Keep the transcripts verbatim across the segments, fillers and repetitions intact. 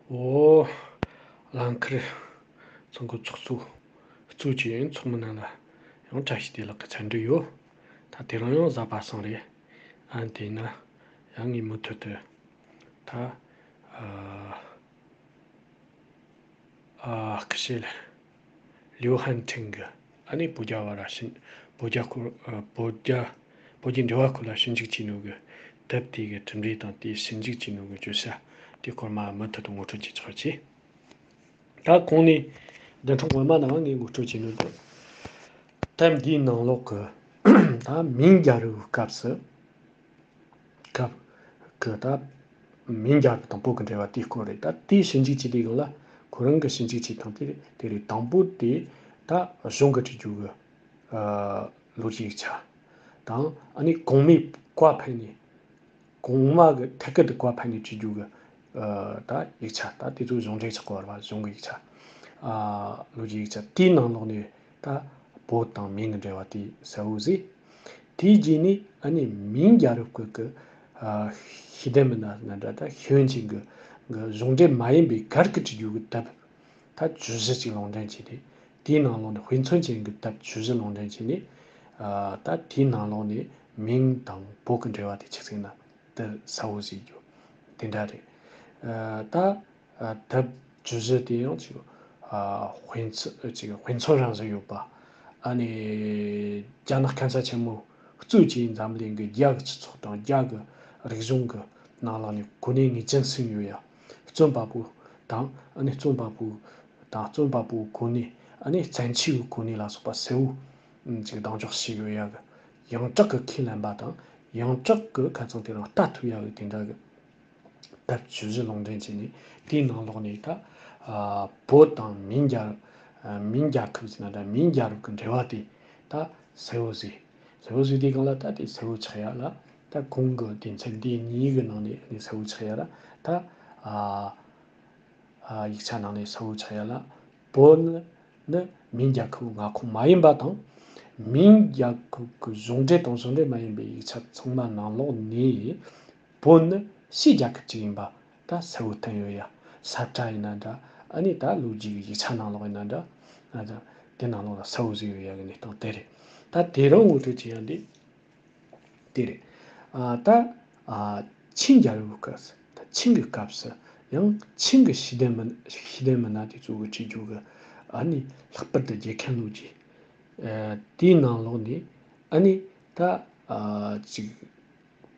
ཨོ། རླངས་འཁོར་ཚོང་གི་ཚོགས་གཙོ་གཙོས་བྱས་ཚོགས་མི་རྣམས་ལ་ཡང་བཀྲ་ཤིས་བདེ་ལེགས་ཀྱི་འཚམས་འདྲི་ཡོད། ད་དེ་རིང་ཡང་གཟའ་པ་སངས་རེད། ཨ་དེས་ན་ཡང་ངས་མུ་མཐུད་དུ་ད་ཨ་ཨ་སྐུ་ཞབས་ལིའུ་ཧན་ཁྲིན་གྱི་ཨ་ནི་བོད་རྒྱ་བར་ཞི་བོད་རྒྱ་སྐོར་ཨ་བོད་རྒྱ་བོད་རྒྱའི་འབྲེལ་བ་སྐོར་ལ་ཞིབ་འཇུག་བྱས་ནོ་གི་དེབ་དེ་གི་གྲུབ་འབྲས་དང་དེའི་ཞིབ་འཇུག་བྱས་ནོ་གི་བརྗོད་བྱ་དེ་སྐོར་མ་མུ་མཐུད་དུ་ངོ་སྤྲོད་བྱེད་ཆོག་ཅེས། ད་གོང་ནས་བདུན་ཕྲག་སྔོན་མ་ནང་ངས་ངོ་སྤྲོད་བྱས་ནོ་གི་དེབ་འདིའི་ནང་ལོགས་ཀྱི་ད་མིང་རྒྱལ་རབས་སྐབས་སུ། སྐབས་ཀྱི་ད་མིང་རྒྱལ་རབས་དང་བོད་ཀྱི་འབྲེལ་བ་དེའི་སྐོར་རེད། ད་དེའི་ཞིབ་འཇུག་བྱེད་དུས་སྒང་ལ་ཁོ་རང་གི་ཞིབ་འཇུག་བྱེད་སྟངས་དེ་དེ་རེད། དང་པོ་དེ་ད་གཞུང་གི་བྲིས་རྒྱུ་གི་ཨ་ལོ་རྒྱུས་ཡིག་ཆ་དང་ཨ་ནི་གོང་མའི་བཀའ་ཕེབས་ནས་གོང་མ་གི་ཐད་ཀར་དུ་བཀའ་ཕེབས་ནས་བྲིས་རྒྱུ་གི་ཨ་ད་ཡིག་ཆ་ད་དེ་ཚོ་གཞུང་འབྲེལ་ཆགས་པ་རེད་པ། གཞུང་གི་ཡིག་ཆ་ཨ་ལོ་རྒྱུས་ཡིག་ཆ་དེའི་ནང་ལོགས་ནས་ད་བོད་དང་མིང་གི་འབྲེལ་བ་དེ་གསལ་བོ་བཟོས། དེའི་རྗེས་ནས་ཨ་ནི་མིང་རྒྱལ་རབས་སྐོར་གྱི་ཨ་ཤེས་ལྡན་མི་སྣ་ན་འདྲ་ད་ཤེས་ཡོན་ཅན་གྱི་གི་གཞུང་འབྲེལ་མ་ཡིན་པའི་སྒེར་གྱི་བྲིས་རྒྱུ་གི་དེབ་ད་བཅུ་བཞི་ཅིག་ལུང་འདྲེན་བྱས་ཏེ། དེའི་ནང་ལོགས་ནས་དཔེ་མཚོན་ཅན་གྱི་དེབ་བཅུ་བཞི་ལུང་འདྲེན་བྱས་ནས་ཨ་ད་དེའི་ནང་ལོགས་ནས་མིང་དང་བོད་ཀྱི་འབྲེལ་བ་དེ་ཆི་ཟིག་ན་དེ་གསལ་བོ་བཟོས་རྒྱུ་དེ་འདྲ་རེད། ཨ་ད། ཨ་དེབ་བཅུ་བཞི་དེ་ཡང་ཅིག་ཨ་དཔེ་མཚོན་ཅིག་དཔེ་མཚོན་རང་བཞིན་ཡོད་པ། ཨ་ནི་རྒྱ་ནག་སྐམ་ས་ཆེན་མོ་གཙོས་ཀྱི་འཛམ་གླིང་གི་རྒྱ་གི་སྤྱི་ཚོགས་དང་རྒྱ་གི་རིག་གཞུང་གི་ནང་ལ་ནི་གོ་གནས་ངེས་ཅན་ཟིན་ཡོད་ཡ། རྩོམ་པ་པོ་དང་ཨ་ནི་རྩོམ་པ་པོ་དང་རྩོམ་པ་པོའི་གོ་གནས། ཨ་ནི་བཙན་བྱོལ་གྱི་གོ་གནས་ལ་སོགས་པ་གསལ་བོ་ཅིག་གདེང་འཇོག་བྱས་ཡོད་ཡ་གི། ཡོངས་གྲགས་ཀྱི་ཁས་ལེན་པ་དང་ཡོངས་གྲགས་ཀྱི་ཁ་ཚང་དེ་རང་ལྟ་ཐུབ་ཡ་གི་དེ་འདྲ་གི་དེབ་བཅུ་བཞི་ལུང་འདྲེན་བྱས་ནས། དེའི་ནང་ལོགས་ནས་ད་ཨ་བོད་དང་མིང་རྒྱལ་ཨ་མིང་རྒྱལ་ཁབ་ཟེར་ན་འདྲ། མིང་རྒྱལ་རབས་ཀྱི་འབྲེལ་བ་དེ་ད་གསལ་བོ་བཟོས། གསལ་བོ་བཟོས་དུས་སྒང་ལ་ད་དེ་གསལ་བོ་ཆགས་ཡ་ལ། ད་གོང་གི་སྡེ་ཚན་འདི་གཉིས་ཀྱི་ནང་ནས་ནི་གསལ་བོ་ཆགས་ཡ་ལ། ད་ཨ་ཨ་ཡིག་ཆ་ནང་ནས་གསལ་བོ་ཆགས་ཡ་ལ། བོད་ནི་ནི་མིང་རྒྱལ་ཁབ་མངའ་ཁོངས་མ་ཡིན་པ་དང་། མིང་རྒྱལ་ཁབ་ཀྱི་གཞུང་འབྲེལ་དང་གཞུང་འབྲེལ་མ་ཡིན་པའི་ཡིག་ཆ་ཚང་མ་ནང་ལོགས་ནས་བོད་ནི་ཕྱིའི་རྒྱལ་ཁབ་ཅིག་ཡིན་པ་ད་གསལ་བོ་བསྟན་ཡོད་ཡ། ས་བཀྲ་ཡིན་ན་འདྲ། ཨ་ནི་ད་ལོ་རྒྱུས་ཀྱི་ཡིག་ཆ་ནང་ལོགས་ཡིན་ན་འདྲ། ཨ་ད་དེ་ནང་ལོགས་ལ་གསལ་བོ་བཟོས་ཡོད་ཡ་གི་གནས་སྟངས་དེ་རེད། ད་དེ་རིང་ངོ་སྤྲོད་བྱེད་ཡ་འདི་དེ་རེད། ཨ་ད་ཨ་ཆིང་རྒྱལ་རབས་སྐབས་སུ། ད་ཆིང་གི་སྐབས་སུ་ཡང་ཆིང་གི་ཤེས་ལྡན་མི་ཤེས་ལྡན་མི་སྣ་དེ་ཚོ་གི་བྲིས་རྒྱུ་གི་ཨ་ནི་ལྷག་པར་དུ་རྒྱལ་མཁན་ལོ་རྒྱུས་ཨ་དེའི་ནང་ལོགས་ནས་ཨ་ནི་ད་ཨ་ཅིག་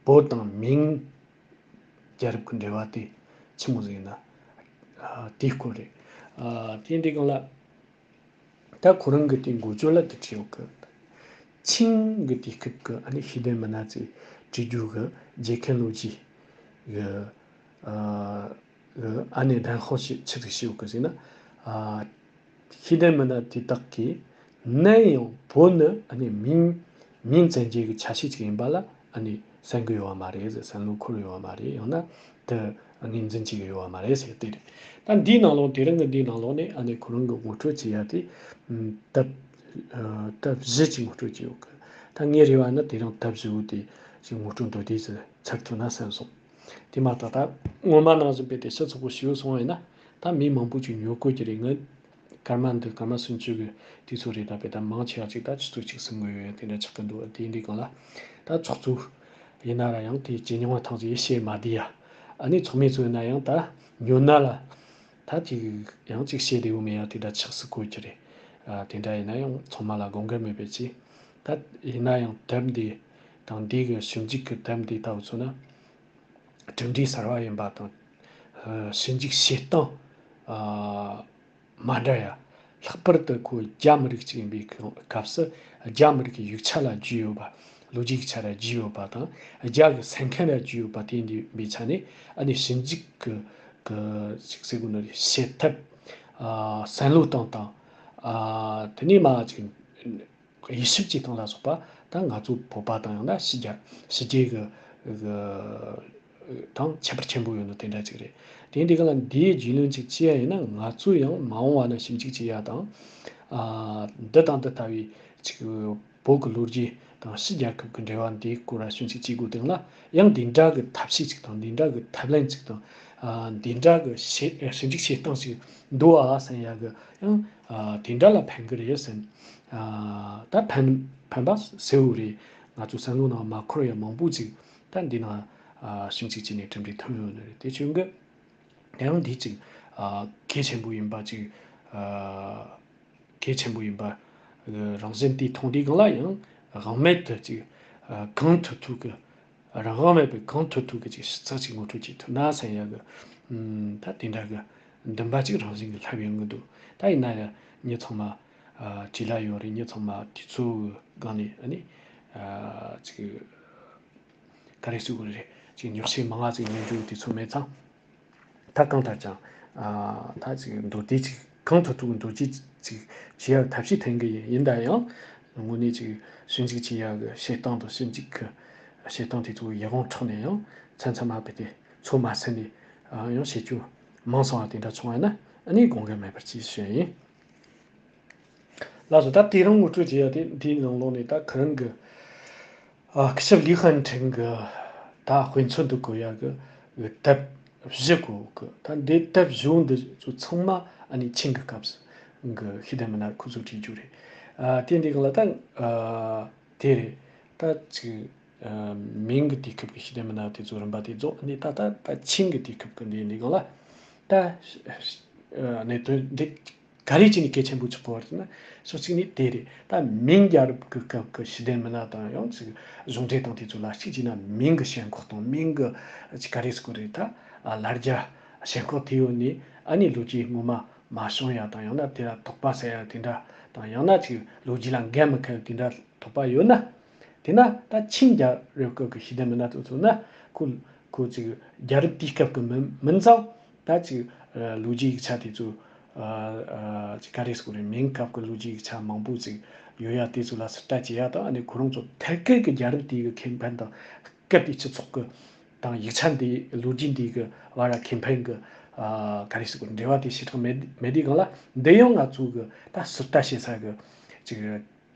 བོད་དང་མིང་རྒྱལ་རབས་ཀྱི་འབྲེལ་བ་དེ་ཆི་མོ་ཟིག་ཡིན་ན། ཨ་དེའི་སྐོར་རེད། ཨ་དེ་འདི་སྒང་ལ། ད་ཁོ་རང་གི་དེ་འགོ་བརྗོད་ལ་དེ་བྲིས་ཡོད་གི། ཆིང་གི་དུས་སྐབས་ཀྱི་ཨ་ནི་ཤེས་ལྡན་མི་སྣ་ཚོས་བྲིས་རྒྱུ་གི་རྒྱལ་མཁན་ལོ་རྒྱུས་གི་ཨ་གི་ཨ་ནི་བདེན་དཔང་ཞིག་ཆི་ཟིག་བྱས་ཡོད་གི་ཟེར་ན། ཨ་ཤེས་ལྡན་མི་སྣ་དེ་དག་གིས་ནམ་ཡང་བོད་ནི་ཨ་ནི་མིང་མིང་བཙན་གྱི་གི་ཆ་ཤས་ཅིག་ཡིན་པ་ལ་ཨ་ནི་གསན་གི་ཡོད་པ་མ་རེད་ཟེར། བསམ་བློ་འཁོར་ཡོད་པ་མ་རེད། ཡང་ན་དེ་ངོས་འཛིན་བྱེད་ཀྱི་ཡོད་པ་མ་རེད་ཟེར། དེ་རེད། ད་འདིའི་ནང་ལོགས་དེ་རིང་གི་འདིའི་ནང་ལོགས་ནས་ཨ་ནི་ཁོ་རང་གི་ངོ་སྤྲོད་བྱེད་ཡ་དེ་ཨམ་དེབ་ཨ་དེབ་བཞི་ཅིག་ངོ་སྤྲོད་བྱེད་ཡོད་གི། ད་ངའི་རེ་བ་ནི་དེ་རིང་དེབ་བཞི་བོ་དེ་ཅིག་ངོ་སྤྲོད་མདོར་བསྡུས་སུ་ཚར་ཐུབ་ན་བསམ་སོང་། དེ་མ་གཏོགས་ད་སྔོན་མ་ནང་བཞིན་དཔེ་དེ་ཕྱི་ཚོགས་པོ་ཞིག་སོང་བ་ཡིན་ན་ད་མི་མང་པོ་ཅིག་ཉོ་དགོས་ཀྱི་རེད། ངས་སྐར་མ་འདི་སྐར་མ་སུམ་ཅུ་གི་དུས་ཚོད་རེད། ད་དཔེ་ད་མང་ཆེ་བ་ཅིག་ད་ཆུ་ཚོད་གཅིག་གསུམ་གི་ཡོད་ཡོད་དེ་འདྲ་ཆགས་ཀྱི་འདུག། དེ་འདི་སྒང་ལ་ད་ཚོགས་གཙོ་ཡིན་ན་ར་ཡང་དེ་ཇེ་ཉུང་བ་ཐང་ཅིག་བཤད་མ་བསྡད་ཡ། ཨ་ནི་ཚོགས་མི་ཚོ་ཡིན་ན་ཡང་ད་ཉོ་ན་ལ་ད་ཅིག་ཡང་ཅིག་བཤད་བདེ་བོ་མེད་ཡ་དེ་འདྲ་ཆགས་སྲིད་དགོས་ཀྱི་རེད། ཨ་དེ་འདྲ་ཡིན་ན་ཡང་ཚང་མ་ལ་དགོངས་འགལ་མེད་པའི་ཅིག། ད་ཡིན་ན་ཡང་དེབ་འདི་དང་འདི་གི་ཞིབ་འཇུག་གི་དེབ་འདི་ལྟ་བུ་ཚོ་ན། གྲུབ་འབྲས་གསར་བ་ཡིན་པ་དང་། ཨ་ཞིབ་འཇུག་བྱེད་སྟངས་ཨ་མ་འདྲ་ཡ། ལྷག་པར་དུ་ཁོ་རྒྱ་མི་རིགས་གཅིག་ཡིན་པའི་སྐབས་སུ་རྒྱ་མི་རིགས་ཀྱི་ཡིག་ཆ་ལ་རྒྱུས་ཡོད་པ། ལོ་རྒྱུས་ཡིག་ཆ་ལ་རྒྱུས་ཡོད་པ་དང་། རྒྱ་གི་གསན་མཁན་ལ་རྒྱུས་ཡོད་པ་དེ་འདི་ཡིན་པའི་ཆ་ནས་ཨ་ནི་ཞིབ་འཇུག་གི་གི་ཅིག་ཟེར་དགོས་ནི་རེད། བྱེད་ཐབས་ཨ་བསམ་བློ་གཏོང་སྟངས་ཨ་དེ་ནས་མ་ཅིག་དབྱེ་ཞིབ་བྱེད་སྟངས་ལ་སོགས་པ་ད་ང་ཚོ་བོད་པ་དང་ཡང་ན་ཕྱི་རྒྱལ་ཕྱི་རྒྱལ་གི་གི་དང་ཁྱད་པར་ཆེན་པོ་ཡོད་ནོ་དེ་འདྲ་ཅིག་རེད། དེ་འདི་ག་ལ་འདིའི་རྒྱུས་ལོན་ཅིག་བྱེད་ཡ་ཡིན་ན་ང་ཚོ་ཡང་མ་འོངས་པ་ན་ཞིབ་འཇུག་བྱེད་ཡ་དང་། ཨ་འདི་དང་འདི་ལྟ་བུའི་ཅིག་བོད་ཀྱི་ལོ་རྒྱུས་དང་ཕྱི་རྒྱལ་ཁབ་ཀྱི་འབྲེལ་བ་འདིའི་སྐོར་ལ་ཞིབ་འཇུག་བྱེད་དགོས་དོན་ལ་ཡང་འདི་འདྲ་གི་ཐབས་ཤེས་ཅིག་དང་འདི་འདྲ་གི་ཐབས་ལམ་ཅིག་དང་ ཨ་འདི་འདྲ་གི་ཞིབ་ཞིབ་འཇུག་བྱེད་སྟངས་ཤིག་འདུག་ཨ་བསམ་ཡ་གི་ཡང་ཨ་དེ་འདྲ་ལ་ཕན་གི་རེད་བསམ། ཨ་ད་ཕན་ཕན་པ་གསལ་བོ་རེད། ང་ཚོ་བསམ་བློ་ནང་མ་འཁོར་ཡ་མང་པོ་ཅིག་ད་འདི་ནང་ཨ་ཞིབ་འཇུག་བྱས་ནས་གྲུབ་འབྲས་ཐོན་ཡོད་ནི་རེད། དེ་བྱུང་གི་དེ་ཡང་འདི་ཅིག་ཨ་གལ་ཆེན་པོ་ཡིན་པ་ཅིག་ཨ་གལ་ཆེན་པོ་ཡིན་པ་རང་བཞིན་དེ་མཐོང་དུས་སྒང་ལ་ཡང་དབང་མེད་དུ་ཅིག་ཨ་གང་ཐུབ་ཐུབ་ཀྱི་རང་དབང་མེད་པའི་གང་ཐུབ་ཐུབ་ཀྱི་ཅིག་ཞིབ་ཚགས་ཅིག་ངོ་སྤྲོད་བྱེད་ཐུབ་ན་བསམ་ཡ་གི་ཨམ་ད་དེ་འདྲ་གི་འདུན་པ་ཅིག་རང་བཞིན་གྱི་སླེབས་ཡོང་གི་འདུག་ད་ཡིན་ན་ཡང་མྱི་ཚང་མ་ཨ་བྲེལ་བ་ཡོད་རེད། མྱི་ཚང་མ་དུས་ཚོད་གི་སྒང་ནས་ཨ་ནི་ཨ་ཅིག་ག་རེ་ཟེར་དགོས་རེད། ཅིག་ཉོག་བཤད་མང་ང་ཅིག་ཉན་རྒྱུ་དུས་ཚོད་མེད་ཙང་། ད་གང་ལྟར་ཀྱང་ཨ་ད་ཅིག་མདོར་བསྡུས་ཅིག་གང་ཐུབ་ཐུབ་མདོར་བསྡུས་ཅིག་བྱེད་ཡག་ཐབས་ཤེས་འཐེན་གི་ཡིན། ཡིན་ད་ཡང་དངོས་གནས་ཅིག་ཞིབ་འཇུག་བྱེད་ཡག་གི་བྱེད་སྟངས་དང་ཞིབ་འཇུག་གི་བྱེད་སྟངས་དེ་ཚོ་ཡག་གོང་དྲགས་ནས་ཡང་མཚམས་མཚམས་ཨ་ཕི་དེ་ཚོད་མ་ཟིན་ནས་ཨ་ཡང་བྱེད་རྒྱུ་མང་སོང་བ་དེ་འདྲ་བྱུང་བ་ན་ཨ་ནི་དགོངས་འགལ་མེད་པར་ཅིག་ཞུ་ཡ་ཡིན། ལགས་སོ། ད་དེ་རིང་ངོ་སྤྲོད་བྱེད་ཡ་དེ་འདིའི་ནང་ལོགས་ནས་ད་ཁོ་རང་གི་ཨ་སྐུ་ཞབས་ལི་ཧན་ཁྲིན་གི་ད་དཔེ་མཚོན་དུ་གོ་ཡ་གི་དེབ་བཞི་གོ་གི། ད་འདི་དེབ་བཞི་འདི་ཚོ་ཚང་མ་ཨ་ནི་ཆིང་གི་སྐབས་སུ་གི་ཤེས་ལྡན་མི་སྣ་ཁོ་ཚོ་བྲིས་རྒྱུ་རེད། ཨ་དེ་འདི་གི་ལ་ད་ཨ་དེ་རེད། ད་ཅིག་ཨ་མིང་གི་དུས་སྐབས་ཀྱི་ཤེས་ལྡན་མི་སྣ་དེ་ཚོ་རིམ་པ་དེ་རྫོགས་ནས་ད་ད་ད་ཆིང་གི་དུས་སྐབས་ཀྱི་འདི་འདི་གི་ལ་ད་ཨ་གནད་དོན་འདི་ག་རེ་བྱས་ནས་གལ་ཆེན་པོ་ཆགས་པ་རེད་ན། ཕྱོགས་གཅིག་ནས་དེ་རེད། ད་མིང་རྒྱལ་རབས་ཀྱི་སྐབས་ཀྱི་ཤེས་ལྡན་མི་སྣ་དང་ཡང་ཅིག་གཞུང་འབྲེལ་དང་དེ་ཚོ་ལ་གཅིག་བྱས་ན་མིང་གི་ཞེན་ཁོག་དང་མིང་གི་ཅིག་ག་རེ་ཟེར་དགོས་རེད། ད་ལ་རྒྱ་ཞེན་ཁོག་དེ་ཡོད་ནས་ཨ་ནི་ལོ་རྒྱུས་ངོ་མ་མ་བྱུང་ཡ་དང་ཡང་ན་དེ་ལ་དོགས་པ་ཟ་ཡ་དེ་འདྲ་དང་ཡང་ན་ཅིག་ལོ་རྒྱུས་ལ་འགན་མི་འཁུར་དེ་འདྲ་དོགས་པ་ཡོད་ན། དེ་ན་ད་ཆིང་རྒྱལ་རབས་སྐབས་ཀྱི་ཤེས་ལྡན་མི་སྣ་དེ་ཚོ་ན་ཁོ་ཁོ་ཅིག་རྒྱལ་རབས་དེའི་སྐབས་ཀྱི་མིན་མིན་ཙང་ད་ཅིག་ལོ་རྒྱུས་ཡིག་ཆ་དེ་ཚོ་ཅིག་ག་རེ་ཟེར་དགོས་རེད། མིང་སྐབས་ཀྱི་ལོ་རྒྱུས་ཡིག་ཆ་མང་པོ་ཅིག་ཡོད་ཡ་དེ་ཚོ་ལ་ཟུར་ལྟ་བྱེད་ཡ་དང་ཨ་ནི་ཁོ་རང་ཚོ་ཐད་ཀར་གྱི་རྒྱལ་རབས་དེའི་གི་ཁེ་ཕན་དང་སྐབས་དེའི་སྤྱི་ཚོགས་ཀྱི་དང་ཡིག་ཆ་འདི་ལོ་རྒྱུས་འདི་གི་བར་ལ་ཁེ་ཕན་གྱི་ག་རེ་ཟེར་དགོས་འབྲེལ་བ་དེ་ཞེ་དྲག་མེད་མེད་དུས་སྒང་ལ་འདི་ཡང་ང་ཚོ་གི་ད་ཟུར་ལྟ་བྱེད་ས་གི་ཅིག་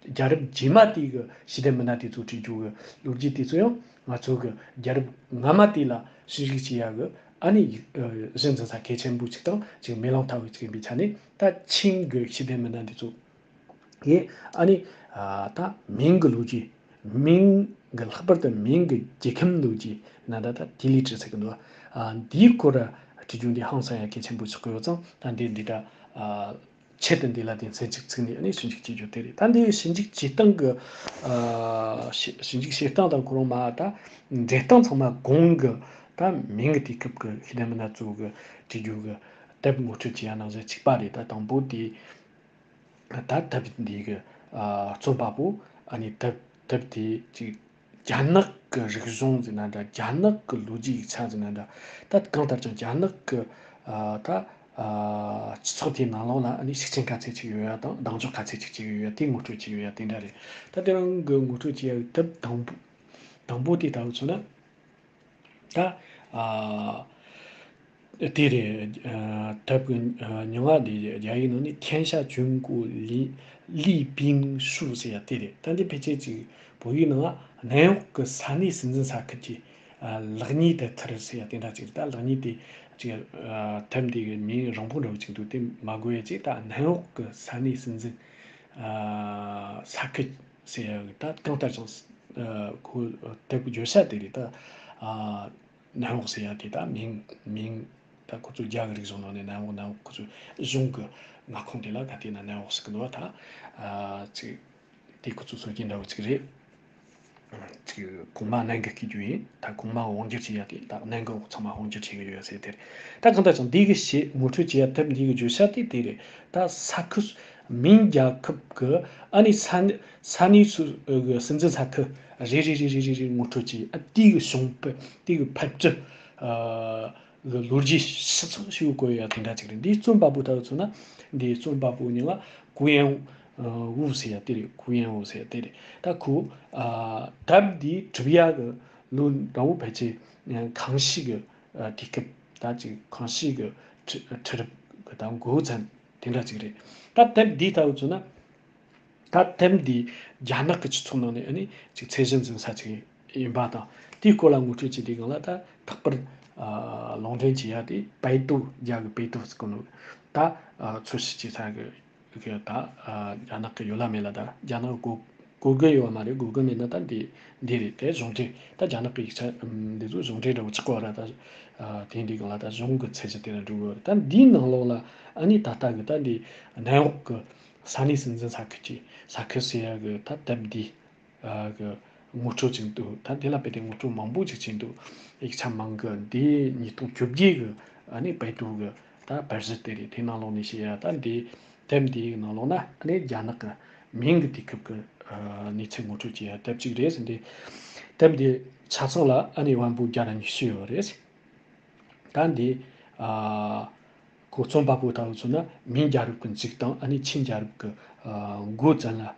རྒྱལ་རབས་རྗེས་མ་དེའི་གི་ཤེས་ལྡན་མི་སྣ་དེ་ཚོ་བྲིས་རྒྱུ་གི་ལོ་རྒྱུས་དེ་ཚོ་ཡང་ང་ཚོ་གི་རྒྱལ་རབས་སྔ་མ་དེ་ལ་ཞིབ་འཇུག་བྱེད་ཡ་གི་ཨ་ནི་གཞི་འཛིན་ས་གལ་ཆེན་པོ་ཅིག་དང་ཅིག་མེ་ལོང་ལྟ་བུ་ཅིག་ཡིན་པའི་ཆ་ནས། ད་ཆིང་གི་ཤེས་ལྡན་མི་སྣ་འདི་ཚོ་གི་ཨ་ནི་ད་མིང་གི་ལོ་རྒྱུས་མིང་གི་ལྷག་པར་དུ་མིང་གི་རྒྱལ་ཁམས་ལོ་རྒྱུས་ན་ད་ད་དེ་ལས་བྲིས་ཟེར་གི་འདུག་འདིའི་སྐོར་བྲིས་རྒྱུ་འདི་ཧང་སང་ཡ་གལ་ཆེན་པོ་ཆགས་ཀྱི་ཡོད་ཙང་ད་འདི་འདི་ད། ཆེད་དུ་འདི་ལ་དེ་མཚན་གཅིག་ཚིག་ནས་ནི་ཞིབ་འཇུག་བྱེད་རྒྱུ་དེ་རེད། ད་འདི་ཞིབ་འཇུག་བྱེད་སྟངས་ཀྱི་ཨ་ཞིབ་ཞིབ་འཇུག་བྱེད་སྟངས་དང་ཁོ་རང་མ་ད་འབྲི་སྟངས་ཚང་མ་གོང་གི་ད་མིང་གི་དུས་སྐབས་ཀྱི་ཤེས་ལྡན་མི་སྣ་ཚོ་གི་བྲིས་རྒྱུ་གི་དེབ་ངོ་སྤྲོད་བྱེད་ཡ་ནང་བཞིན་གཅིག་པ་རེད། ད་དང་པོ་དེ་ད་དེབ་འདི་གི་ཨ་རྩོམ་པ་པོ་ཨ་ནི་དེབ་དེབ་དེ་ཅིག་རྒྱ་ནག་གི་རིག་གཞུང་ཟེར་ན་འདྲ། རྒྱ་ནག་གི་ལོ་རྒྱུས་ཡིག་ཆ་ཟེར་ན་འདྲ། ད་གང་ལྟར་ཀྱང་རྒྱ་ནག་གི་ཨ་ད་ཨ་སྤྱི་ཚོགས་དེའི་ནང་ལོགས་ལ་ཨ་ནི་ཤུགས་རྐྱེན་ག་ཚད་ཅིག་ཡོད་ཡ་དང་གདེང་འཇོག་ག་ཚད་ཅིག་ཅིག་ཡོད་ཡ་དེ་ངོ་སྤྲོད་ཅིག་ཡོད་ཡ་དེ་འདྲ་རེད། ད་དེ་རང་གི་ངོ་སྤྲོད་ཅིག་ཡ་དེབ་དང་པོ་དང་པོ་དེ་ལྟ་བུ་མཚོན་ན། ད་ཨ། དེ་རེད། ཨ། དེབ་ཀྱི་ཨ་མྱིང་ང་དེ་རྒྱ་ཡིག་ནང་ནས་天下军国礼礼兵书ཟེར་ཡ་དེ་རེད། ད་འདི་ཕལ་ཆེར་ཅིག་བོད་ཡིག་ནང་ང་ནན་ཨོག་གི་ས་གནས་སྲིད་འཛིན་ས་ཁུལ་གྱི་ཨ་ལེགས་ཉེས་དེ་ཐར་ཟེར་ཡ་དེ་འདྲ་ཅིག་རེད། ད་ལེགས་ཉེས་དེ་ཅིག་ཨ་དེབ་འདི་གི་མིང་རིང་པོ་འདྲ་བོ་ཅིག་འདུག་དེ་མ་དགོས་ཡ་ཅིག་ད་ནན་ཨོག་གི་ས་གནས་སྲིད་འཛིན་ཨ་ས་ཁུལ་ཟེར་ཡ་གི་ད་གང་ལྟར་ཀྱང་ཨ་ཁོ་དེབ་ཀྱི་བརྗོད་བྱ་དེ་རེད། ད་ཨ། ནན་ཨོག་ཟེར་ཡ་དེ་ད་མིང་མིང་ད་ཁོ་ཚོ་རྒྱ་གི་རིག་གཞུང་ནང་ནས་ནན་ཨོག་ནན་ཨོག་ཁོ་ཚོ་གཞུང་གི་མངའ་ཁོངས་དེ་ལ་ག་དེ་ན་ནན་ཨོག་ཟེར་གི་འདུག་བ། ད་ཨ་ཅིག་དེ་ཁོ་ཚོ་སྲོལ་རྒྱུན་འདྲ་བོ་ཅིག་རེད། ཅིག་གོང་མ་ནན་གི་སྐད་རྒྱུ་ཡིན། ད་གོང་མ་དབང་སྒྱུར་བྱེད་ཡ་དེ་ད་ནན་གི་འོག་ཚང་མ་དབང་སྒྱུར་བྱེད་གི་ཡོད་ཟེར་དེ་རེད། ད་གང་ལྟར་ཀྱང་འདི་གི་ཞེས་ངོ་སྤྲོད་བྱེད་ཡ་དེབ་འདི་གི་བརྗོད་བྱ་དེ་དེ་རེད། ད་ས་ཁུལ་མིང་རྒྱལ་ཁབ་ཀྱི་ཨ་ནི་ས་གནས་ས་གནས་སུ་གི་སྲིད་འཛིན་ས་ཁུལ་རེ་རེ་རེ་རེ་རེ་རེ་ངོ་སྤྲོད་ཀྱིས་ཨ་དེའི་གི་བྱུང་འཕེལ་དེའི་གི་འཕེལ་འགྲིབ་ཨ་གི་ལོ་རྒྱུས་ཞིབ་ཚགས་ཤིག་བཀོད་ཡ་དེ་འདྲ་ཅིག་རེད། འདིའི་རྩོམ་པ་པོ་ལྟ་བུ་མཚོན་ན་འདིའི་རྩོམ་པ་པོ་མིང་ལ་ཀུའུ་ཡན་ཝུ་ཟེར་ཡ་དེ་རེད། ཀུའུ་ཡན་ཝུ་ཟེར་ཡ་དེ་རེད། ད་ཁོ་ཨ་དེབ་འདི་གྲུབ་ཡ་གི་ལོ་འདྲ་བོ་ཕལ་ཆེར་ཁང་ཤིས་གི་ཨ་དུས་སྐབས་ད་ཅིག་ཁང་ཤིས་གི་ཁྲི་ཁྲི་རབས་གི་ད་འགོ་བོ་ཚན། དེ་འདྲ་ཅིག་རེད། ད་དེབ་འདི་ལྟ་བུ་བཙུགས་ན། ད་དེབ་འདི་རྒྱ་ནག་གི་སྤྱི་ཚོགས་ནང་ནས་ཨ་ནི་ཅིག་ཚད་གཞི་འཛིན་ས་ཅིག་ཡིན་པ་དང་། དེའི་སྐོར་ལ་ངོ་སྤྲོད་བྱེད་དུས་སྒང་ལ་ད་ལྷག་པར་ ཨ་ལུང་འདྲེན་བྱེད་ཡ་དེ་པའེ་ཏུ། རྒྱ་གི་པའེ་ཏུ་ཟེར་གོ་ནོ། ད་ཨ་ཚོས་གཞི་བྱེད་ས་གི་གི་ད་ཨ་རྒྱ་ནག་གི་ཡོད་ལ་མེད་ལ་ད་རྒྱ་ནག་གོ་གོ་གི་ཡོད་མ་རེད། གོ་གི་མེད་ན་ད་འདི་འདི་རེད། དེ་གཞུང་འབྲེལ། ད་རྒྱ་ནག་གི་ཡིག་ཆ་འདི་ཚོ་གཞུང་འབྲེལ་འདྲ་བོ་ཆགས་གོ་ར། ད་ཨ་དེ་འདི་གང་ལ་ད་གཞུང་གི་ཚད་གཞི་དེ་ལ་འགྲོ་གི་ཡོད་རེད། ད་འདིའི་ནང་ལོགས་ལ་ཨ་ནི་ད་ལྟ་གི་ད་འདི་ནན་འོག་གི་ས་གནས་སྲིད་འཛིན་ས་ཁུལ་གྱི་ས་ཁུལ་ཟེར་ཡ་གི་ད་དེབ་འདི་ཨ་གི་ངོ་སྤྲོད་ཅིག་འདུག་ད་དེ་ལ་དཔེ་དེ་ངོ་སྤྲོད་མང་པོ་ཅིག་བྱས་འདུག་ཡིག་ཆ་མང་གི། འདི་ཉིས་སྟོང་བཅོ་བརྒྱད་གི་ཨ་ནི་པའེ་ཏུ་གི་ད་པར་གཞི་དེ་རེད། དེ་ནང་ལོགས་ནས་བཤད་ཡ་ད་འདི་དེབ་འདིའི་ནང་ལོགས་ན་ཨ་ནི་རྒྱ་ནག་གི་མིང་གི་དུས་སྐབས་ཀྱི་ཨ་གནས་ཚུལ་ངོ་སྤྲོད་བྱེད་ཡ་དེབ་ཅིག་རེད་ཟེར། འདི་དེབ་འདི་ཆ་ཚང་ལ་ཨ་ནི་དབང་པོ་བརྒྱ་དང་ཉི་ཤུ་ཡོད་རེད། ད་འདི་ཨ་ཁོ་རྩོམ་པ་པོ་ལྟ་བུ་མཚོན་ན་མིང་རྒྱལ་རབས་ཀྱི་མཇུག་དང་ཨ་ནི་ཆིང་རྒྱལ་རབས་ཀྱི་ཨ་འགོ་ཙམ་ལ་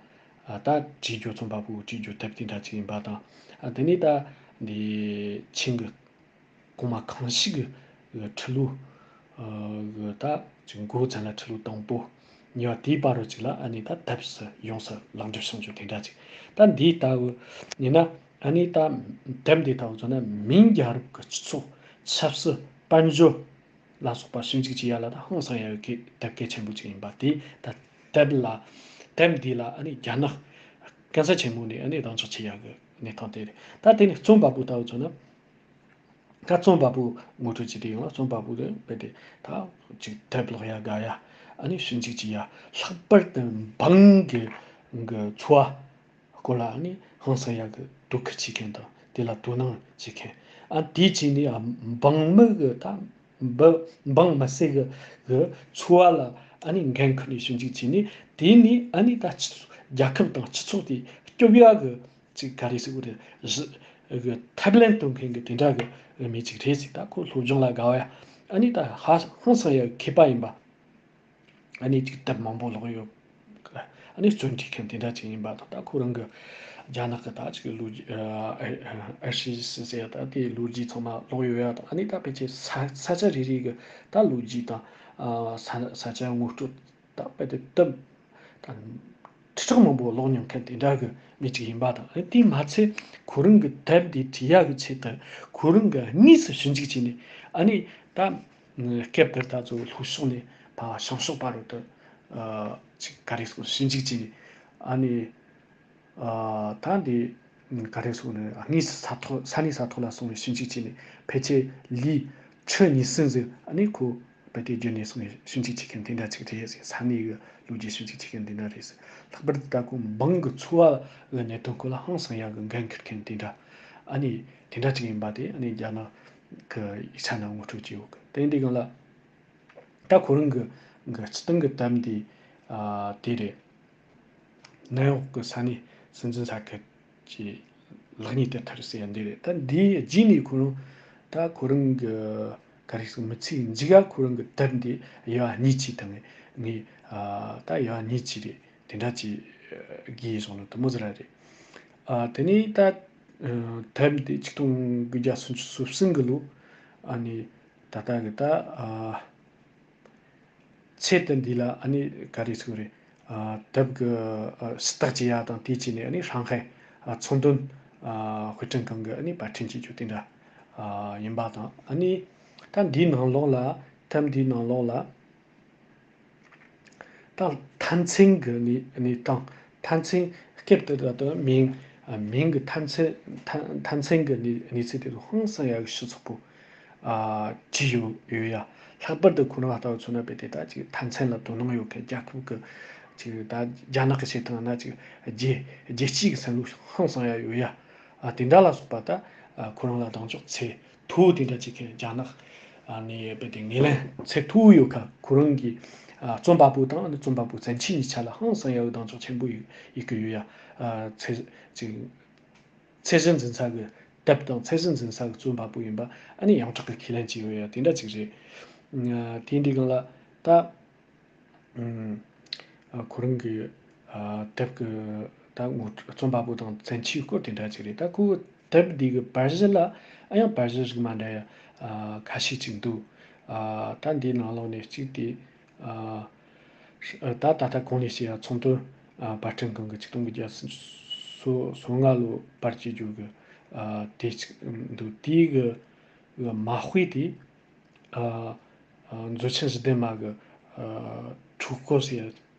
ཨ་ད་བྲིས་རྒྱུ། རྩོམ་པ་པོ་བྲིས་རྒྱུ་དེབ་དེ་འདྲ་ཅིག་ཡིན་པ་དང་། ཨ་དེ་ནས་ད་འདི་ཆིང་གི་གོང་མ་ཁང་ཞིག་གི་ཁྲི་ལོ་ཨ་གི་ད་ཅིག་འགོ་ཙམ་ལ་ཁྲི་ལོ་དང་པོ་གཉིས་པ་དེའི་བར་རུ་ཅིག་ལ་ཨ་ནི་ད་དེབ་སུ་ཡོངས་སུ་ལག་འཇུ་བྱུང་རྒྱུ་དེ་འདྲ་ཅིག་ད་འདི་ལྟ་བུ་ཡིན་ན་ཨ་ནི་ད་དེབ་འདི་ལྟ་བུ་མཚོན་ན་མིང་རྒྱལ་རབས་ཀྱི་སྤྱི་ཚོགས། ཆབ་སྲིད། དཔལ་འབྱོར་ལ་སོགས་པ་ཞིབ་འཇུག་བྱེད་ཡ་ལ་ད་ཧང་སང་ཡ་གི་དེབ་གལ་ཆེན་པོ་ཅིག་ཡིན་པ་དེ། ད་དེབ་ལ་དེབ་འདི་ལ་ཨ་ནི་རྒྱ་ནག་གན་ས་ཆེན་མོ་ནས་ཨ་ནི་གདེང་འཇོག་བྱེད་ཡ་གི་གནས་སྟངས་དེ་རེད། ད་དེ་ནི་རྩོམ་པ་པོ་ལྟ་བུ་མཚོན་ན། ད་རྩོམ་པ་པོ་ངོ་སྤྲོད་བྱེད་དུས་ཡོང་ལ་རྩོམ་པ་པོ་དེ་དཔེ་དེ་ད་ཅིག་དེབ་ཀློག་ཡ་དགའ་ཡ། ཨ་ནི་ཞིབ་འཇུག་བྱེད་ཡ། ལྷག་པར་དུ་འབངས་ཀྱི་གི་འཚོ་བ་སྐོར་ལ་ཨ་ནི་ཧང་སང་ཡ་གི་དོ་ཁུར་བྱེད་མཁན་དང་དེ་ལ་དོ་སྣང་བྱེད་མཁན། ཨ་དེའི་རྗེས་ནས་ཨ་འབངས་མི་གི་ད་འབུ་འབངས་མི་སེར་གི་གི་འཚོ་བ་ལ་ཨ་ནི་འགན་ཁུར་ནས་ཞིབ་འཇུག་བྱས་ནས། དེ་ནས་ཨ་ནི་ད་སྤྱི་ཚོགས་རྒྱལ་ཁབ་དང་སྤྱི་ཚོགས་དེ་སྐྱོབ་ཡ་གི་ཅིག་ག་རེ་ཟེར་དགོས་རེད། གཞི་གི་ཐབས་ལེན་གཏོང་མཁན་གི་དེ་འདྲ་གི་མི་ཅིག་རེད་ཟེར། ད་ཁོ་སློབ་སྦྱོང་ལ་དགའ་བ་ཡ། ཨ་ནི་ད་ཧ་ཧང་སང་ཡ་མཁས་པ་ཡིན་པ། ཨ་ནི་ཅིག་དེབ་མང་པོ་ཀློག་ཡོད། ཨ་ནི་རྩོམ་འབྲི་མཁན་དེ་འདྲ་ཅིག་ཡིན་པ་དང་། ད་ཁོ་རང་གི་རྒྱ་ནག་གི་ད་ཅིག་ལོ་རྒྱུས་ཨ་ཨར་ཤི་ཟེར་ཡ་ད་དེའི་ལོ་རྒྱུས་ཚང་མ་ཀློག་ཡོད་ཡ་དང་། ཨ་ནི་ད་ཕལ་ཆེར་ས་ས་ཆ་རེ་རེ་གི་ད་ལོ་རྒྱུས་དང་ཨ་ས་ས་ཆ་ངོ་སྤྲོད་ད་དཔེ་དེ་དེབ་ད་ཁྲི་ཕྲག་མང་པོ་ཀློག་མྱོང་མཁན་དེ་འདྲ་གི་མི་ཅིག་ཡིན་པ་དང་། ཨ་ནི་དེ་མ་ཚད་ཁོ་རང་གི་དེབ་འདི་བྲིས་ཡ་གི་ཆེད་དུ་ཁོ་རང་གི་དངོས་སུ་ཞིབ་འཇུག་བྱས་ནས། ཨ་ནི་ད་སྐབས་དེར་ད་ཚོ་ལྷོ་ཕྱོགས་ནས་ཕར་བྱང་ཕྱོགས་བར་དུ་ཨ་ཅིག་ག་རེ་ཟེར་ཞིབ་འཇུག་བྱས་ནས། ཨ་ནི་ཨ་ད་འདི་ག་རེ་ཟེར་ནས་དངོས་སུ་ས་ཐོག་ས་གནས་ས་ཐོག་ལ་སོང་ནས་ཞིབ་འཇུག་བྱས་ནས། ཕལ་ཆེར་ལོ་ཁྲི་གཉིས་གསུམ་ཟིག་ཨ་ནི་ཁོ་དཔེ་དེ་བརྒྱུད་ནས་སོང་ནས་ཞིབ་འཇུག་བྱེད་མཁན་དེ་འདྲ་ཅིག་རེད་ཟེར། ས་གནས་གི་ལོ་རྒྱུས་ཞིབ་འཇུག་བྱེད་མཁན་དེ་འདྲ་རེད་ཟེར། ལྷག་པར་དུ་ད་ཁོ་འབངས་གི་འཚོ་བ་གི་གནད་དོན་སྐོར་ལ་ཧང་སང་ཡ་གི་འགན་འཁུར་མཁན་དེ་འདྲ། ཨ་ནི་དེ་འདྲ་ཅིག་ཡིན་པ་དེ་ཨ་ནི་རྒྱ་ནག་གི་ཡིག་ཆ་ནང་ངོ་སྤྲོད་བྱས་ཡོད་གི། དེ་འདི་སྒང་ལ་ད་ཁོ་རང་གི་གི་སྤྱི་བཏང་གི་དེབ་འདི་ཨ་དེ་རེད། ནན་འོག་གི་ས་གནས་སྲིད་འཛིན་ས་ཁུལ་གྱི་ལེགས་ཉེས་དེབ་ཐེར་ཟེར་ཡ་འདི་རེད། ད་འདིའི་རྗེས་ནས་ཁོ་རང་ད་ཁོ་རང་གི་ག་རེ་ཟེར། མི་ཚེའི་མཇུག་ག་ཁོ་རང་གི་དེབ་འདི་དབྱེ་བ་གཉིས་ཀྱི་སྟེང་ནས་ཨ་ད་དབྱེ་བ་གཉིས་ཀྱི་རེད། དེ་འདྲ་ཅིག་ཨ་གི་བཟོ་ནོ་དེ་མོ་ཟིག་ར་རེད། ཨ་དེ་ནས་ད་ཨ་དེབ་འདི་ཆིག་སྟོང་དགུ་བརྒྱ་སུམ་ཅུ་སོ་གསུམ་གི་ལོ་ཨ་ནི་ད་ལྟ་གི་ད་ཨ་ཚེ་ད་འདི་ལ་ཨ་ནི་ག་རེ་ཟེར་རེད། ཨ་དེབ་གི་ཨ་ཞུ་དག་བྱེད་ཡ་དང་དེའི་རྗེས་ནས་ཨ་ནི་ཧྲང་ཧའེ་ཨ་ཚོང་དོན་ཨ་དཔེ་སྐྲུན་ཁང་གི་ཨ་ནི་པར་སྐྲུན་བྱེད་རྒྱུ་དེ་འདྲ་ཨ་ཡིན་པ་དང་། ཨ་ནི་ད་འདིའི་ནང་ལོགས་ལ་དེབ་འདིའི་ནང་ལོགས་ལ་ད་མཐའ་མཚན་གྱི་གནས་གནས་སྟངས། མཐའ་མཚན་སྐབས་དེ་དག་ཏུ་མིང་ཨ་མིང་གི་མཐའ་མཚན་མཐའ་མཐའ་མཚན་གྱི་གནས་གནས་ཚུལ་དེ་ཚོ་ཧང་སང་ཡག་གི་ཞུ་ཚུགས་པོ་ཨ་བྲིས་ཡོད་ཡོད་ཡ། ལྷག་པར་དུ་ཁོ་རང་ལྟ་བུ་མཚོན་ན་དཔེ་དེ་ད་ཅིག་མཐའ་མཚན་ལ་དོ་སྣང་ཡོད་མཁན། རྒྱལ་ཁབ་ཀྱི་ཅིག་ད་རྒྱ་ནག་གི་བྱེད་སྟངས་ན་ཅིག་རྒྱལ་རྒྱལ་སྤྱིའི་གི་བསམ་བློ་ཧང་སང་ཡ་ཡོད་ཡ། ཨ་དེ་འདྲ་ལ་སོགས་པ་ད་ཨ་ཁོ་རང་ལ་གདེང་འཇོག་ཚད་མཐོ་བོ་དེ་འདྲ་ཅིག་གི་རྒྱ་ནག་ཨ་ནི་དཔེ་དེ་ངོས་ལེན་ཚད་མཐོ་བོ་ཡོད་ཁ། ཁོ་རང་གི་ཨ་རྩོམ་པ་པོ་དང་ཨ་ནི་རྩོམ་པ་པོ་བཙན་ཆོས་གཉིས་ཆ་ལ་ཧང་སང་ཡ་གི་གདེང་འཇོག་ཆེན་པོ་ཡོད་ཡོད་ཀྱི་ཡོད་ཡ། ཨ་ཚད་ཅིག་ཚད་གཞི་འཛིན་ས་གི་དེབ་དང་ཚད་གཞི་འཛིན་ས་གི་རྩོམ་པ་པོ་ཡིན་པ་ཨ་ནི་ཡོངས་གྲགས་ཀྱི་ཁས་ལེན་བྱས་ཡོད་ཡ་དེ་འདྲ་ཅིག་རེད། ཨ་དེ་འདི་སྒང་ལ་ད་ཨ་ཁོ་རང་གི་ཨ་དེབ་ཀྱི་ད་ངོ་རྩོམ་པ་པོ་དང་བཙན་ཆོས་སྐོར་དེ་འདྲ་ཅིག་རེད། ད་ཁོ་དེབ་འདི་གི་པར་གཞི་ལ་ཨ་ཡང་པར་གཞི་རིགས་མ་འདྲ་ཡ་ཨ་ཁ་ཤས་ཅིག་འདུག་ཨ་ད་འདིའི་ནང་ལོགས་ནས་གཅིག་དེ། ཨ་ད་ད་ལྟ་གོང་ནས་བཤད་ཡ་ཚོང་དོན་ཨ་པར་སྐྲུན་ཁང་གི་ཆིག་སྟོང་དགུ་བརྒྱ་སོ་སོ་ལྔ་ལོ་པར་སྐྱེལ་རྒྱུ་གི་ཨ་དེ་ཅིག་འདུག་དེའི་གི་ གི་མ་དཔེ་དེ། ཨ། ཨ། མཛོད་ཆེན་བཞི་ལྡན་མ་གི། ཨ། འཁྲུལ་འཁོར་ཟེར་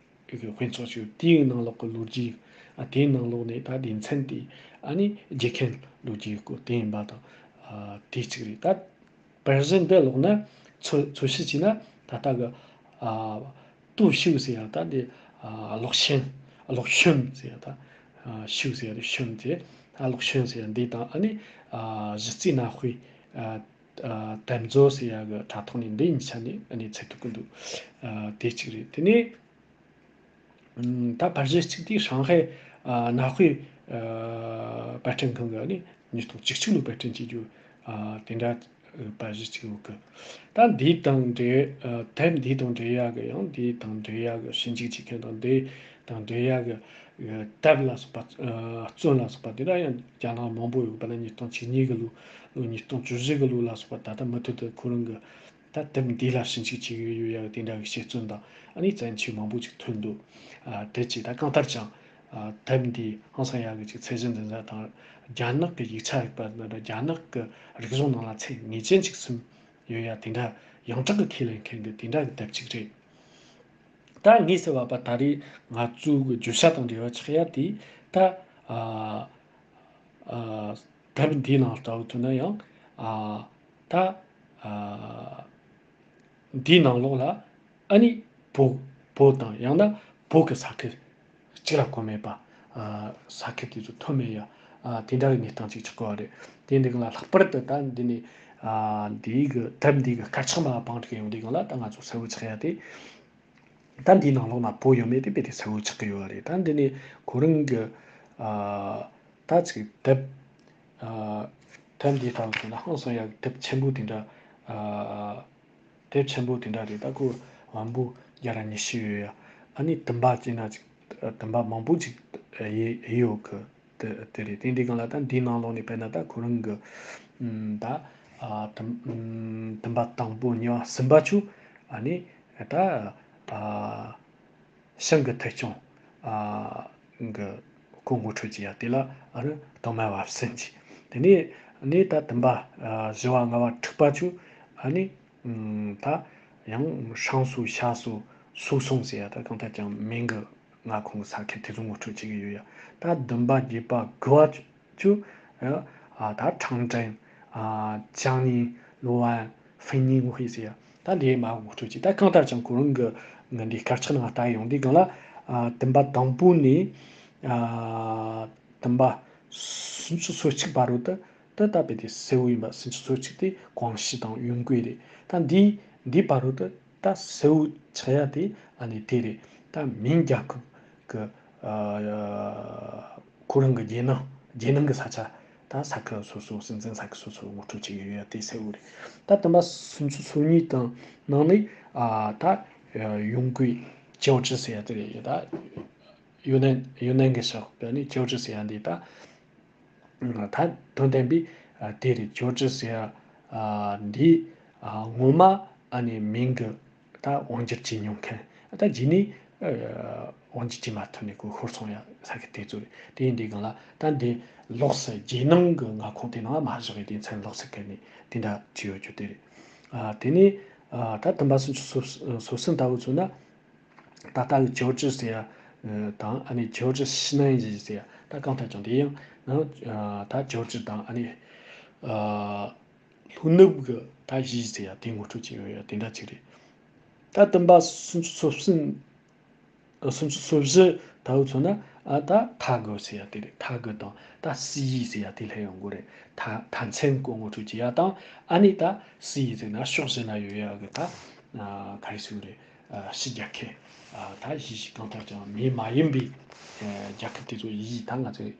ཡ་གི་དཔེ་ཚོགས་ཅིག་ཡོད། དེའི་ནང་ལོགས་ཀྱི་ལོ་རྒྱུས། ཨ། དེའི་ནང་ལོགས་ནས་ད་སྡེ་ཚན་དེ། ཨ་ནི་རྒྱལ་ཁམས་ལོ་རྒྱུས་སྐོར་དེ་ཡིན་པ་དང་། ཨ། དེ་གཅིག་རེད། ད་བར་གཞི་འདི་ཀློག་ན། འཚོལ་འཚོལ་ཞིབ་བྱས་ན་ད་ལྟ་གི། ཨ། ཏུའུ་ཞུའུ་ཟེར་ཡ་ད་འདི། ཨ། གློག་ཤིན། གློག་ཤིན་ཟེར་ཡ་ད། ཨ། ཞུའུ་ཟེར་ཡ་དེ་ཤིན་དེ། ད་གློག་ཤིན་ཟེར་ཡ་འདི་དང་། ཨ་ནི། ཨ། གཞི་རྩའི་གནའ་དཔེ། ཨ། ཨ། དེབ་མཛོད་ཟེར་ཡ་གི་དྲ་ཐོག་ནས་འདི་གཉིས་ཆ་ནས། ཨ་ནི་འཚོལ་ཐུབ་ཀྱི་འདུག། ཨ། དེ་གཅིག་རེད། དེ་ནས། ཨམ། ད་བར་གཞི་གཅིག་དེ་ཧྲང་ཧའེ། ཨ། གནའ་དཔེ། ཨ། པར་སྐྲུན་ཁང་གིས་ནི་ཉིས་སྟོང་བཅུ་གཅིག་ལོ་པར་སྐྲུན་བྱེད་རྒྱུ། ཨ། དེ་འདྲ་བར་གཞི་གཅིག་ཡོད་གི། ད་འདི་དང་འབྲེལ། ཨ། དེབ་འདི་དང་འབྲེལ་ཡ་གི་ཡང་། འདི་དང་འབྲེལ་ཡ་གི་ཞིབ་འཇུག་བྱེད་མཁན་དང་། འདི་དང་འབྲེལ་ཡ་གི། ཨ། དེབ་ལ་སོགས་པ། ཨ། བཙོན་ལ་སོགས་པ་དེ་འདྲ་ཡང་རྒྱ་ནག་མང་པོ་ཡོད་པ་ན། ཉིས་སྟོང་བཅུ་གཉིས་གི་ལོ། ལོ་ཉིས་སྟོང་བཅུ་བཞི་གི་ལོ་ལ་སོགས་པ། ད་ལྟ་མུ་མཐུད་དུ་ཁོ་རང་གི། ད་དེབ་འདི་ལ་ཞིབ་འཇུག་བྱེད་ཀྱི་ཡོད་ཡ་དེ་འདྲ་གི་དཔྱད་རྩོམ་དང་། ཨ་ནི་བཙན་བྱོལ་མང་པོ་ཅིག་ཐོན་འདུག། ཨ། དེ་ཅི་ད་གང་ལྟར་ཀྱང་། ཨ། དེབ་འདི་ཧང་སང་ཡ་གི་ཅིག་ཚད་གཞི་འཛིན་ས་དང་། རྒྱ་ནག་གི་ཡིག་ཆ་རིག་པ་འདི་འདྲ། རྒྱ་ནག་གི་རིག་གཞུང་ནང་ལ་ཚད་ངེས་ཅན་ཅིག་ཟིན་ཡོད་ཡ་དེ་འདྲ། ཡོངས་གྲགས་གི་ཁས་ལེན་མཁན་གི་དེ་འདྲ་གི་དེབ་ཅིག་རེད། ད་ངས་ཟེར་བ་པ་ད་རེས་ང་ཚོའི་གི་བརྗོད་བྱ་དང་འབྲེལ་བ་ཆགས་ཡ་དེ། ད། ཨ། ཨ། དེབ་འདིའི་ནང་ལྟ་བུ་ཐོན་ན་ཡང་། ཨ། ད། ཨ། འདིའི་ནང་ལོགས་ལ། ཨ་ནི་བོད། བོད་དང་ཡང་ན་བོད་ཀྱི་ས་ཁུལ་གཅིག་ལ་གོ་མེད་པ། ཨ། ས་ཁུལ་དེ་ཚོ་ཐོན་མེད་ཡ། ཨ། དེ་འདྲ་གི་གནས་སྟངས་ཅིག་ཆགས་ཀྱི་ཡོད་རེད། དེ་འདི་ག་ལ་ལྷག་པར་དུ་ད་འདི་ནས། ཨ། འདིའི་གི་དེབ་འདིའི་གི་དཀར་ཆག་མ་བང་སྒྲིག་ཡོང་དུས་སྒང་ལ། ད་ང་ཚོ་གསལ་བོ་ཆགས་ཡ་དེ། ད་འདིའི་ནང་ལོགས་ན་བོད་ཡོད་མེད་དེ་དཔེ་དེ་གསལ་བོ་ཆགས་ཀྱི་ཡོད་རེད། ད་འདི་ནས་ཁོ་རང་གི། ཨ། ད་ཅིག་དེབ། ཨ། དེབ་འདི་ལྟ་བུ་བྱུང་ན་ཧང་སང་ཡ་དེབ་ཆེན་པོ་དེ་འདྲ། ཨ། དེབ་ཆེན་པོ་དེ་འདྲ་རེད། ད་ཁོ་བམ་པོ་བརྒྱ་ར་ཉི་ཤུ་ཡོད་ཡ། ཨ་ནི་བདུན་པ་བྱས་ན་ཅིག། བདུན་པ་མང་པོ་ཅིག་ཡོད་ཡོད་གི། དེ་དེ་རེད། དེ་འདི་སྒང་ལ་ད་འདིའི་ནང་ལོགས་ནས་དཔེར་ན་ད་ཁོ་རང་གི། ཨམ། ད། ཨ། བདུན། ཨམ། བདུན་པ་དང་པོ་གཉིས་པ་གསུམ་པ་བཅུ། ཨ་ནི་ད། ཨ། ཞང་གི་ཐུགས་སྐྱོང་། ཨ། གི་སྐོར་ངོ་སྤྲོད་བྱེད་ཡ་དེ་ལ། ཨ་ནི་གདོང་དམར་བ་གསུམ་གྱིས། དེ་ནས་ནི་ད་བདུན་པ། ཨ། བཞི་པ་ལྔ་པ་དྲུག་པ་བཅུ། ཨ་ནི། ཨམ། ད་ཡང་ཧྲང་སུའུ་ཤ་སུའུ་སུའུ་སུང་ཟེར་ཡ། ད་གང་ལྟར་ཀྱང་མིང་གི་མངའ་ཁོངས་ས་ཁུལ་དེ་ཚོ་ངོ་སྤྲོད་བྱེད་ཀྱི་ཡོད་ཡ། ད་བདུན་པ་བརྒྱད་པ་དགུ་པ་བཅུ། ཨ། ད་ཁྲང་ཀྲེན། ཨ། ཅང་ནིང་། ལུའུ་ཝན། ཧྥེང་ཉིང་ཧུའེ་ཟེར་ཡ། ད་འདི་མ་ངོ་སྤྲོད་བྱེད། ད་གང་ལྟར་ཀྱང་ཁོ་རང་གི་ངི་འདི་དཀར་ཆག་ནང་ལྟ་ཡོང་དུས་སྒང་ལ། ཨ། བདུན་པ་དང་པོ་ནས། ཨ། བདུན་པ་སུམ་ཅུ་སོ་གཅིག་བར་དུ། ད་ད་དཔེ་དེ་གསལ་བོ་ཡིན་པ། སུམ་ཅུ་སོ་གཅིག་དེ་ཀོང་ཞི་དང་ཡུན་ཀུའེ་རེད། ད་འདི་འདི་བར་དུ་ད་གསལ་བོ་ཆགས་ཡ་དེ། ཨ་ནི་དེ་རེད། ད་མིང་རྒྱལ་ཁབ་ཀྱི། ཨ། ཁོ་རང་གི་རྒྱལ་ནང་། རྒྱལ་ནང་གི་ས་ཆ། ད་ས་ཁུལ་སོ་སོ། སྲིད་འཛིན་ས་ཁུལ་སོ་སོ་ངོ་སྤྲོད་བྱེད་ཀྱི་ཡོད་ཡ་དེ་གསལ་བོ་རེད། ད་བདུན་པ་སུམ་ཅུ་སོ་གཉིས་དང་ནང་ནས། ཨ། ད་ཡུན་ཀུའེ་ཅའོ་ཀྲི་ཟེར་ཡ་དེ་རེད། ད་ཡུན་ནན། ཡུན་ནན་གྱི་ཕྱོགས་ཀྱི་ནི་ཅའོ་ཀྲི་ཟེར་ཡ་འདི་ད། ད་དོན་དམ་པའི། ཨ། དེ་རེད། ཅའོ་ཀྲི་ཟེར་ཡ། ཨ། འདི། ཨ། ངོ་མ་ཨ་ནི་མིང་གི་ད་དབང་སྒྱུར་བྱེད་མྱོང་མཁན། ད་རྗེས་ནས། ཨ། དབང་སྒྱུར་བྱེད་མ་ཐུབ་ནས་ཁོ་ཤོར་སོང་ཡ་ས་ཁུལ་དེ་ཚོ་རེད། དེ་ཡིན་དུས་སྒང་ལ་ད་འདི་ལོགས་སུ་རྒྱལ་ནང་གི་མངའ་ཁོངས་དེ་ནང་མ་བཞག་པའི་དེ་མཚན་ལོགས་སུ་བཀར་ནས་དེ་འདྲ་བྲིས་ཡོད་རྒྱུ་དེ་རེད། ཨ། དེ་ནས། ཨ། ད་བདུན་པ་སུམ་ཅུ་སོ་གསུམ་ལྟ་བུ་མཚོན་ན། ད་ལྟ་གི་ཅའོ་ཀྲི་ཟེར་ཡ་དང་། ཨ་ནི་ཅའོ་ཀྲི་ཞི་ནན་ཡི་ཟེར་ཡ། ད་གང་ལྟར་ཀྱང་དེ་ཡང་། ཨ། ད་ཅའོ་ཀྲི་དང་། ཨ་ནི། ཨ། ལྷོ་ནུབ་ཀྱི་ད་ཡི་ཟེར་ཡ་དེ་ངོ་སྤྲོད་བྱས་ཡོད་ཡ་དེ་འདྲ་ཅིག་རེད། ད་བདུན་པ་སུམ་ཅུ་སོ་གསུམ། སུམ་ཅུ་སོ་བཞི་ལྟ་བུ་མཚོན་ན། ཨ། ད་ཐ་གི་ཟེར་ཡ་དེ་རེད། ཐ་གི་དང་ད་སི་ཡི་ཟེར་ཡ་དེ་སླེབས་ཡོང་གི་རེད། ཐ། ཐ་མཚན་སྐོར་ངོ་སྤྲོད་བྱེད་ཡ་དང་། ཨ་ནི་ད་སི་ཡི་ཟེར་ན་ཕྱོགས་བཞི་ན་ཡོད་ཡ་གི་ད། ཨ། ག་རེ་ཟེར་དགོས་རེད། ཨ། ཕྱི་རྒྱལ་ཁབ། ཨ། ད་ཡི་ཞིག་གང་ལྟར་ཀྱང་མི་མ་ཡིན་པའི། ཨ། རྒྱལ་ཁབ་དེ་ཚོ་ཡི་ད་ང་ཚོས་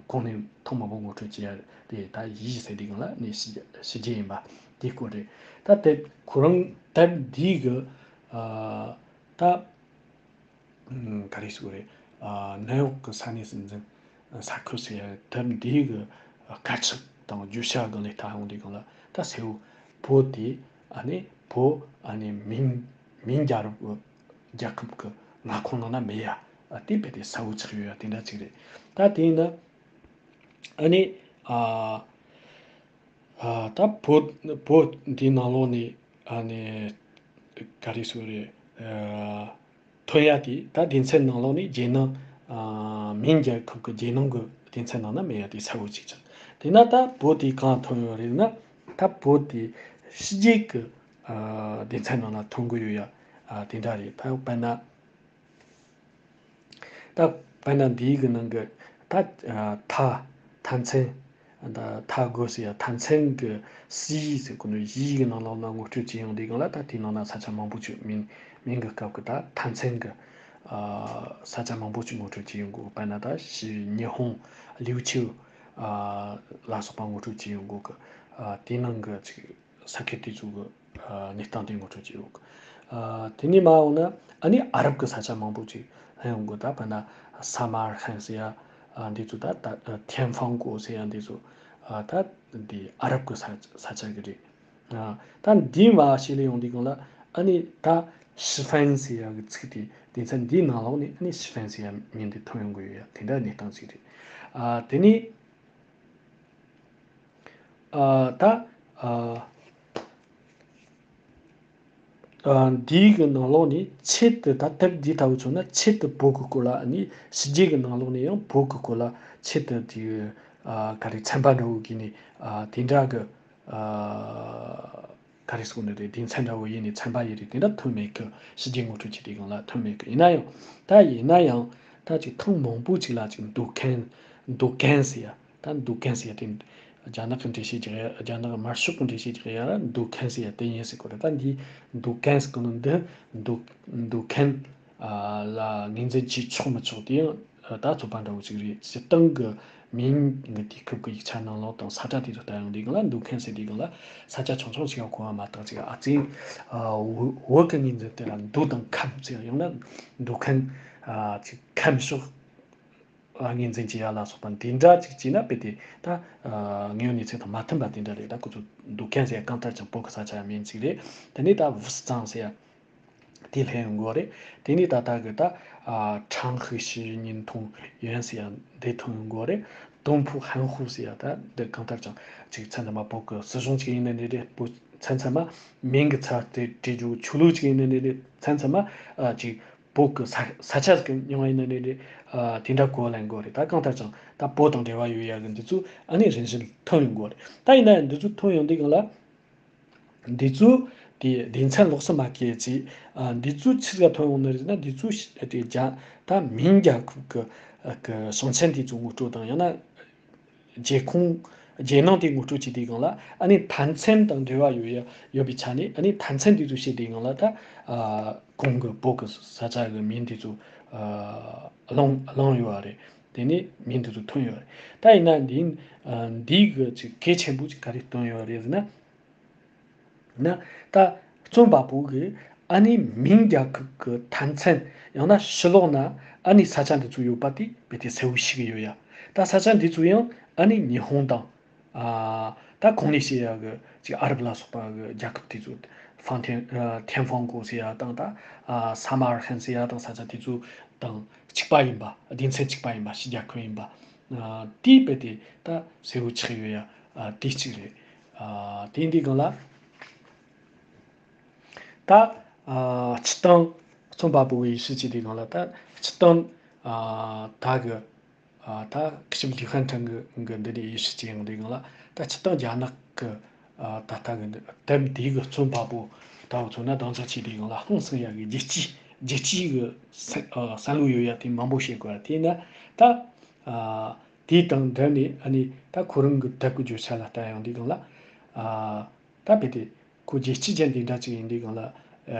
གོང་ནས་ཐེངས་མང་པོ་ངོ་སྤྲོད་བྱས་ཡ་རེད། ད་ཡི་ཟེར་དུས་སྒང་ལ་ནི་ཕྱི། ཕྱི་རྒྱལ་ཡིན་པ་དེའི་སྐོར་རེད། ད་དེབ་ཁོ་རང་དེབ་འདིའི་གི། ཨ། ད། ཨ། ག་རེ་ཟེར་དགོས་རེད། ཨ། ནེའུ་ཡོག་གི་ས་གནས་སྲིད་འཛིན་ས་ཁུལ་ཟེར་ཡ་དེབ་འདིའི་གི་དཀར་ཆག་དང་བརྗོད་བྱ་གི་ལས་ལྟ་ཡོང་དུས་སྒང་ལ། ད་གསལ་བོ་བོད་དེ། ཨ་ནི་བོད། ཨ་ནི་མིང་། མིང་རྒྱལ་རབས་རྒྱལ་ཁབ་ཀྱི་མངའ་ཁོངས་ནང་ན་མེད་ཡ། ཨ། དེ་དཔེ་དེ་གསལ་བོ་ཆགས་ཡོད་ཡ་དེ་འདྲ་ཅིག་རེད། ད་དེ་ཡིན་ན། ཨ་ནི། ཨ། ཨ་ད་བོད་བོད་འདིའི་ནང་ལོགས་ནས་ཨ་ནི་ག་རེ་ཟེར་རེད། ཨ་ཐོན་ཡ་དེ་ད་སྡེ་ཚན་ནང་ལོགས་ནས་རྗེས་ནང་ཨ་མིང་རྒྱལ་ཁབ་ཀྱི་རྗེས་ནང་གི་སྡེ་ཚན་ནང་ན་མེད་ཡ་དེ་གསལ་བོ་ཅིག་ཆགས། དེས་ན་ད་བོད་དེ་གང་ཐོན་ཡོད་རེད་ན། ད་བོད་དེ་ཕྱི་རྒྱལ་གྱི་ཨ་སྡེ་ཚན་ནང་ན་ཐོན་གྱི་ཡོད་ཡ། ཨ་དེ་འདྲ་རེད། ད་དཔེར་ན། ད་དཔེར་ན་འདིའི་གི་ནང་གི་ད་ཨ་མཐའ་མཐའ་མཚན། ད་མཐའ་སྒོ་ཟེར་ཡ་མཐའ་མཚན་གི་སི་ཟེར་གོ་ནོ་ཡི་གི་ནང་ལོགས་ན་ངོ་སྤྲོད་བྱེད་ཡོང་དུས་སྒང་ལ། ད་དེའི་ནང་ན་ས་ཆ་མང་པོ་ཅིག་མིང་མིང་གི་སྐབས་ཀྱི་ད་མཐའ་མཚན་གི་ཨ་ས་ཆ་མང་པོ་ཅིག་ངོ་སྤྲོད་བྱེད་ཡོང་གོ། དཔེར་ན་ད་ཞི་ཉི་ཧོང་ལིའུ་ཆིའུ་ཨ་ལ་སོགས་པ་ངོ་སྤྲོད་བྱེད་ཡོང་གོ་གི། ཨ་དེའི་ནང་གི་ཅིག་ས་ཁུལ་དེ་ཚོ་གི་ཨ་གནས་སྟངས་དེ་ངོ་སྤྲོད་བྱེད་ཡོད། ཨ་དེ་ནས་མར་འོང་ན་ཨ་ནི་ཨ་རབ་ཀྱི་ས་ཆ་མང་པོ་ཅིག་ལྷན་ཡོང་གི། ད་དཔེར་ན་ས་མར་ཧན་ཟེར་ཡ་ཨ་འདི་ཚོ། ད་ད་ཐེན་ཧྥང་ཀོ་ཟེར་ཡ་འདི་ཚོ། ཨ་ད་འདི་ཨ་རབ་ཀྱི་ས་ས་ཆ་གི་རེད། ཨ་ད་འདི་མར་ཕྱི་ལ་ཡོང་དུས་སྒང་ལ་ཨ་ནི་ད་ཤི་ཧྥན་ཟེར་ཡ་གི་ཚིག་དེ། སྡེ་ཚན་འདིའི་ནང་ལོགས་ནས་ཨ་ནི་ཤི་ཧྥན་ཟེར་ཡ་མིང་དེ་ཐོན་ཡོང་གི་ཡོད་ཡ། དེ་འདྲ་གནས་སྟངས་ཅིག་རེད། ཨ་དེ་ནས། ཨ་ད་ཨ་ཨ་འདིའི་གི་ནང་ལོགས་ནས་ཆེད་དུ། ད་དེབ་འདི་ལྟ་བུ་མཚོན་ན་ཆེད་དུ་བོད་ཀྱི་སྐོར་ལ། ཨ་ནི་ཕྱི་རྒྱལ་གྱི་ནང་ལོགས་ནས་ཡང་བོད་ཀྱི་སྐོར་ལ་ཆེད་དུ་དེ་ཨ་ག་རེ་ཚན་པ་འདྲ་བོ་བརྒྱུད་ནས་ཨ་དེ་འདྲ་གི་ཨ་ག་རེ་ཟེར་ནི་རེད། སྡེ་ཚན་འདྲ་བོ་ཡིན་ནས་ཚན་པ་ཡིན་རེད། དེ་འདྲ་ཐོན་མེད་གི། ཕྱི་རྒྱལ་ངོ་སྤྲོད་བྱེད་དུས་སྒང་ལ་ཐོན་མེད་གི། ཡིན་ན་ཡང་། ད་ཡིན་ན་ཡང་ད་ཅིག་ཐེངས་མང་པོ་ཅིག་ལ་ཅིག་འདུ་ཁན། འདུ་ཁན་ཟེར་ཡ། ད་འདུ་ཁན་ཟེར་ཡ་དེ་རྒྱ་ནག་གི་འགྲེལ་བཤད་རྒྱག་ཡ། རྒྱ་ནག་གི་དམར་ཤོག་གི་འགྲེལ་བཤད་རྒྱག་ཡ་ལ་འདུ་ཁན་ཟེར་ཡ་དེ་ཡིན་ཟེར་གོ་རེད། ད་འདི་འདུ་ཁན་ཟེར་གོ་ནོ་འདི་འདུ་འདུ་ཁན་ཨ་ལ་ངོས་འཛིན་བྱེད་ཆོག་མི་ཆོག་དེ་ཡང་ད་རྩོད་པ་འདྲ་བོ་ཅིག་རེད། སྤྱིར་བཏང་གི་མིང་གི་དུས་སྐབས་ཀྱི་ཡིག་ཆ་ནང་ལོགས་དང་ས་བཀྲ་དེ་ཚོ་ལྟ་ཡོང་དུས་སྒང་ལ། འདུ་ཁན་ཟེར་དུས་སྒང་ལ་ས་ཆ་ཆུང་ཆུང་ཞིག་ལ་གོ་བ་མ་གཏོགས། ཅིག་ཨ་ཙི་ཨ་བོད་བོད་ཀྱི་ངོས་འཛིན་དེ་ལ་འདུ་དང་ཁམས་ཟེར། ཡང་ན་འདུ་ཁན་ཨ་ཅིག་ཁམས་ཕྱོགས་ལ་ངོས་འཛིན་བྱེད་ཡ་ལ་སོགས་པ་འདི་འདྲ་ཅིག་བྱས་ན། དཔེ་དེ་ད་ཨ་དངོས་ཡོད་གནས་ཚུལ་དང་མ་མཐུན་པ་དེ་འདྲ་རེད། ད་ཁོ་ཚོ་འདུ་ཁན་ཟེར་ཡ་གང་ལྟར་ཀྱང་བོད་ཀྱི་ས་ཆ་མིང་ཅིག་རེད། དེ་ནས་ད་ཝུ་སི་ཙང་ཟེར་ཡ་དེ་ལྷན་ཡོང་གོ་རེད། དེ་ནས་ད་ལྟ་གི་ད་ཨ་ཁྲང་ཧི་ཤི་ཉིན་ཐུང་ཡོན་ཟེར་ཡ་འདི་ཐོན་ཡོང་གོ་རེད། ཏུང་ཕུ་ཧན་ཧུ་ཟེར་ཡ་ད་འདི་གང་ལྟར་ཀྱང་ཅིག་མཚན་ཚང་མ་བོད་ཀྱི་སྲིད་གཞུང་ཅིག་ཡིན་ན་ནི་རེད། བོད་མཚན་ཚང་མ་མིང་གི་ཚབ་དེ་བྲིས་རྒྱུ་ཆོས་ལུགས་ཅིག་ཡིན་ན་ནི་རེད། མཚན་ཚང་མ་ཨ་ཅིག་བོད་ཀྱི་ས་ས་ཆ་ཟིག་གི་མྱིང་ཡིན་ན་ནི་རེད། ཨ་དེ་འདྲ་གོ་ལེན་དགོས་རེད། ད་གང་ལྟར་ཀྱང་ད་བོད་དང་འབྲེལ་བ་ཡོད་ཡ་གི་འདི་ཚོ་ཨ་ནི་རིམ་བཞིན་ཐོན་ཡོང་དགོས་རེད། ད་ཡིན་ན་ཡང་འདི་ཚོ་ཐོན་ཡོང་དུས་སྒང་ལ། འདི་ཚོ་དེ་སྡེ་ཚན་ལོགས་སུ་མ་བཀལ་ཅིག་ཨ་འདི་ཚོ་ཆི་ཟིག་ཐོན་ཡོང་ནི་རེད་ན། འདི་ཚོ་དེ་རྒྱ་ད་མིང་རྒྱལ་ཁབ་ཀྱི་ཨ་གི་ཞིང་ཆེན་དེ་ཚོ་ངོ་སྤྲོད་དང་། ཡང་ན་རྒྱལ་ཁོངས་རྒྱལ་ནང་དེ་ངོ་སྤྲོད་བྱེད་དུས་སྒང་ལ། ཨ་ནི་མཐའ་མཚན་དང་འབྲེལ་བ་ཡོད་ཡ་ཡོད་པའི་ཆ་ནས། ཨ་ནི་མཐའ་མཚན་དེ་ཚོ་བཤད་དུས་སྒང་ལ་ད་ཨ་གོང་གི་བོད་ཀྱི་ས་ཆ་གི་མིང་དེ་ཚོ་ཨ་བླངས་བླངས་ཡོད་པ་རེད། དེ་ནས་མིང་དེ་ཚོ་ཐོན་ཡོད་རེད། ད་ཡིན་ན་འདི་ཨ་འདི་གི་ཅིག་གལ་ཆེན་པོ་ཅིག་ག་རེ་སྟོན་ཡོད་རེད་ཟེར་ན། ན་ད་རྩོམ་པ་པོ་གིས་ཨ་ནི་མིང་རྒྱལ་ཁབ་ཀྱི་མཐའ་མཚན། ཡང་ན་ཕྱི་ལོགས་ན་ཨ་ནི་ས་ཆ་འདི་ཚོ་ཡོད་པ་དེ་རྦད་དེ་གསལ་བོ་ཤེས་ཀྱི་ཡོད་ཡ། ད་ས་ཆ་འདི་ཚོ་ཡང་ཨ་ནི་ཉི་ཧོང་དང་ཨ་ད་གོང་ནས་བཤད་ཡ་གི་ཅིག་ཨ་རབ་ལ་སོགས་པ་གི་རྒྱལ་ཁབ་དེ་ཚོ། ཧྥང་ཐེན་ཨ་ཐེན་ཧྥང་ཀོ་ཟེར་ཡ་དང་། ད་ཨ་ས་མར་ཧན་ཟེར་ཡ་དང་། ས་ཆ་དེ་ཚོ་དང་གཅིག་པ་ཡིན་པ། སྡེ་ཚན་གཅིག་པ་ཡིན་པ། ཕྱི་རྒྱལ་ཁབ་ཡིན་པ། ཨ་དེ་རྦད་དེ་ད་གསལ་བོ་ཆགས་ཡོད་ཡ། ཨ་དེ་གཅིག་རེད། ཨ་དེ་འདི་སྒང་ལ་ད་ཨ་སྤྱིར་བཏང་རྩོམ་པ་པོ་གི་ཡི་ཤུ་ཅི་དེ་སྒང་ལ། ད་སྤྱིར་བཏང་ཨ་ད་གི་ཨ་ད་སྐུ་ཞབས་ལི་ཧན་ཁྲང་གི་གི་འདི་ནས་ཡི་ཤུ་ཅི་ཡང་དེ་སྒང་ལ། ད་སྤྱིར་བཏང་རྒྱ་ནག་གི་ཨ་ད་ལྟ་གི་འདི་དེབ་འདི་གི་རྩོམ་པ་པོ་ད་བོ་མཚོན་ན་བདག་ཅག་ཆེ་དེ་སྒང་ལ་ཧང་སང་ཡ་གི་རྒྱལ་སྤྱི་རྒྱལ་སྤྱི་གི་ས་ཨ་བསམ་བློ་ཡོད་ཡ་དེ་མང་པོ་བཤད་དགོས་ཡ། དེས་ན་ད་ཨ་དེ་དང་འབྲེལ་ནས་ཨ་ནི་ད་ཁོ་རང་གི་དེབ་ཀྱི་བརྗོད་བྱ་ལ་ལྟ་ཡོང་དུས་སྒང་ལ། ཨ་ད་རྦད་དེ་ཁོ་རྒྱལ་སྤྱི་ཅན་དེ་འདྲ་ཅིག་ཡིན་དུས་སྒང་ལ་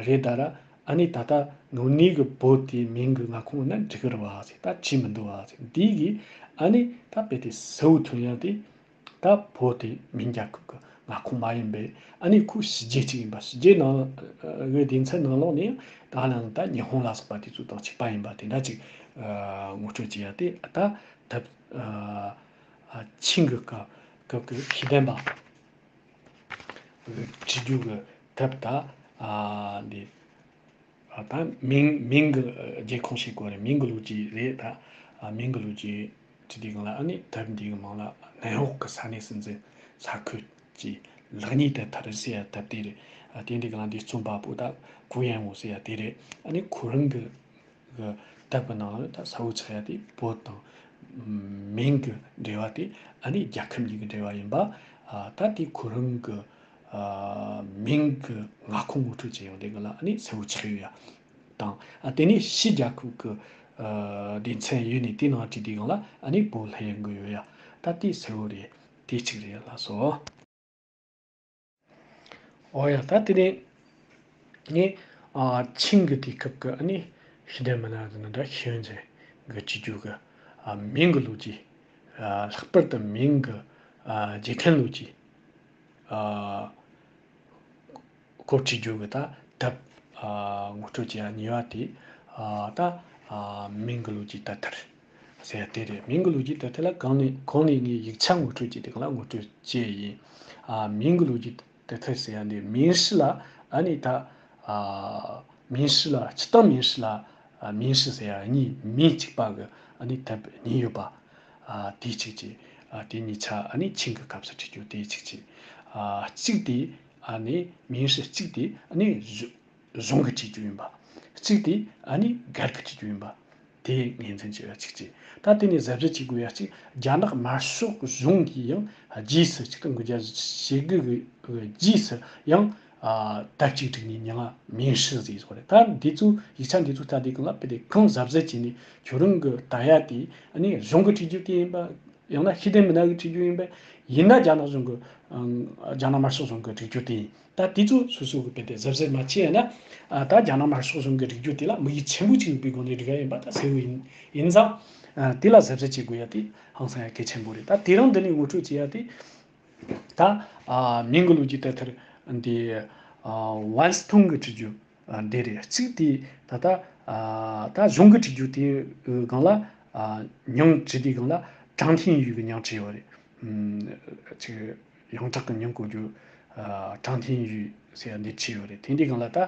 རེད། ད་ར་ཨ་ནི་ད་ལྟ་དངོས་གནས་ཀྱི་བོད་དེའི་མིང་གི་མངའ་ཁོངས་ན་འགྲིག་གི་རེད་བ་ཟེར། ད་བྲིས་མི་འདུག་བ་ཟེར། འདི་གིས་ཨ་ནི་ད་རྦད་དེ་གསལ་བོ་ཐོན་ཡ་དེ། ད་བོད་དེ་མིང་རྒྱལ་ཁབ་ཀྱི་མངའ་ཁོངས་མ་ཡིན་པས། ཨ་ནི་ཁོ་ཕྱི་རྒྱལ་ཅིག་ཡིན་པ། ཕྱི་རྒྱལ་ནང་གི་སྡེ་ཚན་ནང་ལོགས་ནས་ད་ལན་ད་ཉི་ཧོང་ལ་སོགས་པ་དེ་ཚོ་དང་གཅིག་པ་ཡིན་པ་དེ་འདྲ་ཅིག་ཨ་ངོ་སྤྲོད་བྱེད་ཡ་དེ། ད་ད་ཨ་ཨ་ཆིང་གི་སྐབས་སྐབས་ཀྱི་ཤེས་ལྡན་པ་བྲིས་རྒྱུ་གི་དེབ། ད་ཨ་འདི་ཨ་ད་མིང་མིང་གི་རྒྱལ་ཁོངས་ཤིག་དགོས་རེད། མིང་གི་ལོ་རྒྱུས་རེད། ད་ཨ་མིང་གི་ལོ་རྒྱུས་བྲིས་དུས་སྒང་ལ། ཨ་ནི་དེབ་འདིའི་མིང་ལ་ནན་ཧོག་གི་ས་གནས་སྲིད་འཛིན་ས་ཁུལ། ཀྱི་ལེགས་ཉེས་དེ་ཐར་ཟེར་ཡ་དེབ་དེ་རེད། ཨ་དེ་འདི་ག་ལ་འདི་རྩོམ་པ་པོ་ད་གུ་ཡན་ཝུ་ཟེར་ཡ་དེ་རེད། ཨ་ནི་ཁོ་རང་གི་གི་དེབ་གི་ནང་ལ་ད་གསལ་བོ་ཆགས་ཡ་དེ་བོད་དང་མིང་གི་འབྲེལ་བ་དེ་ཨ་ནི་རྒྱལ་ཁབ་གཉིས་ཀྱི་འབྲེལ་བ་ཡིན་པ། ཨ་ད་དེ་ཁོ་རང་གི་ཨ་མིང་གི་མངའ་ཁོངས་ངོ་སྤྲོད་བྱེད་ཡོང་དེ་ག་ལ་ཨ་ནི་གསལ་བོ་ཆགས་ཡོད་ཡ། དང་། ཨ་དེ་ནས་ཕྱི་རྒྱལ་ཁབ་ཀྱི་ཨ་སྡེ་ཚན་ཡོད་ནས་དེ་ནང་བྲིས་དུས་སྒང་ལ་ཨ་ནི་བོད་ལྷན་ཡོང་གི་ཡོད་ཡ། ད་དེ་གསལ་བོ་རེད། དེ་གཅིག་རེད། ལགས་སོ། འོ་ཡ། ད་དེ་ནས་ངས་ཨ་ཆིང་གི་དུས་སྐབས་ཀྱི་ཨ་ནི་ཤེས་ལྡན་མི་སྣ་ཟེར་ན་འདྲ་ཤེས་ཡོན་ཅན་གྱི་བྲིས་རྒྱུ་གི་ཨ་མིང་གི་ལོ་རྒྱུས། ཨ་ལྷག་པར་དུ་མིང་གི་ཨ་རྗེས་མཐུན་ལོ་རྒྱུས། ཨ་སྐོར་བྲིས་རྒྱུ་གི་ད་དེབ་ཨ་ངོ་སྤྲོད་བྱེད་ཡ་གཉིས་པ་དེ་ཨ་ད་ཨ་མིང་གི་ལོ་རྒྱུས་དེབ་ཐེར་ཟེར་ཡ་དེ་རེད། མིང་གི་ལོ་རྒྱུས་དེབ་ཐེར་ལ་གང་ནས་གང་ནས་ངས་ཡིག་ཆ་ངོ་སྤྲོད་བྱས་དེ་གང་ལ་ངོ་སྤྲོད་བྱས་ཡིན། ཨ་མིང་གི་ལོ་རྒྱུས་དེབ་ཐེར་ཟེར་ཡ་འདི་མིང་ཧྲི་ལ་ཨ་ནི་ད་ཨ་མིང་ཧྲི་ལ་སྤྱིར་བཏང་མིང་ཧྲི་ལ་ཨ་མིང་ཧྲི་ཟེར་ཡ་གཉིས། མིང་གཅིག་པ་གི་ཨ་ནི་དེབ་གཉིས་ཡོད་པ། ཨ་དེ་གཅིག་བྱས། ཨ་དེ་གཉིས་ཆ་ཨ་ནི་ཆིང་གི་སྐབས་སུ་བྲིས་རྒྱུ་དེ་གཅིག་བྱས། ཨ་གཅིག་དེ་ཨ་ནི་མིང་ཧྲི་གཅིག་དེ་ཨ་ནི་གཞུ་གཞུང་གི་བྲིས་རྒྱུ་ཡིན་པ། གཅིག་དེ་ཨ་ནི་སྒེར་གྱི་བྲིས་རྒྱུ་ཡིན་པ། དེ་ངོས་འཛིན་བྱེད་ཡ་གཅིག་བྱས། ད་དེ་ནས་གཟབ་གཟབ་བྱེད་དགོས་ཡ་གཅིག་རྒྱ་ནག་དམར་ཤོག་གཞུང་གིས་ཡང་རྗེས་སུ་ཆིག་སྟོང་དགུ་བརྒྱ་ཞེ་དགུ་གི་རྗེས་སུ་ཡང་ཨ་དེབ་གཅིག་བསྒྲིགས་ནས་མིང་ལ་མིང་ཧྲི་ཟེར་བཞག་རེད། ད་འདི་ཚོ་ཡིག་ཆ་འདི་ཚོ་ལྟ་དུས་སྒང་ལ་དཔེ་དེ་གང་གཟབ་གཟབ་བྱས་ནས་ཁྱོད་རང་གི་ལྟ་ཡ་དེ་ཨ་ནི་གཞུང་གི་བྲིས་རྒྱུ་དེ་ཡིན་པ། ཡང་ན་ཤེས་ལྡན་མི་སྣ་གི་བྲིས་རྒྱུ་ཡིན་པས། ཡིན་ན་རྒྱ་ནག་གཞུང་གི་ཨང་རྒྱ་ནག་དམར་ཤོག་གཞུང་གི་བྲིས་རྒྱུ་དེ་ཡིན། ད་དེ་ཚོ་སོ་སོ་གི་དཔེ་དེ་གཟབ་གཟབ་མ་བྱས་ན། ཨ་ད་རྒྱ་ནག་དམར་ཤོག་གཞུང་གི་བྲིས་རྒྱུ་དེ་ལ་དམིགས་ཡུལ་ཆེན་པོ་ཅིག་ཡོད་པའི་སྒོ་ནས་བྲིས་པ་ཡིན་པ་ད་གསལ་བོ་ཡིན། ཡིན་ཙང་ཨ་དེ་ལ་གཟབ་གཟབ་བྱེད་དགོས་ཡ་དེ་ཧང་སང་ཡ་གལ་ཆེན་པོ་རེད། ད་དེ་རིང་འདི་ནས་ངོ་སྤྲོད་བྱེད་ཡ་དེ་ད་ཨ་མིང་གི་ལོ་རྒྱུས་དེབ་ཐེར་འདི་ཨ་ཝན་སི་ཐུང་གི་བྲིས་རྒྱུ། ཨ་འདི་རེད། གཅིག་དེ་ད་ལྟ་ཨ་ད་གཞུང་གི་བྲིས་རྒྱུ་དེའི་སྒང་ལ་ཨ་མྱིང་བྲིས་དུས་སྒང་ལ་ཀྲང་ཐིང་ཡུས་ཀྱི་མྱིང་བྲིས་ཡོད་རེད། ཨམ་ཅིག་ཡོངས་གྲགས་ཀྱི་མྱིང་གོ་རྒྱུ་ཨ་ཀྲང་ཐིང་ཡུས་ཟེར་ཡ་འདི་བྲིས་ཡོད་རེད། དེ་འདི་སྒང་ལ་ད་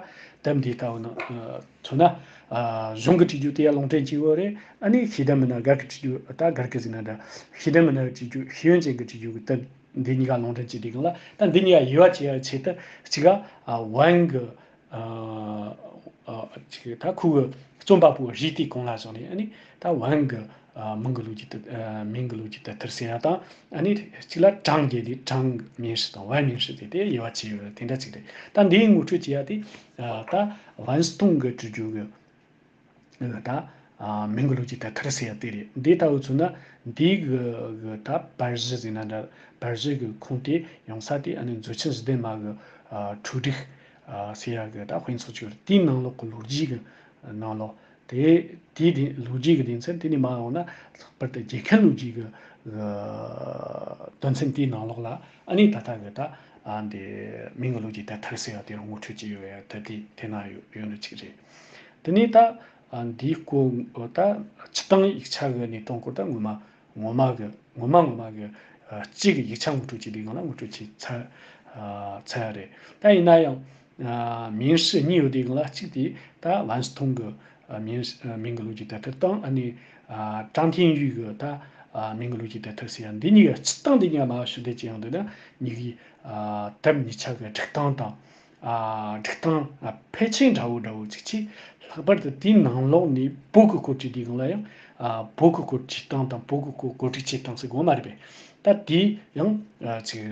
དེབ་འདི་ལྟ་བུ་ནང་ཨ་མཚོན་ན་ཨ་གཞུང་གི་བྲིས་རྒྱུ་དེ་ཡ་ལུང་འདྲེན་བྱས་ཡོད་རེད། ཨ་ནི་ཤེས་ལྡན་མི་སྣ་སྒེར་གྱི་བྲིས་རྒྱུ་ད་སྒེར་གྱི་ཟེར་ན་འདྲ། ཤེས་ལྡན་མི་སྣ་གི་བྲིས་རྒྱུ་ཤེས་ཡོན་ཅན་གྱི་བྲིས་རྒྱུ་གི་དེབ་འདི་གཉིས་ཀ་ལུང་འདྲེན་བྱས་དུས་སྒང་ལ་ད་འདི་གཉིས་ཀ་དབྱེ་བ་ཕྱེ་ཡ་ཆེད་དུ་གཅིག་ག་ཨ་ཝན་གི་ཨ་ཨ་ཅིག་ད་ཁོ་གི་རྩོམ་པ་པོ་རིགས་དེའི་གོང་ལ་བཞག་ནས་ཨ་ནི་ད་ཝན་གི་ཨ་མིང་གི་ལོ་རྒྱུས་དེ་ཨ་མིང་གི་ལོ་རྒྱུས་དེབ་ཐེར་ཟེར་ཡ་དང་། ཨ་ནི་གཅིག་ལ་ཀྲང་རྒྱལ་ལི་ཀྲང་མིང་ཧྲི་དང་ཝན་མིང་ཧྲི་ཟེར་དེ་དབྱེ་བ་ཕྱེ་ཡོད། དེ་འདྲ་ཅིག་རེད། ད་འདིའི་ངོ་སྤྲོད་བྱེད་ཡ་དེ་ཨ་ད་ཝན་སི་ཐུང་གི་བྲིས་རྒྱུ་གི་ད་ཨ་མིང་གི་ལོ་རྒྱུས་དེབ་ཐེར་ཟེར་ཡ་དེ་རེད། འདི་ལྟ་བུ་མཚོན་ན་འདི་གི་གི་ད་པར་གཞི་ཟེར་ན་འདྲ། པར་གཞི་གི་ཁུངས་དེ་ཡོང་ས་དེ་ཨ་ནི་མཛོད་ཆེན་བཞི་ལྡན་མ་གི་ཨ་འཕྲོ་སྒྲིག་ཨ་ཟེར་ཡ་གི་ད་དཔེ་ཚོགས་ཅིག་ཡོད་རེད། དེའི་ནང་ལོགས་གི་ལོ་རྒྱུས་གི་ནང་ལོགས་དེ་དེའི་དེ་ལོ་རྒྱུས་གི་སྡེ་ཚན་དེ་ནས་མར་འོང་ན་ལྷག་པར་དུ་རྒྱལ་ཁབ་ལོ་རྒྱུས་གི་གི་དོན་ཚན་དེའི་ནང་ལོགས་ལ་ཨ་ནི་ད་ལྟ་གི་ད་ཨ་འདི་མིང་གི་ལོ་རྒྱུས་དེབ་ཐེར་ཟེར་ཡ་དེ་རང་ངོ་སྤྲོད་ཅིག་ཡོད་ཡ། ད་དེ་དེ་ན་ཡོད་ཡོད་ནི་ཅིག་རེད། དེ་ནས་ད་ཨ་འདིའི་སྐོར་ད་སྤྱིར་བཏང་ཡིག་ཆ་གི་གནས་སྟངས་སྐོར་ད་ངོ་མ་ངོ་མ་གི་ངོ་མ་ངོ་མ་གི་ཨ་གཅིག་གི་ཡིག་ཆ་ངོ་སྤྲོད་བྱེད་དུས་སྒང་ལ་ངོ་སྤྲོད་བྱེད་ཚར་ཨ་ཚར་ཡ་རེད། ད་ཡིན་ན་ཡང་ཨ་མིང་ཧྲི་གཉིས་ཡོད་དུས་སྒང་ལ་གཅིག་དེ་ད་ཝན་སི་ཐུང་གི་ཨ་མིང་ཨ་མིང་གི་ལོ་རྒྱུས་དེབ་ཐེར་དང་། ཨ་ནི་ཨ་ཀྲང་ཐིང་ཡུས་གི་ད་ཨ་མིང་གི་ལོ་རྒྱུས་དེབ་ཐེར་ཟེར་ཡ་འདི་གཉིས་ཀ་སྤྱིར་བཏང་འདི་གཉིས་ཀ་མ་ཞུ་བདེ་ཅི་ཡང་འདུག་ན་གཉིས་ཀའི་ཨ་དེབ་གཉིས་ཆ་གི་སྒྲིག་སྟངས་དང་། ཨ་སྒྲིག་སྟངས་ཨ་ཕལ་ཆེར་འདྲ་བོ་འདྲ་བོ་ཅིག་བྱས། ལྷག་པར་དུ་དེའི་ནང་ལོགས་ནས་བོད་ཀྱི་སྐོར་བྲིས་དུས་སྒང་ལ་ཡང་ཨ་བོད་ཀྱི་སྐོར་བྲིས་སྟངས་དང་བོད་ཀྱི་སྐོར་གོ་སྒྲིག་བྱེད་སྟངས་ཟེར་དགོས་མ་རེད་པས། ད་དེ་ཡང་ཨ་ཅིག་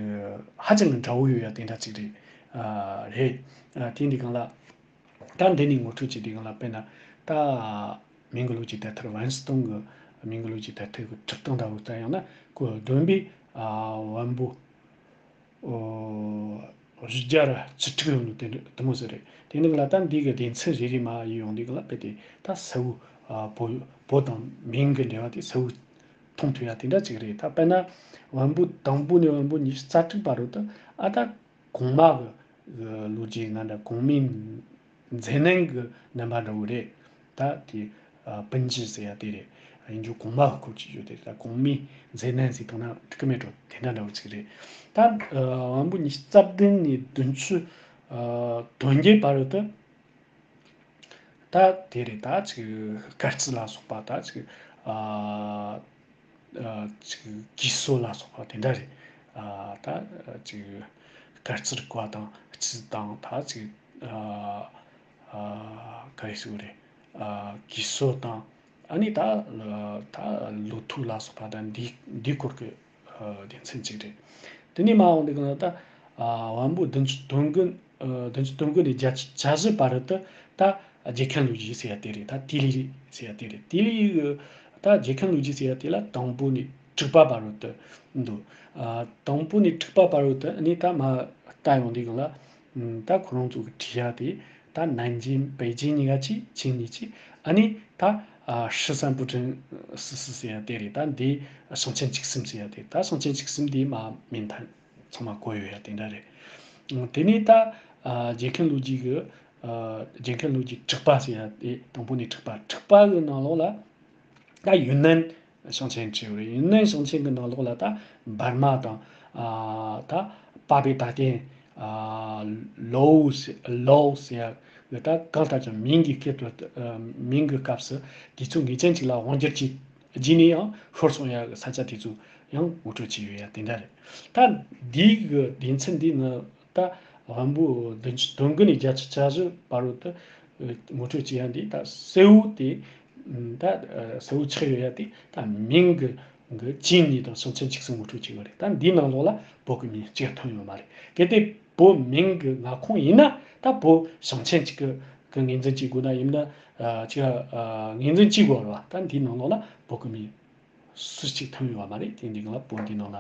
ཧ་ཅང་གི་འདྲ་བོ་ཡོད་ཡ་དེ་འདྲ་ཅིག་རེད། ཨ་རེད། ཨ་དེ་འདི་སྒང་ལ་ད་འདི་ནས་ངོ་སྤྲོད་བྱེད་དུས་སྒང་ལ་དཔེར་ན་ད་མིང་གི་ལོ་རྒྱུས་དེབ་ཐེར་ཝན་སི་ཐུང་གི་མིང་གི་ལོ་རྒྱུས་དེབ་ཐེར་གི་གྲུབ་སྟངས་འདྲ་བོ་ལྟ་ཡང་ན་ཁོ་བསྡོམས་པས་ཨ་བོན་པོ་ཨོ་བཞི་བརྒྱ་ར་བཅུ་དྲུག་ཡོད་ནོ་དེ་འདྲ་དེ་མོ་ཟིག་རེད། དེ་ནི་ལ་ད་འདི་གི་སྡེ་ཚན་རེ་རེ་མར་ཡོང་དུས་སྒང་ལ་དཔེ་དེ་ད་གསལ་བོ་ཨ་བོད་བོད་དང་མིང་གི་འབྲེལ་བ་དེ་གསལ་བོ་མཐོང་ཐུབ་ཡ་དེ་འདྲ་ཅིག་རེད། ད་དཔེར་ན་བོན་པོ་དང་པོ་ནས་བོན་པོ་ཉི་ཤུ་རྩ་དྲུག་བར་དུ་ད་ཨ་ད་གོང་མ་གི་ལོ་རྒྱུས་ན་འདྲ་གོང་མའི་མཛད་རྣམ་གི་རྣམ་པ་འདྲ་བོ་རེད། ད་དེ་ཨ་སྤུན་མཆེད་ཟེར་ཡ་དེ་རེད། ཡིན་རྒྱུ་གོང་མ་གི་སྐོར་གྱི་ཡོད་དེ། ད་གོང་མའི་མཛད་རྣམ་ཟེར་བཏང་ན་འགྲིག་གི་མེད་འགྲོ། དེ་འདྲ་འདྲ་བོ་ཅིག་རེད། ད་ཨ་བོན་པོ་ཉི་ཤུ་རྩ་བདུན་ནས་བདུན་ཅུ་ཨ་དོན་བརྒྱད་བར་དུ་ད་དེ་རེད། ད་ཅིག་སྐར་རྩིས་ལ་སོགས་པ་ད་ཅིག་ཨ་ཨ་ཅིག་གུས་སྲོལ་ལ་སོགས་པ་དེ་འདྲ་རེད། ཨ་ད་ཅིག་དཀར་རྩི་རིག་པ་དང་རྩིས་དང་ད་ཅིག་ཨ་ཨ་ག་རེ་ཟེར་དགོས་རེད། ཨ་གུས་སྲོལ་དང་ཨ་ནི་ད་ད་ལོ་ཐོ་ལ་སོགས་པ་དང་འདི་འདི་སྐོར་གྱི་ཨ་སྡེ་ཚན་གཅིག་རེད། དེ་ནས་མ་འོངས་འདི་ག་ལ་ད་ཨ་བམ་པོ་བདུན་ཅུ་དོན་དགུ་ཨ་བདུན་ཅུ་དོན་དགུ་ནས་བརྒྱད་ཅུ་གྱ་བཞི་བར་དུ་ད་རྗེ་མཁན་ལུགས་ཀྱི་ཟེར་ཡ་དེ་རེད། ད་ཏི་ལི་ཟེར་ཡ་དེ་རེད། ཏི་ལི་ཡི་ད་རྗེ་མཁན་ལུགས་ཀྱི་ཟེར་ཡ་དེ་ལ་དང་པོ་ནས་དྲུག་པ་བར་དུ་འདུག་ཨ་དང་པོ་ནས་དྲུག་པ་བར་དུ་ཨ་ནི་ད་མ་ལྟ་ཡོང་དུས་གང་ལ་ཨ་ད་ཁོ་རང་ཚོ་གི་བྲིས་ཡ་དེ་ད་ནན་ཅིང་པེ་ཅིང་གཉིས་ཀ་གཅིག་ཅིང་གཉིས་གཅིག་ཨ་ནི་ད་ཨ་ཧྲི་སན་པུ་ཀྲིན་སི་སི་ཟེར་ཡ་དེ་རེད། ད་འདི་ཞིང་ཆེན་བཅུ་གསུམ་ཟེར་ཡ་དེ། ད་ཞིང་ཆེན་བཅུ་གསུམ་དེ་མ་མིང་ཐ་ཚང་མ་གོ་ཡོད་ཡ་དེ་འདྲ་རེད། ཨ་དེ་ནས་ད་ཨ་རྗེ་མཁན་ལུགས་ཀྱི་གི་ཨ་རྗེ་མཁན་ལུགས་ཀྱི་དྲུག་པ་ཟེར་ཡ་དེ་དང་པོ་ནས་དྲུག་པ། དྲུག་པ་གི་ནང་ལོགས་ལ་ད་ཡུན་ནན་ཞིང་ཆེན་བྲིས་ཡོད་རེད། ཡུན་ནན་ཞིང་ཆེན་གྱི་ནང་ལོགས་ལ་ད་འབར་མ་དང་ཨ་ད་པ་པེ་ད་ཏན་ཨ་ལོའུ་ཟེར་ལོའུ་ཟེར་ཡ་གི་ད་གང་ལྟར་ཀྱང་མིང་གི་སྐད་དུ་ཨ་མིང་གི་སྐབས་སུ་དུས་ཚོད་ངེས་ཅན་ཅིག་ལ་དབང་བསྒྱུར་གྱིས་བརྒྱུད་ནས་ཡང་ཤོར་སོང་ཡ་གི་ས་ཆ་དེ་ཚོ་ཡང་ངོ་སྤྲོད་བྱས་ཡོད་ཡ་དེ་འདྲ་རེད། ད་འདི་གི་སྡེ་ཚན་འདི་ནི་ད་བམ་པོ་བདུན་ཅུ་དོན་དགུ་ནས་བརྒྱད་ཅུ་གྱ་བཞི་བར་དུ་ངོ་སྤྲོད་བྱེད་ཡ་འདི་ད་གསལ་བོ་དེ་ད་གསལ་བོ་ཆགས་ཡོད་ཡ་དེ་ད་མིང་གི་གི་ཅིང་གཉིས་དང་ཞིང་ཆེན་བཅུ་གསུམ་ངོ་སྤྲོད་བྱས་ཡོད་རེད། ད་འདིའི་ནང་ལོགས་ལ་བོད་ཀྱི་མིང་གཅིག་ཐོན་ཡོད་མ་རེད། གལ་ཏེ་བོད་མིང་གི་མངའ་ཁོངས་ཡིན་ན་ད་བོད་ཞིང་ཆེན་གཅིག་གི་གི་ངོས་འཛིན་བྱེད་དགོས་ན་ཡིན་ན་ཨ་ཅིག་ཨ་ངོས་འཛིན་བྱེད་དགོས་རེད་བ། ད་འདིའི་ནང་ལོགས་ལ་བོད་ཀྱི་མིང་སུ་གཅིག་ཐོན་ཡོད་པ་མ་རེད། དེ་འདི་གང་ལ་བོད་འདིའི་ནང་ལ་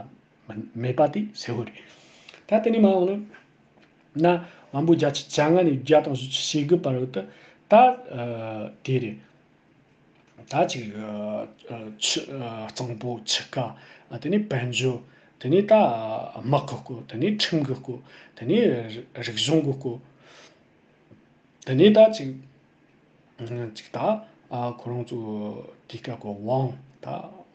མི་མེད་པ་དེ་གསལ་བོ་རེད། ད་དེ་ནས་མ་འོངས་ན་བམ་པོ་བརྒྱད་ཅུ་གྱ་ལྔ་ནས་བརྒྱ་དང་བཞི་བཅུ་ཞེ་དགུ་བར་དུ་ད་ཨ་དེ་རེད། ད་ཅིག་ཨ་ཨ་ཆུ་ཨ་གཙང་པོ་ཆུ་ཀ་ཨ་དེ་ནས་དཔལ་འབྱོར། དེ་ནས་ད་དམག་གི་སྐོར། དེ་ནས་ཁྲིམས་ཀྱི་སྐོར། དེ་ནས་རིག་གཞུང་གི་སྐོར། དེ་ནས་ད་ཅིག་ཅིག་ད་ཨ་ཁོ་རང་ཚོ་དེ་སྐབས་ཀྱི་ཝང་ད་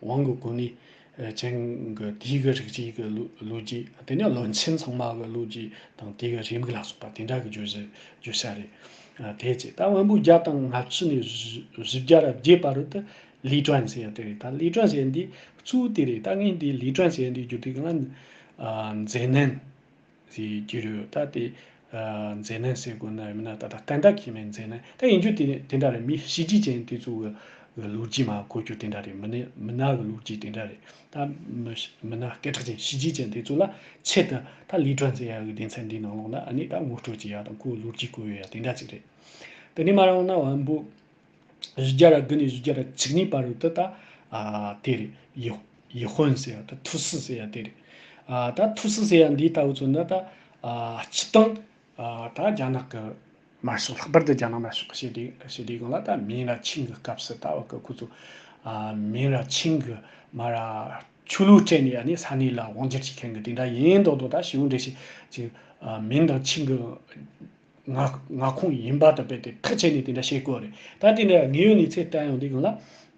ཝང་གི་གོ་གནས་ཅན་གྱི་དེའི་གི་རིག་གཞས་ཀྱི་ལོ་ལོ་རྒྱུས། དེ་ནས་བློན་ཆེན་ཚང་མ་གི་ལོ་རྒྱུས་དང་དེའི་གི་རེའུ་མིག་ལ་སོགས་པ་དེ་འདྲ་གི་བརྗོད་གཞི་བརྗོད་བྱ་རེད། ཨ་དེ་བྱས་ད་བམ་པོ་བརྒྱ་དང་ལྔ་བཅུ་ནས་བཞི་བཞི་བརྒྱ་ར་བརྒྱད་བར་དུ་ལི་ཀྲན་ཟེར་ཡ་དེ་རེད། ད་ལི་ཀྲན་ཟེར་ཡ་འདི་གཙོ་བོ་དེ་རེད། ད་ངས་འདི་ལི་ཀྲན་ཟེར་ཡ་འདི་བརྗོད་དུས་གང་ལ་ཨ་མཛེས་ནན་ཟེར་རྒྱུ་རེད། ད་དེ་ཨ་མཛེས་ནན་ཟེར་དགོས་ན་མིན་ན་ད་ད་ཏན་ཏན་ཁེ་མེད་མཛེས་ནན། ད་ཡིན་རྒྱུ་དེ་དེ་འདྲ་རེད། མི་གཤིས་རྒྱུད་ཅན་དེ་ཚོ་གི་གི་ལོ་རྒྱུས་མ་གོ་རྒྱུ་དེ་འདྲ་རེད། མི་ནི་མི་སྣ་གི་ལོ་རྒྱུས་དེ་འདྲ་རེད། ད་མི་མི་སྣ་སྐད་གྲགས་ཅན་གཤིས་རྒྱུད་ཅན་དེ་ཚོ་ལ་ཆེད་དུ་ད་ལི་ཀྲན་ཟེར་ཡ་གི་སྡེ་ཚན་འདིའི་ནང་ལོགས་ན་ཨ་ནི་ད་ངོ་སྤྲོད་བྱེད་ཡ་དང་ཁོའི་ལོ་རྒྱུས་གོ་ཡོད་ཡ་དེ་འདྲ་ཅིག་རེད། དེ་ནས་མར་ཡོང་ན་བམ་པོ་བཞི་བརྒྱ་ར་དགུ་ནས་བཞི་བརྒྱ་ར་བཅུ་གཉིས་བར་དུ་ད་ཨ་དེ་རེད། ཡེ་ཡེ་ཧོན་ཟེར་ཡ་ད་ཐུའུ་སི་ཟེར་ཡ་དེ་རེད། ཨ་ད་ཐུའུ་སི་ཟེར་ཡ་འདི་ལྟ་བུ་ཚོ་ནི་ད་ཨ་སྤྱི་བཏང་ཨ་ད་རྒྱ་ནག་གི་དམར་ཤོག་ལྷག་པར་དུ་རྒྱ་ནག་དམར་ཤོག་གི་ཞི་བདེ་ཞི་བདེ་སྒང་ལ་ད་མིན་ར་ཆིང་གི་སྐབས་སུ་ད་བ་གི་ཁོ་ཚོ་ཨ་མིན་ར་ཆིང་གི་མ་ར་ཆོས་ལུགས་སྤྲད་ནས་ཨ་ནི་ས་གནས་ལ་དབང་སྒྱུར་བྱེད་མཁན་གི་དེ་འདྲ་ཡིན་མདོག་མདོག་ད་ཞི་བོ་འགྲེལ་བཤད་ཅིག་ཨ་མིན་དང་ཆིང་གི་མངའ་མངའ་ཁོངས་ཡིན་པ་དང་རྦད་དེ་ཐག་བཅད་ནས་དེ་འདྲ་བཤད་དགོས་རེད། ད་དེ་འདྲ་དངོས་ཡོད་གནས་ཚུལ་བལྟ་ཡོང་དུས་སྒང་ལ་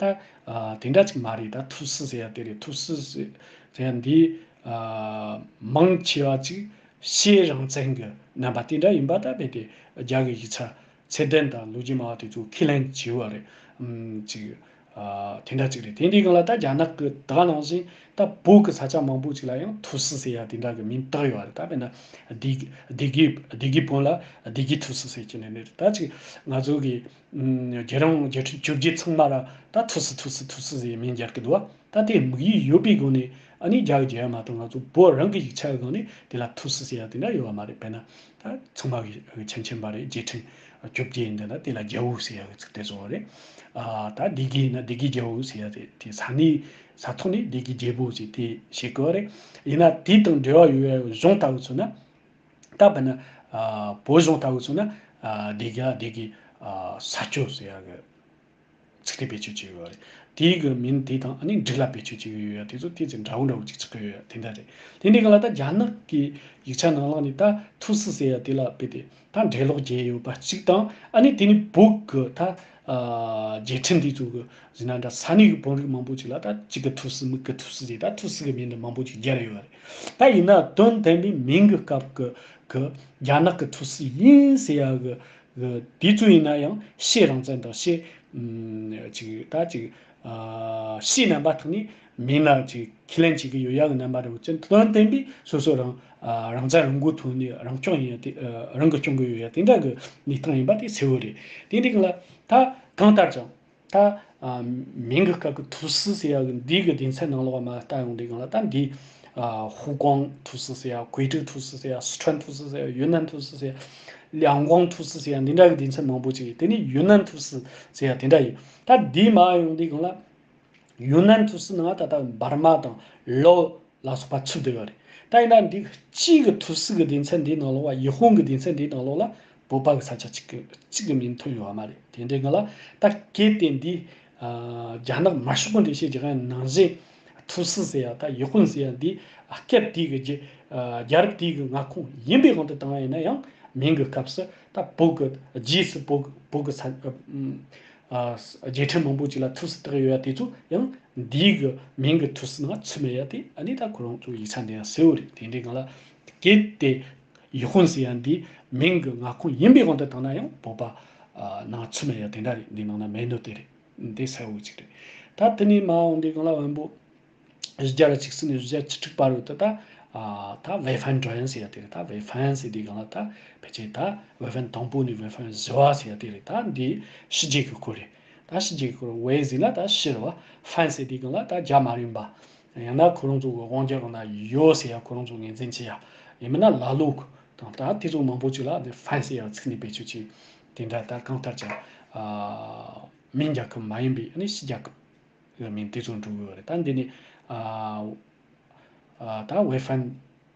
ད་ཨ་དེ་འདྲ་ཅིག་མ་རེད། ད་ཐུའུ་སི་ཟེར་ཡ་དེ་རེད། ཐུའུ་སི་ཟེར་ཟེར་ཡ་འདི་ཨ་མང་ཆེ་བ་ཅིག་ཕྱེད་རང་བཙན་གྱི་རྣམ་པ་དེ་འདྲ་ཡིན་པ་ད་རྦད་དེ་རྒྱ་གི་ཡིག་ཆ་ཚད་ལྡན་དང་ལོ་རྒྱུས་སྨྲ་བ་དེ་ཚོ་ཁས་ལེན་བྱས་པ་རེད། ཨམ་ཅིག་ཨ་དེ་འདྲ་ཅིག་རེད། དེ་འདྲའི་སྒང་ལ་ད་རྒྱ་ནག་གི་ད་ག་ནང་བཞིན་ད་བོད་ཀྱི་ས་ཆ་མང་པོ་ཅིག་ལ་ཡང་ཐུའུ་སི་ཟེར་ཡ་དེ་འདྲ་གི་མིང་བཏགས་ཡོད་རེད། ད་དཔེར་ན་སྡེ་སྡེ་དགེ་སྡེ་དགེ་བོན་ལ་སྡེ་དགེ་ཐུའུ་སི་ཟེར་གྱི་ནི་ནི་ད་ཅིག་ང་ཚོ་གི་ཨམ་རྒྱལ་རོང་རྒྱལ་ཁྲིམས་བཅོ་བརྒྱད་ཚང་མ་ར་ད་ཐུའུ་སི་ཐུའུ་སི་ཐུའུ་སི་ཟེར་མིང་སྦྱར་གི་འདུག་བ། ད་དེ་དམིགས་ཡུལ་ཡོད་པའི་སྒོ་ནས་ཨ་ནི་རྒྱ་གི་རྒྱལ་ཡ་མ་གཏོགས་ང་ཚོ་བོད་རང་གི་ཡིག་ཆ་གི་སྒང་ནས་དེ་ལ་ཐུའུ་སི་ཟེར་ཡ་དེ་འདྲ་ཡོད་བ་མ་རེད། དཔེར་ན། ད་ཚང་མ་གི་མཁྱེན་མཁྱེན་པ་རེད། རྒྱལ་ཕྲན་བཅོ་བརྒྱད་ཡིན་དུས་ན་དེ་ལ་རྒྱལ་པོ་ཟེར་ཡ་གི་ཚིག་དེ་བཟོ་བ་རེད། ཨ་ད་སྡེ་དགེ་ཡིན་ན་སྡེ་དགེ་རྒྱལ་པོ་ཟེར་ཡ་དེ་དེ་ས་གནས་ས་ཐོག་ནས་སྡེ་དགེ་རྒྱལ་པོ་ཟེར་དེ་བྱེད་དགོས་པ་རེད། ཡིན་ན་དེ་དང་འབྲེལ་བ་ཡོད་པའི་གཞུང་ལྟ་བུ་མཚོན་ན་ད་དཔེར་ན་ཨ་བོད་གཞུང་ལྟ་བུ་མཚོན་ན་ཨ་སྡེ་དགེ་སྡེ་དགེ་ཨ་ས་སྐྱོ་ཟེར་ཡ་གི་ཚིག་དེ་བེད་སྤྱོད་བྱས་ཡོད་རེད། དེའི་གི་མིང་དེ་དང་ཨ་ནི་འབྲུག་ལ་བེད་སྤྱོད་བྱས་ཡོད་ཡ་དེ་ཚོ་དེ་ཚོ་འདྲ་བོ་འདྲ་བོ་ཅིག་ཆགས་ཀྱི་ཡོད་ཡ་དེ་འདྲ་རེད། དེ་འདྲའི་སྒང་ལ་ད་རྒྱ་ནག་གི་ཡིག་ཆ་ནང་ལོགས་ནས་ད་ཐུའུ་སི་ཟེར་ཡ་དེ་ལ་དཔེ་དེ་ད་འགྲེལ་ལོག་བརྒྱབ་ཡོད་པ་གཅིག་དང་ཨ་ནི་དེ་ནི་བོད་གི་ད་ཨ་རྒྱལ་ཕྲན་དེ་ཚོ་གི་ཟེར་ན་འདྲ་ས་གནས་གི་བོད་རིགས་མང་པོ་ཅིག་ལ་ད་གཅིག་གི་ཐུའུ་སི་མིག་གི་ཐུའུ་སི་ཟེར་ད་ཐུའུ་སི་གི་མིང་འདི་མང་པོ་ཅིག་སྦྱར་ཡོད་རེད། ད་ཡིན་ན་དོན་དམ་པའི་མིང་གི་སྐབས་གི་གི་རྒྱ་ནག་གི་ཐུའུ་སི་ཡིན་ཟེར་ཡ་གི་གི་དེ་ཚོ་ཡིན་ན་ཡང་ཕྱེད་རང་བཙན་དང་ཕྱེད་ཨམ་ཅིག་ད་ཅིག་ཨ་ཕྱེད་རྣམ་པ་ཐོག་ནས་ མིང་ལ་ཅིག་ཁས་ལེན་བྱེད་ཀྱི་ཡོད་ཡག་གི་རྣམ་པ་རེད། ཅན་དོན་བསྟན་པས་སོ་སོ་རང་ཨ་རང་བཙན་རང་མགོ་ཐོན་ནས་རང་སྐྱོང་ཡིན་ཡ་དེ་ཨ་རང་གི་སྐྱོང་གི་ཡོད་ཡ་དེ་འདྲ་གི་གནས་སྟངས་ཡིན་པ་དེ་གསལ་བོ་རེད། དེ་འདྲའི་སྒང་ལ་ད་གང་ལྟར་ཀྱང་ད་ཨ་མིང་གི་སྐབས་ཀྱི་ཐུའུ་སི་ཟེར་ཡ་གི་འདི་གི་སྡེ་ཚན་ནང་ལོགས་མ་ལྟ་ཡོང་དུས་སྒང་ལ་ད་འདི་ཨ་ཧུའུ་ཀོང་ཐུའུ་སི་ཟེར་ཡ། ཀུའེ་ཀྲི་ཐུའུ་སི་ཟེར་ཡ། སི་ཁྲོན་ཐུའུ་སི་ཟེར་ཡ། ཡུན་ནན་ཐུའུ་སི་ཟེར་ཡ། ལིའང་ཀོང་ཐུའུ་སི་ཟེར་ཡ། འདི་འདྲ་གི་སྡེ་ཚན་མང་པོ་ཅིག་ཡོད། དེ་ནས་ཡུན་ནན་ཐུའུ་སི་ཟེར་ཡ་དེ་འདྲ་ཡིན། ད་འདི་མ་ཡོང་དུས་སྒང་ལ། ཡུན་ནན་ཐུའུ་སི་ནང་ད་ལྟ་འབར་མ་དང་ལའོ་ལ་སོགས་པ་ཚུད་བསྡད་ཡོད་རེད། ད་ཡིན་ན་འདི་གཅིག་གི་ཐུའུ་སི་གི་སྡེ་ཚན་འདིའི་ནང་ལོགས་པ་ཡི་ཧོང་གི་སྡེ་ཚན་འདིའི་ནང་ལོགས་ལ་བོད་པ་གི་ས་ཆ་གཅིག་གི་གཅིག་གི་མིང་ཐོན་ཡོད་པ་མ་རེད། དེ་འདྲའི་སྒང་ལ་ད་གལ་ཏེ་འདི་ཨ་རྒྱ་ནག་དམར་ཤོག་གི་འགྲེལ་བཤད་རྒྱག་མཁན་ནང་བཞིན་ཐུའུ་སི་ཟེར་ཡ་ད་ཡི་ཧོང་ཟེར་ཡ་འདི་སྐབས་དེའི་གི་རྒྱ་རྒྱལ་རབས་དེའི་གི་མངའ་ཁོངས་ཡིན་པའི་དབང་དུ་བཏང་བ་ཡིན་ན་ཡང་མིང་གི་སྐབས་སུ་ད་བོད་གི་རྗེས་སུ་བོད་བོད་གི་ས་ཨ། རྗེས་ཁྲིམས་མང་པོ་ཅིག་ལ་ཐུགས་སུ་བཏགས་ཡོད་ཡ་དེ་ཚོ་ཡང་འདིའི་གི་མིང་གི་ཐུགས་སུ་ནང་ཚུད་མེད་ཡ་དེ་ཨ་ནི་ད་ཁོ་རང་ཚོ་ཡིག་ཆ་འདི་ཡང་གསལ་བོ་རེད། དེ་འདྲའི་སྒང་ལ་གལ་ཏེ་ཡི་ཧོན་ཟེར་ཡ་འདི་མིང་གི་མངའ་ཁོངས་ཡིན་པའི་དབང་དུ་བཏང་ན་ཡང་བོད་པ་ནང་ཚུད་མེད་ཡ་དེ་འདྲ་རེད། འདི་ནང་ན་མེད་ནོ་དེ་རེད། འདི་གསལ་བོ་ཅིག་རེད། ད་དེ་ནས་མ་འོངས་འདི་སྒང་ལ་བོན་པོ། བཞི་བརྒྱ་ར་བཅུ་གསུམ་ནས་བཞི་བརྒྱ་བཅུ་དྲུག་བར་དུ་ད་ཨ་ད་ཝེ་ཧྥན་ཀྲོན་ཟེར་ཡ་དེ་རེད། ད་ཝེ་ཧྥན་ཟེར་དེའི་སྒང་ལ་ད་ཕལ་ཆེར་ད་ཝེ་ཧྥན་དང་པོ་ནས་ཝེ་ཧྥན་བཞི་བ་ཟེར་ཡ་དེ་རེད། ད་འདི་ཕྱི་རྒྱལ་གྱི་སྐོར་རེད། ད་ཕྱི་རྒྱལ་གྱི་སྐོར་ཝེ་ཟེར་ན་ད་ཕྱི་རེད་བ། ཧྥན་ཟེར་དེའི་སྒང་ལ་ད་རྒྱ་མ་རིག་པ། ཡང་ན་ཁོ་རང་ཚོ་གི་དབང་སྒྱུར་ན་ཡོ་ཟེར་ཡ་ཁོ་རང་ཚོ་ངོས་འཛིན་བྱེད་ཡ། ཡིན་མིན་ན་ལ་ལུག་དང་ད་དེ་ཚོ་མང་པོ་ཅིག་ལ་འདི་ཧྥན་ཟེར་ཡ་ཚིག་ནས་བེད་སྤྱོད་བྱེད། དེ་འདྲ་ད་གང་ལྟར་ཀྱང་ཨ་མིང་རྒྱལ་ཁབ་མ་ཡིན་པའི་ཨ་ནི་ཕྱི་རྒྱལ་ཁབ། མིང་དེ་ཚོ་འགྲོ་གི་ཡོད་རེད། ད་འདི་ནི་ཨ་ཨ་ད་ཝེ་ཧྥན་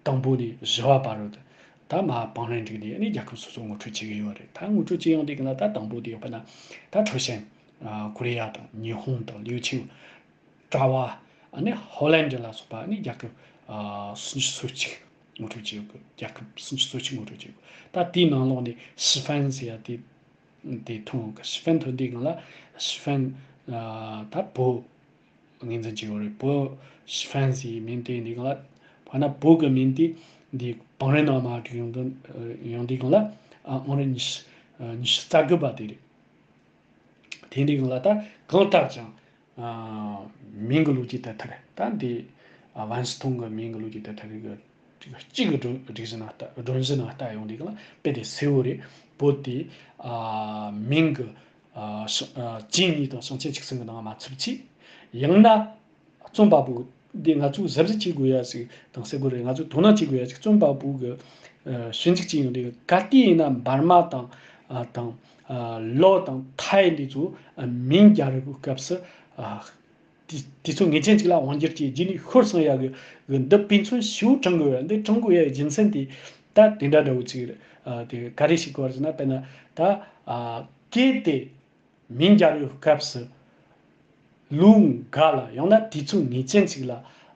དང་པོ་ནས་བཞི་བ་བར་རུ་ད་མ་བང་རིམ་བསྒྲིགས་ནས་ཨ་ནི་རྒྱལ་ཁབ་སོ་སོ་ངོ་སྤྲོད་བྱེད་ཀྱི་ཡོད་རེད། ད་ངོ་སྤྲོད་བྱེད་ཡོང་དུས་ཀྱི་ན་ད་དང་པོ་དེ་ཡོད་པ་ན་ད་ཁྲོ་ཤན། ཨ་ཀོ་རི་ཡ་དང་ཉི་ཧོང་དང་ལིའུ་ཆིང་། ཀྲ་བ། ཨ་ནི་ཧོ་ལན་ཌི་ལ་སོགས་པ་ཨ་ནི་རྒྱལ་ཁབ་ཨ་སུམ་ཅུ་སོ་གཅིག་ངོ་སྤྲོད་བྱེད་ཡོད་གི། རྒྱལ་ཁབ་སུམ་ཅུ་སོ་གཅིག་ངོ་སྤྲོད་བྱེད་ཡོད་གི། ད་དེའི་ནང་ལོགས་ནས་ཤི་ཧྥན་ཟེར་ཡ་དེ། དེ་ཐོན་གི། ཤི་ཧྥན་ཐོན་དུས་སྒང་ལ་ཤི་ཧྥན་ཨ་ད་བོད་ངོས་འཛིན་བྱེད་ཡོད་རེད། བོད་ཤི་ཧྥན་ཟེར་མིང་དེ་འདི་སྒང་ལ་བར་ན་བོད་གི་མིང་དེ་འདི་བང་རིམ་ནང་མ་བསྒྲིགས་ཡོང་དུས་ཡོང་དུས་སྒང་ལ་ཨ་ཨང་རིམ་ཉི་ཤུ་ཉི་ཤུ་རྩ་དགུ་པ་དེ་རེད། དེ་འདྲའི་སྒང་ལ་ད་གང་ལྟར་ཀྱང་ཨ་མིང་གི་ལོ་རྒྱུས་དེ་ཐད་ད་འདི་ཨ་ཝན་སི་ཐུང་གི་མིང་གི་ལོ་རྒྱུས་དེ་ཐད་གི་གཅིག་གི་སྒྲོམ་སྒྲིག་གཞི་ནང་ལྟ་སྒྲོམ་གཞི་ནང་ལྟ་ཡོང་དུས་སྒང་ལ་དཔེ་དེ་གསལ་བོ་རེད། བོད་དེ་ཨ་མིང་གི་ཨ་ཞང་ཨ་ཅིན་གཉིས་དང་ཞང་ཆེན་བཅུ་གསུམ་གི་ནང་མ་ཚུད་ཅིག་ཡང་ན། རྩོམ་པ་པོ་འདི་ང་ཚོས་གཟབ་གཟབ་བྱེད་དགོས་ཡ་ཞིག་དང་ཟེར་དགོས་རེད། ང་ཚོས་དོ་སྣང་བྱེད་དགོས་ཡ་ཞིག་རྩོམ་པ་པོ་གི་ཨ་ཞིབ་འཇུག་བྱེད་ཡོང་དུས་ག་དུས་ཡིན་ན་འབར་མ་དང་ཨ་དང་ཨ་ལའོ་དང་ཐའི་འདི་ཚོ་ཨ་མིང་རྒྱལ་རབས་ཀྱི་སྐབས་སུ་ཨ་དེ་དེ་ཚོ་ངེས་ཅན་ཅིག་ལ་དབང་སྒྱུར་གྱིས་རྗེས་ནས་ཤོར་སོང་ཡ་གི་གི་འདི་དཔེ་མཚོན་ཞིབ་དྲང་དགོས་ཡ། འདི་དྲང་དགོས་ཡ་རྒྱུ་མཚན་དེ་ད་དེ་འདྲ་འདྲ་བོ་ཅིག་རེད། ཨ་དེ་ག་རེ་ཞིག་གོ་བ་ཟེར་ན་དཔེར་ན་ད་ཨ་གལ་ཏེ། མིང་རྒྱལ་རབས་སྐབས་སུ་ལུང་འགའ་ལ་ཡང་ན་དུས་ཚོད་ངེས་ཅན་ཅིག་ལ་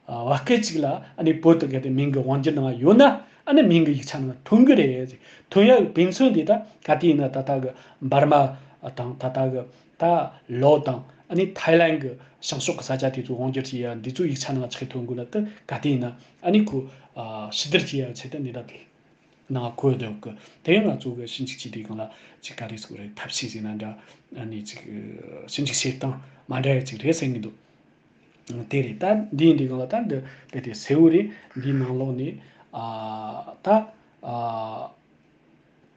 བར་སྐད་ཅིག་ལ་ཨ་ནི་བོད་དུ་གལ་ཏེ་མིང་གི་དབང་སྒྱུར་གནང་བ་ཡོད་ན་ཨ་ནི་མིང་གི་ཡིག་ཆ་ནང་ཐོན་གི་རེད། ཐོན་ཡག་གི་དཔེ་མཚོན་དེ་ད་ག་དུས་ཡིན་ན་ད་ལྟ་གི་འབར་མ་དང་ད་ལྟ་གི་ད་ལའོ་དང་ཨ་ནི་ཐའི་ལན་གི་བྱང་ཕྱོགས་གི་ས་ཆ་དེ་ཚོ་དབང་སྒྱུར་བྱེད་ཡག་འདི་ཚོ་ཡིག་ཆ་ནང་ཆགས་ཐོན་དགོས་ན་ད་ག་དུས་ཡིན་ན་ཨ་ནི་ཁོ་ཕྱི་བསྡུར་བྱེད་ཡག་ཆེད་དུ་འདི་ད་དེ། ནང་བཀོད་འདུག་གི། དེ་ཡང་ང་ཚོ་གི་ཞིབ་འཇུག་བྱེད་དུས་སྒང་ལ་ཅིག་ག་རེ་ཟེར་དགོས་རེད། ཐབས་ཤེས་ཟེར་ན་འདྲ་ཨ་ནི་ཅིག་ཞིབ་འཇུག་བྱེད་སྟངས་མ་འདྲ་ཡ་ཅིག་རེད་ཟེར་གྱི་འདུག་དེ་རེད། ད་འདི་ཡིན་དུས་སྒང་ལ་ད་འདི་དཔེ་དེ་གསལ་བོ་རེད། འདིའི་ནང་ལོགས་ནས་ཨ་ད་ཨ་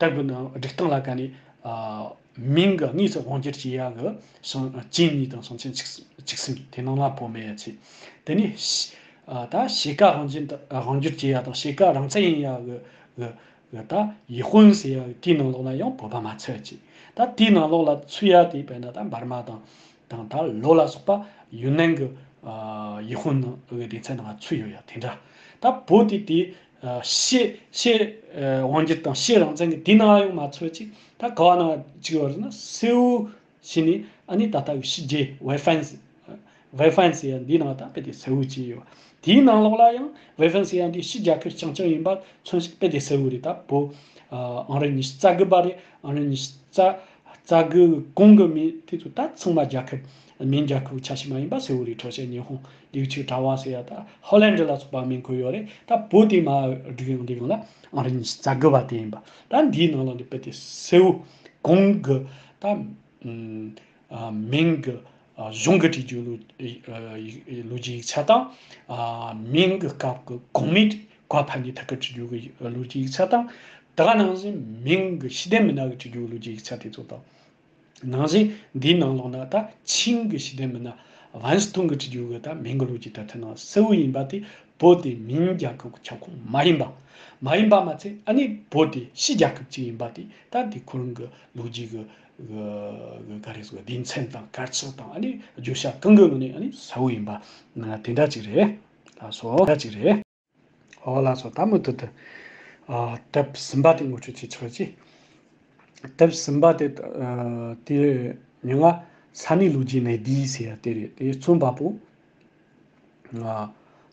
ད་གི་ནང་སྒྲིག་སྟངས་ལ་ཀ་ནས་ཨ་མིང་གི་དངོས་སུ་དབང་སྒྱུར་བྱེད་ཡ་གི་ཞིང་ཅིན་གཉིས་དང་ཞིང་ཆེན་བཅུ་བཅུ་གསུམ་དེ་ནང་ལ་བོད་མེད་ཡ་ཆེ། དེ་ནས་ཨ་ད་ཕྱེད་ཀ་དབང་སྒྱུར་དབང་སྒྱུར་བྱེད་ཡ་དང་ཕྱེད་ཀ་རང་བཙན་ཡིན་ཡ་གི་གི་གི་ད་ཡི་ཧོན་ཟེར་ཡ་གི་དེའི་ནང་ལོགས་ལ་ཡང་བོད་པ་མ་ཚུད་ཅིག་ད་དེའི་ནང་ལོགས་ལ་ཚུད་ཡ་དེ་དཔེར་ན་ད་འབར་མ་དང་དང་ད་ལའོ་ལ་སོགས་པ་ཡུན་ནན་གི་ཨ་ཡི་ཧོན་ནང་གི་སྡེ་ཚན་ནང་ཚུད་ཡོད་ཡ་དེ་འདྲ། ད་བོད་དེ་དེ་ཨ་ཕྱེད་ཕྱེད་ཨ་དབང་སྒྱུར་དང་ཕྱེད་རང་བཙན་གི་དེའི་ནང་ཡང་མ་ཚུད་ཅིག་ད་ག་བ་ནང་ཅིག་ཡོད་རེད་ན་སེའུ། ཕྱིན་ནས་ཨ་ནི་ད་ལྟ་གི་ཕྱི་རྒྱལ་ཝེ་ཧྥན་སི། ཝེ་ཧྥན་སི་ཡ་འདིའི་ནང་ད་དཔེ་དེ་གསལ་བོ་བྱས་ཡོད། དེའི་ནང་ལོགས་ལ་ཡང་ཝེ་ཧྥན་སི་ཡ་འདི་ཕྱི་རྒྱལ་ཁབ་རྐྱང་རྐྱང་ཡིན་པ་མཚོན་ཞིག་དཔེ་དེ་གསལ་བོ་རེད། ད་བོད་ཨང་རིམ་ཉི་ཤུ་རྩ་དགུ་པ་རེད། ཨང་རིམ་ཉི་ཤུ་རྩ་རྩ་དགུ་གོང་གི་མི་དེ་ཚོ་ད་ཚང་མ་རྒྱལ་ཁབ་མིང་རྒྱལ་ཁབ་ཆ་ཤས་མ་ཡིན་པ་གསལ་བོ་རེད། ཁྲོ་ཤན་ཉི་ཧོང་ལིའུ་ཆིའུ་གྲྭ་བ་ཟེར་ཡ་ད་ཧོ་ལན་ཌི་ལ་སོགས་པ་མིང་འཁོད་ཡོད་རེད། ད་བོད་དེ་མ་བསྒྲིགས་ཡོང་དུས་སྒང་ལ་ཨང་རིམ་ཉི་ཤུ་རྩ་དགུ་པ་དེ་ཡིན་པ། ད་འདིའི་ནང་ལ་འདི་དཔེ་དེ་གསལ་བོ་གོང་གི་ད། ཨ་མིང་གི་ གཞུང་གི་བྲིས་རྒྱུ་ལོ་ལོ་རྒྱུས་ཡིག་ཆ་དང་། མིང་གི་སྐབས་ཀྱི་གོང་མའི་བཀའ་ཕབ་ནས་ཐད་ཀར་བྲིས་རྒྱུ་གི་ལོ་རྒྱུས་ཡིག་ཆ་དང་། དེ་ག་ནང་བཞིན་མིང་གི་ཤེས་ལྡན་མི་སྣ་གི་བྲིས་རྒྱུ་གི་ལོ་རྒྱུས་ཡིག་ཆ་དེ་ཚོ་དང་། ནང་བཞིན་འདིའི་ནང་ལོགས་ན་ད་ཆིང་གི་ཤེས་ལྡན་མི་སྣ་ཝན་སི་ཐུང་གི་བྲིས་རྒྱུ་གི་ད་མིང་གི་ལོ་རྒྱུས་དེབ་ཐེར་ནང་གསལ་བོ་ཡིན་པ་དེ། བོད་དེ་མིན་རྒྱལ་ཁབ་ཀྱི་ཁྱབ་ཁོངས་མ་ཡིན་པ། མ་ཡིན་པ་མ་ཚད་ཨ་ནི་བོད་དེ་ཕྱི་རྒྱལ་ཁབ་ཅིག་ཡིན་པ་དེ། ད་དེ་ཁོ་རང་གི་ལོ་རྒྱུས་གི་གི་ག་རེ་ཟེར། སྡེ་ཚན་དང་དཀར་ཆག་དང་ཨ་ནི་བརྗོད་བྱ་གང་གི་ངོས་ནས་ཨ་ནི་གསལ་བོ་ཡིན་པ་དེ་འདྲ་ཅིག་རེད། ལགས་སོ། འདྲ་ཅིག་རེད། ཨོ་ལགས་སོ། ད་མུ་མཐུད་དུ། ཨ། དེབ་གསུམ་པ་དེ་ངོ་སྤྲོད་བྱེད་ཆོག་ཅིག་དེབ་གསུམ་པ་དེ། ཨ། དེ་མིང་ང་ས་གནས་ལོ་རྒྱུས་གནས་བསྡུས་ཟེར་ཡ་དེ་རེད། དེ་རྩོམ་པ་པོ། ཨ།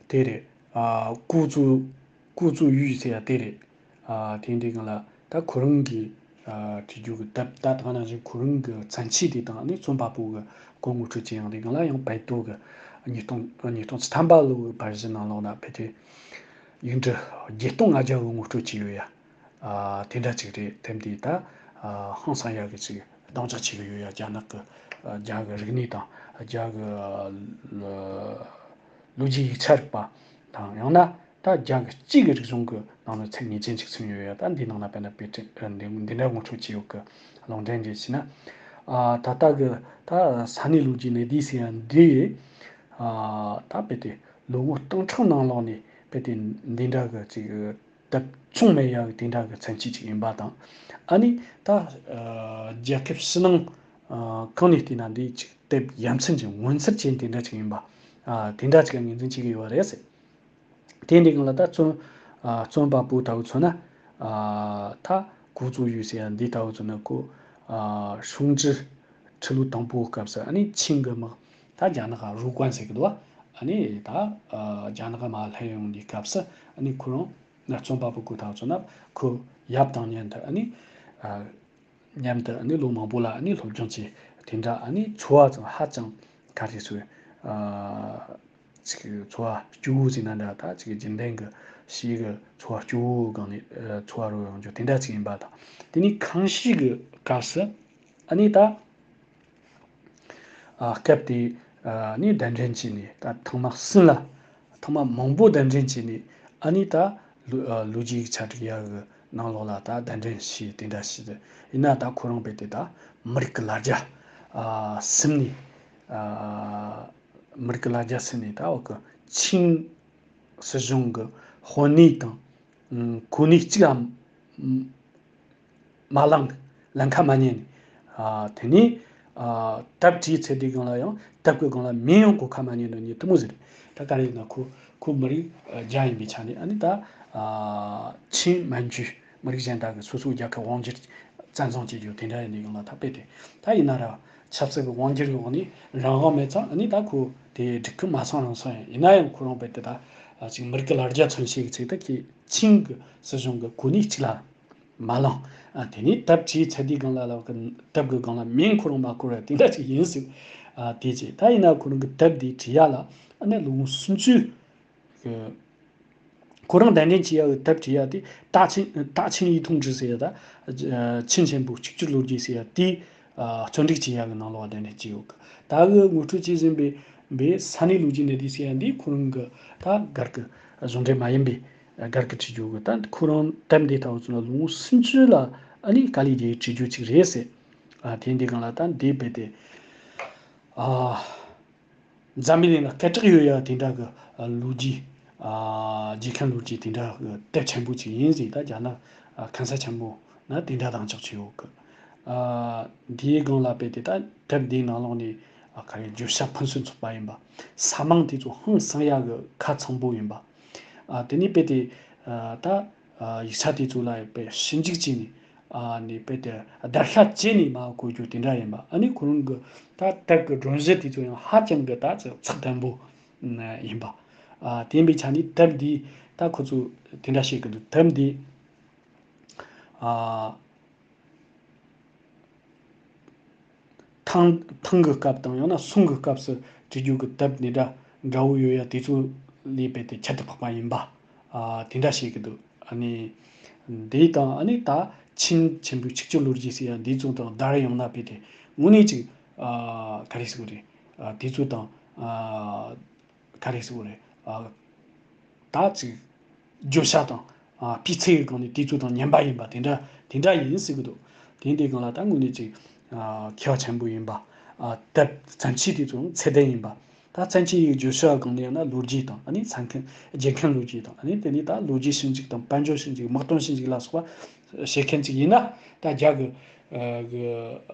དེ་རེད། ཨ། ཀུའུ་ཙུའུ། ཀུའུ་ཙུའུ་ཡུས་ཟེར་ཡ་དེ་རེད། ཨ། དེ་འདྲའི་སྒང་ལ་ད་ཁོ་རང་གི། ཨ། བྲིས་རྒྱུ་གི་དེབ། ད་དེ་ག་ནང་བཞིན་ཁོ་རང་གི་མཚན་ཕྱེད་དེ་དང་ཨ་ནི་རྩོམ་པ་པོ་གི་སྐོར་ངོ་སྤྲོད་བྱེད་ཡང་དེ་སྒང་ལ་ཡང་བལ་ཏོ་གི་ཉིས་སྟོང་ཉིས་སྟོང་བཅུ་ཐམ་པ་ལོ་གི་བར་གཞི་ནང་ལོགས་ན་ཕལ་ཆེར་ཡིག་འབྲུ་བརྒྱད་སྟོང་ལྔ་བརྒྱ་གི་ངོ་སྤྲོད་བྱས་ཡོད་ཡ། ཨ། དེ་འདྲ་ཅིག་རེད། དེབ་འདི་ད། ཨ། ཧང་སང་ཡག་གི་ཅིག་གདེང་འཇོག་བྱེད་ཀྱི་ཡོད་ཡ། རྒྱ་ནག་གི། ཨ། རྒྱ་གི་རིག་གནས་དང་རྒྱ་གི་ལོ་རྒྱུས་ཡིག་ཆ་རིག་པ་དང་། ཡང་ན་ད་རྒྱ་གི་སྤྱི་གི་རིག་གཞུང་གི་ནང་ནས་ཚད་ངེས་ཅན་ཅིག་མཚོན་ཡོད་ཡ། ད་འདི་ནང་ན་དཔེར་ན་དཔེ་ཁྲིད་འདི་འདི་འདྲ་ངོ་སྤྲོད་བྱས་ཡོད་གི། ལུང་འདྲེན་བྱས་ཕྱིན་ན། ཨ། ད་ལྟ་གི་ད་ས་གནས་ལོ་རྒྱུས་གནས་བསྡུས་ཟེར་ཡ་འདི། ཨ། ད་དཔེ་དེ་ལོ་ངོ་སྟོང་ཕྲག་ནང་ལོགས་ནས་དཔེ་དེ་འདི་འདྲ་གི་ཅིག་དེབ་མཚུངས་མེད་ཡག་དེ་འདྲ་གི་མཚན་ཕྱེད་ཅིག་ཡིན་པ་དང་། ཨ་ནི་ད། ཨ། རྒྱལ་ཁབ་ཕྱི་ནང་། ཨ། གང་ནས་བལྟས་ན་འདི་ཅིག་དེབ་ཡ་མཚན་ཅན་ངོ་མཚར་ཅན་དེ་འདྲ་ཅིག་ཡིན་པ། ཨ། དེ་འདྲ་ཅིག་ངོས་འཛིན་བྱེད་ཀྱི་ཡོད་རེད་ཟེར། དེ་འདི་སྒང་ལ་ད་རྩོམ། ཨ། རྩོམ་པ་པོ་ལྟ་བུ་མཚོན་ན། ཨ། ད་ཀུའུ་ཙུའུ་ཡུས་ཟེར་ཡ་འདི་ལྟ་བུ་མཚོན་ན་ཁོ། ཨ། ཧྲུང་ཀྲི་ཁྲི་ལོ་དང་པོའི་སྐབས་སུ་ཨ་ནི་ཆིང་གི་དམག་ད་རྒྱ་ནག་ག་རུ་ཀོན་ཟེར་གི་འདུག་ཨ་ནི་ད། ཨ། རྒྱ་ནག་ག་མར་སླེབས་ཡོང་དུས་སྐབས་སུ་ཨ་ནི་ཁོ་རང་ན་རྩོམ་པ་པོ་ཁོ་ལྟ་བུ་མཚོན་ན་ཁོ་ཡབ་དང་མཉམ་དུ་ཨ་ནི། ཨ། མཉམ་དུ་ཨ་ནི་ལོ་མང་པོ་ལ་ཨ་ནི་སློབ་སྦྱོང་བྱས། དེ་འདྲ་ཨ་ནི་འཚོ་བ་ཙམ་ཧ་ཅང་ག་རེ་ཟེར། ཨ། ཅིག་འཚོ་བ་སྐྱོ་བོ་ཟེར་ན་འདྲ། ད་ཅིག་རྒྱུན་ལྡན་གྱི་ཞིག་གི་འཚོ་བ་སྐྱོ་བོ་སྒང་ནས། ཨ། འཚོ་བ་རོལ་ཡོང་རྒྱུ་དེ་འདྲ་ཅིག་ཡིན་པ་དང་། དེ་ནས་ཁང་ཤིས་ཀྱི་སྐབས་སུ་ཨ་ནི་ད། ཨ། སྐབས་དེ། ཨ། ནི་གདན་འདྲེན་བྱས་ནས་ད་ཐེངས་མ་གསུམ་ལ། ཐེངས་མ་མང་པོ་གདན་འདྲེན་བྱས་ནས་ཨ་ནི་ད་ལོ། ཨ། ལོ་རྒྱུས་ཡིག་ཆ་སྒྲིག་ཡག་གི་ནང་ལོགས་ལ་ད་གདན་འདྲེན་བྱས་དེ་འདྲ་བྱས་ཏེ། ཡིན་ན་ད་ཁོ་རང་དཔེ་དེ་ད་མི་རིགས་ཀྱི་ལ་རྒྱ། ཨ། ཟིན་ནས། ཨ། མི་རིགས་ཀྱི་ལ་རྒྱ་ཟིན་ནས་ད་འོ་གི་ཆིང་སྲིད་གཞུང་གི་དཔོན་གནས་དང་། ཨ། གོ་གནས་གཅིག་ལ་མ་ལངས། ལངས་ཁ་མ་ཉན་ནས། ཨ། དེ་ནས། ཨ། དེབ་བྲིས་ཚར་དུས་སྒང་ལ་ཡང་དེབ་ཀྱི་སྒང་ལ་མིང་ཡང་གོ་ཁ་མ་ཉན་ནོ་ནི་དེ་མོ་ཟིག་རེད། ད་ག་རེ་ཡིན་ན་ཁོ་ཁོ་མི་རིགས་རྒྱ་ཡིན་པའི་ཆ་ནས་ཨ་ནི་ད། ཨ། ཆིང་མན་ཇུ་མི་རིགས་གཞན་དག་གི་སོ་སོའི་རྒྱལ་ཁབ་དབང་སྒྱུར་བཙན་བཟུང་བྱེད་རྒྱུ་དེ་འདྲ་ཡིན་ནི་སྒང་ལ་ད་དཔེ་དེ། ད་ཡིན་ན་ར་ཆབ་སྲིད་ཀྱི་དབང་སྒྱུར་གི་འོག་ནས་རང་དབང་མེད་ཙང་ཨ་ནི་ད་ཁོ་དེ་སྒྲིག་གི་མ་སོང་རང་སོང་ཡིན། ཡིན་ན་ཡང་ཁོ་རང་དཔེ་དེ་ད་ཅིག་མི་རིགས་ཀྱི་ལ་རྒྱ་མཚོན་བྱེད་ཀྱི་ཚིག་ད་ཁོས་ཆིང་གི་སྲིད་གཞུང་གི་གོ་གནས་གཅིག་ལ་མ་ལངས། ཨ། དེ་ནས་དེབ་བྲིས་ཚར་དུས་སྒང་ལ་ལ་གི་དེབ་ཀྱི་སྒང་ལ་མིང་ཁོ་རང་མ་བཀོད་ར་དེ་འདྲ་ཅིག་ཡིན་ཟིག་ཨ། དེ་བྱས་ད་ཡིན་ན་ཁོ་རང་གི་དེབ་འདི་བྲིས་ཡ་ལ་ཨ་ནི་ལོ་ངོ་སུམ་ཅུ་གི་ཁོ་རང་གདན་འདྲེན་བྱེད་ཡ་གི་དེབ་བྲིས་ཡ་དེ་大清大清一统志ཟེར་ཡ་ད། ཨ། ཆིང་ཆེན་པོའི་གཅིག་གྱུར་ལོ་རྒྱུས་ཟེར་ཡ་དེ། ཨ། བརྩོན་འགྲུས་བྱེད་ཡ་གི་ནང་ལོགས་གདན་འདྲེན་བྱས་ཡོད་གི། ད་གི་ངོ་སྤྲོད་བྱེད་བཞིན་པའི་པའི་ས་གནས་ལོ་རྒྱུས་གནས་བསྡུས་ཟེར་ཡ་འདི་ཁོ་རང་གི་ད་སྒེར་གྱི་གཞུང་འབྲེལ་མ་ཡིན་པའི་སྒེར་གྱི་བྲིས་རྒྱུ་གི། ད་ཁོ་རང་དེབ་འདི་ལྟ་བུ་ཚོ་ལ་ལོ་ངོ་སུམ་ཅུ་ལ་ཨ་ནི་དཀའ་ལས་རྒྱག་བྲིས་རྒྱུ་ཅིག་རེད་ཟེར། ཨ། དེ་འདི་སྒང་ལ་ད་འདི་དཔེ་དེ། ཨ། འཛམ་བུ་གླིང་ལ་སྐད་གྲགས་ཡོད་ཡ་དེ་འདྲ་གི། ཨ། ལོ་རྒྱུས། ཨ། རྗེས་མཁན་ལོ་རྒྱུས་དེ་འདྲ་གི་དེབ་ཆེན་པོ་ཅིག་ཡིན་ཟིག་ད་རྒྱ་ནག་ཨ། གང་ས་ཆེན་པོ་ན་དེ་འདྲ་གདེང་འཇོག་བྱས་ཡོད་གི། ཨ། འདིའི་སྒང་ལ་དཔེ་དེ་ད་དེབ་འདིའི་ནང་ལོགས་ནས། ཨ། ག་རེ་བརྗོད་བྱ་ཕུན་སུམ་ཚོགས་པ་ཡིན་པ། ས་མིང་དེ་ཚོ་ཧང་སང་ཡ་གི་ཁ་ཚང་པོ་ཡིན་པ། ཨ། དེ་ནས་དཔེ་དེ། ཨ། ད། ཨ། ཡིག་ཆ་དེ་ཚོ་ལ་དཔེ་ཞིབ་འཇུག་བྱས་ནས། ཨ་ནི་དཔེ་དེ་བརྡར་ཤ་བཅད་ནས་མར་བཀོད་རྒྱུ་དེ་འདྲ་ཡིན་པ། ཨ་ནི་ཁོ་རང་གི་ད་དེབ་ཀྱི་སྒྲོམ་གཞི་དེ་ཚོ་ཡང་ཧ་ཅང་གི་ད་ཚགས་དམ་པོ་ཡིན་པ། ཨ། དེ་ཡིན་པའི་ཆ་ནས་དེབ་འདི་ད་ཁོ་ཚོས་དེ་འདྲ་བཤད་ཀྱི་འདུག་དེབ་འདི། ཨ། ཐང་ཐང་གི་སྐབས་དང་ཡང་ན་སུང་གི་སྐབས་སུ་བྲིས་རྒྱུ་གི་དེབ་འདི་འདྲ་འདྲ་བོ་ཡོད་ཡ་དེ་ཚོ་ལས་དཔེ་དེ་ཁྱད་དུ་འཕགས་པ་ཡིན་པ། ཨ། དེ་འདྲ་བཤད་ཀྱི་འདུག་ཨ་ནི་འདི་དང་ཨ་ནི་ད་ཆིང་ཆེན་པོའི་ཆིག་སྒྲིལ་ལོ་རྒྱུས་ཟེར་ཡ་འདི་ཚོ་དང་བསྡུར་ཡོང་ན་དཔེ་དེ་དངོས་གནས་ཅིག་ཨ། ག་རེ་ཟེར་དགོས་རེད། དེ་ཚོ་དང་ག་རེ་ཟེར་དགོས་རེད། ད་ཅིག་བརྗོད་བྱ་དང་སྤུས་ཚད་ཀྱི་སྒང་ནས་དེ་ཚོ་དང་མཉམ་པ་ཡིན་པ་དེ་འདྲ་དེ་འདྲ་ཡིན་ཟེར་གི་འདུག་དེ་འདི་སྒང་ལ་ད་དངོས་གནས་ཅིག་མཁས་པ་ཆེན་པོ་ཡིན་པ། དེབ་བརྩམས་ཆོས་དེ་ཚོ་ཚད་ལྡན་ཡིན་པ། ད་བརྩམས་ཆོས་ཡི་བརྗོད་བྱ་སྒང་ནས་ཡང་ན་ལོ་རྒྱུས་དང་ཨ་ནི་ས་མཁན་རྒྱལ་ཁམས་ལོ་རྒྱུས་དང་ཨ་ནི་དེ་ནས་ད་ལོ་རྒྱུས་ཞིབ་འཇུག་དང་དཔལ་འབྱོར་ཞིབ་འཇུག་དམག་དོན་ཞིབ་འཇུག་ལ་སོགས་པ་བྱེད་མཁན་ཅིག་ཡིན་ན། ད་རྒྱ་གི་གི་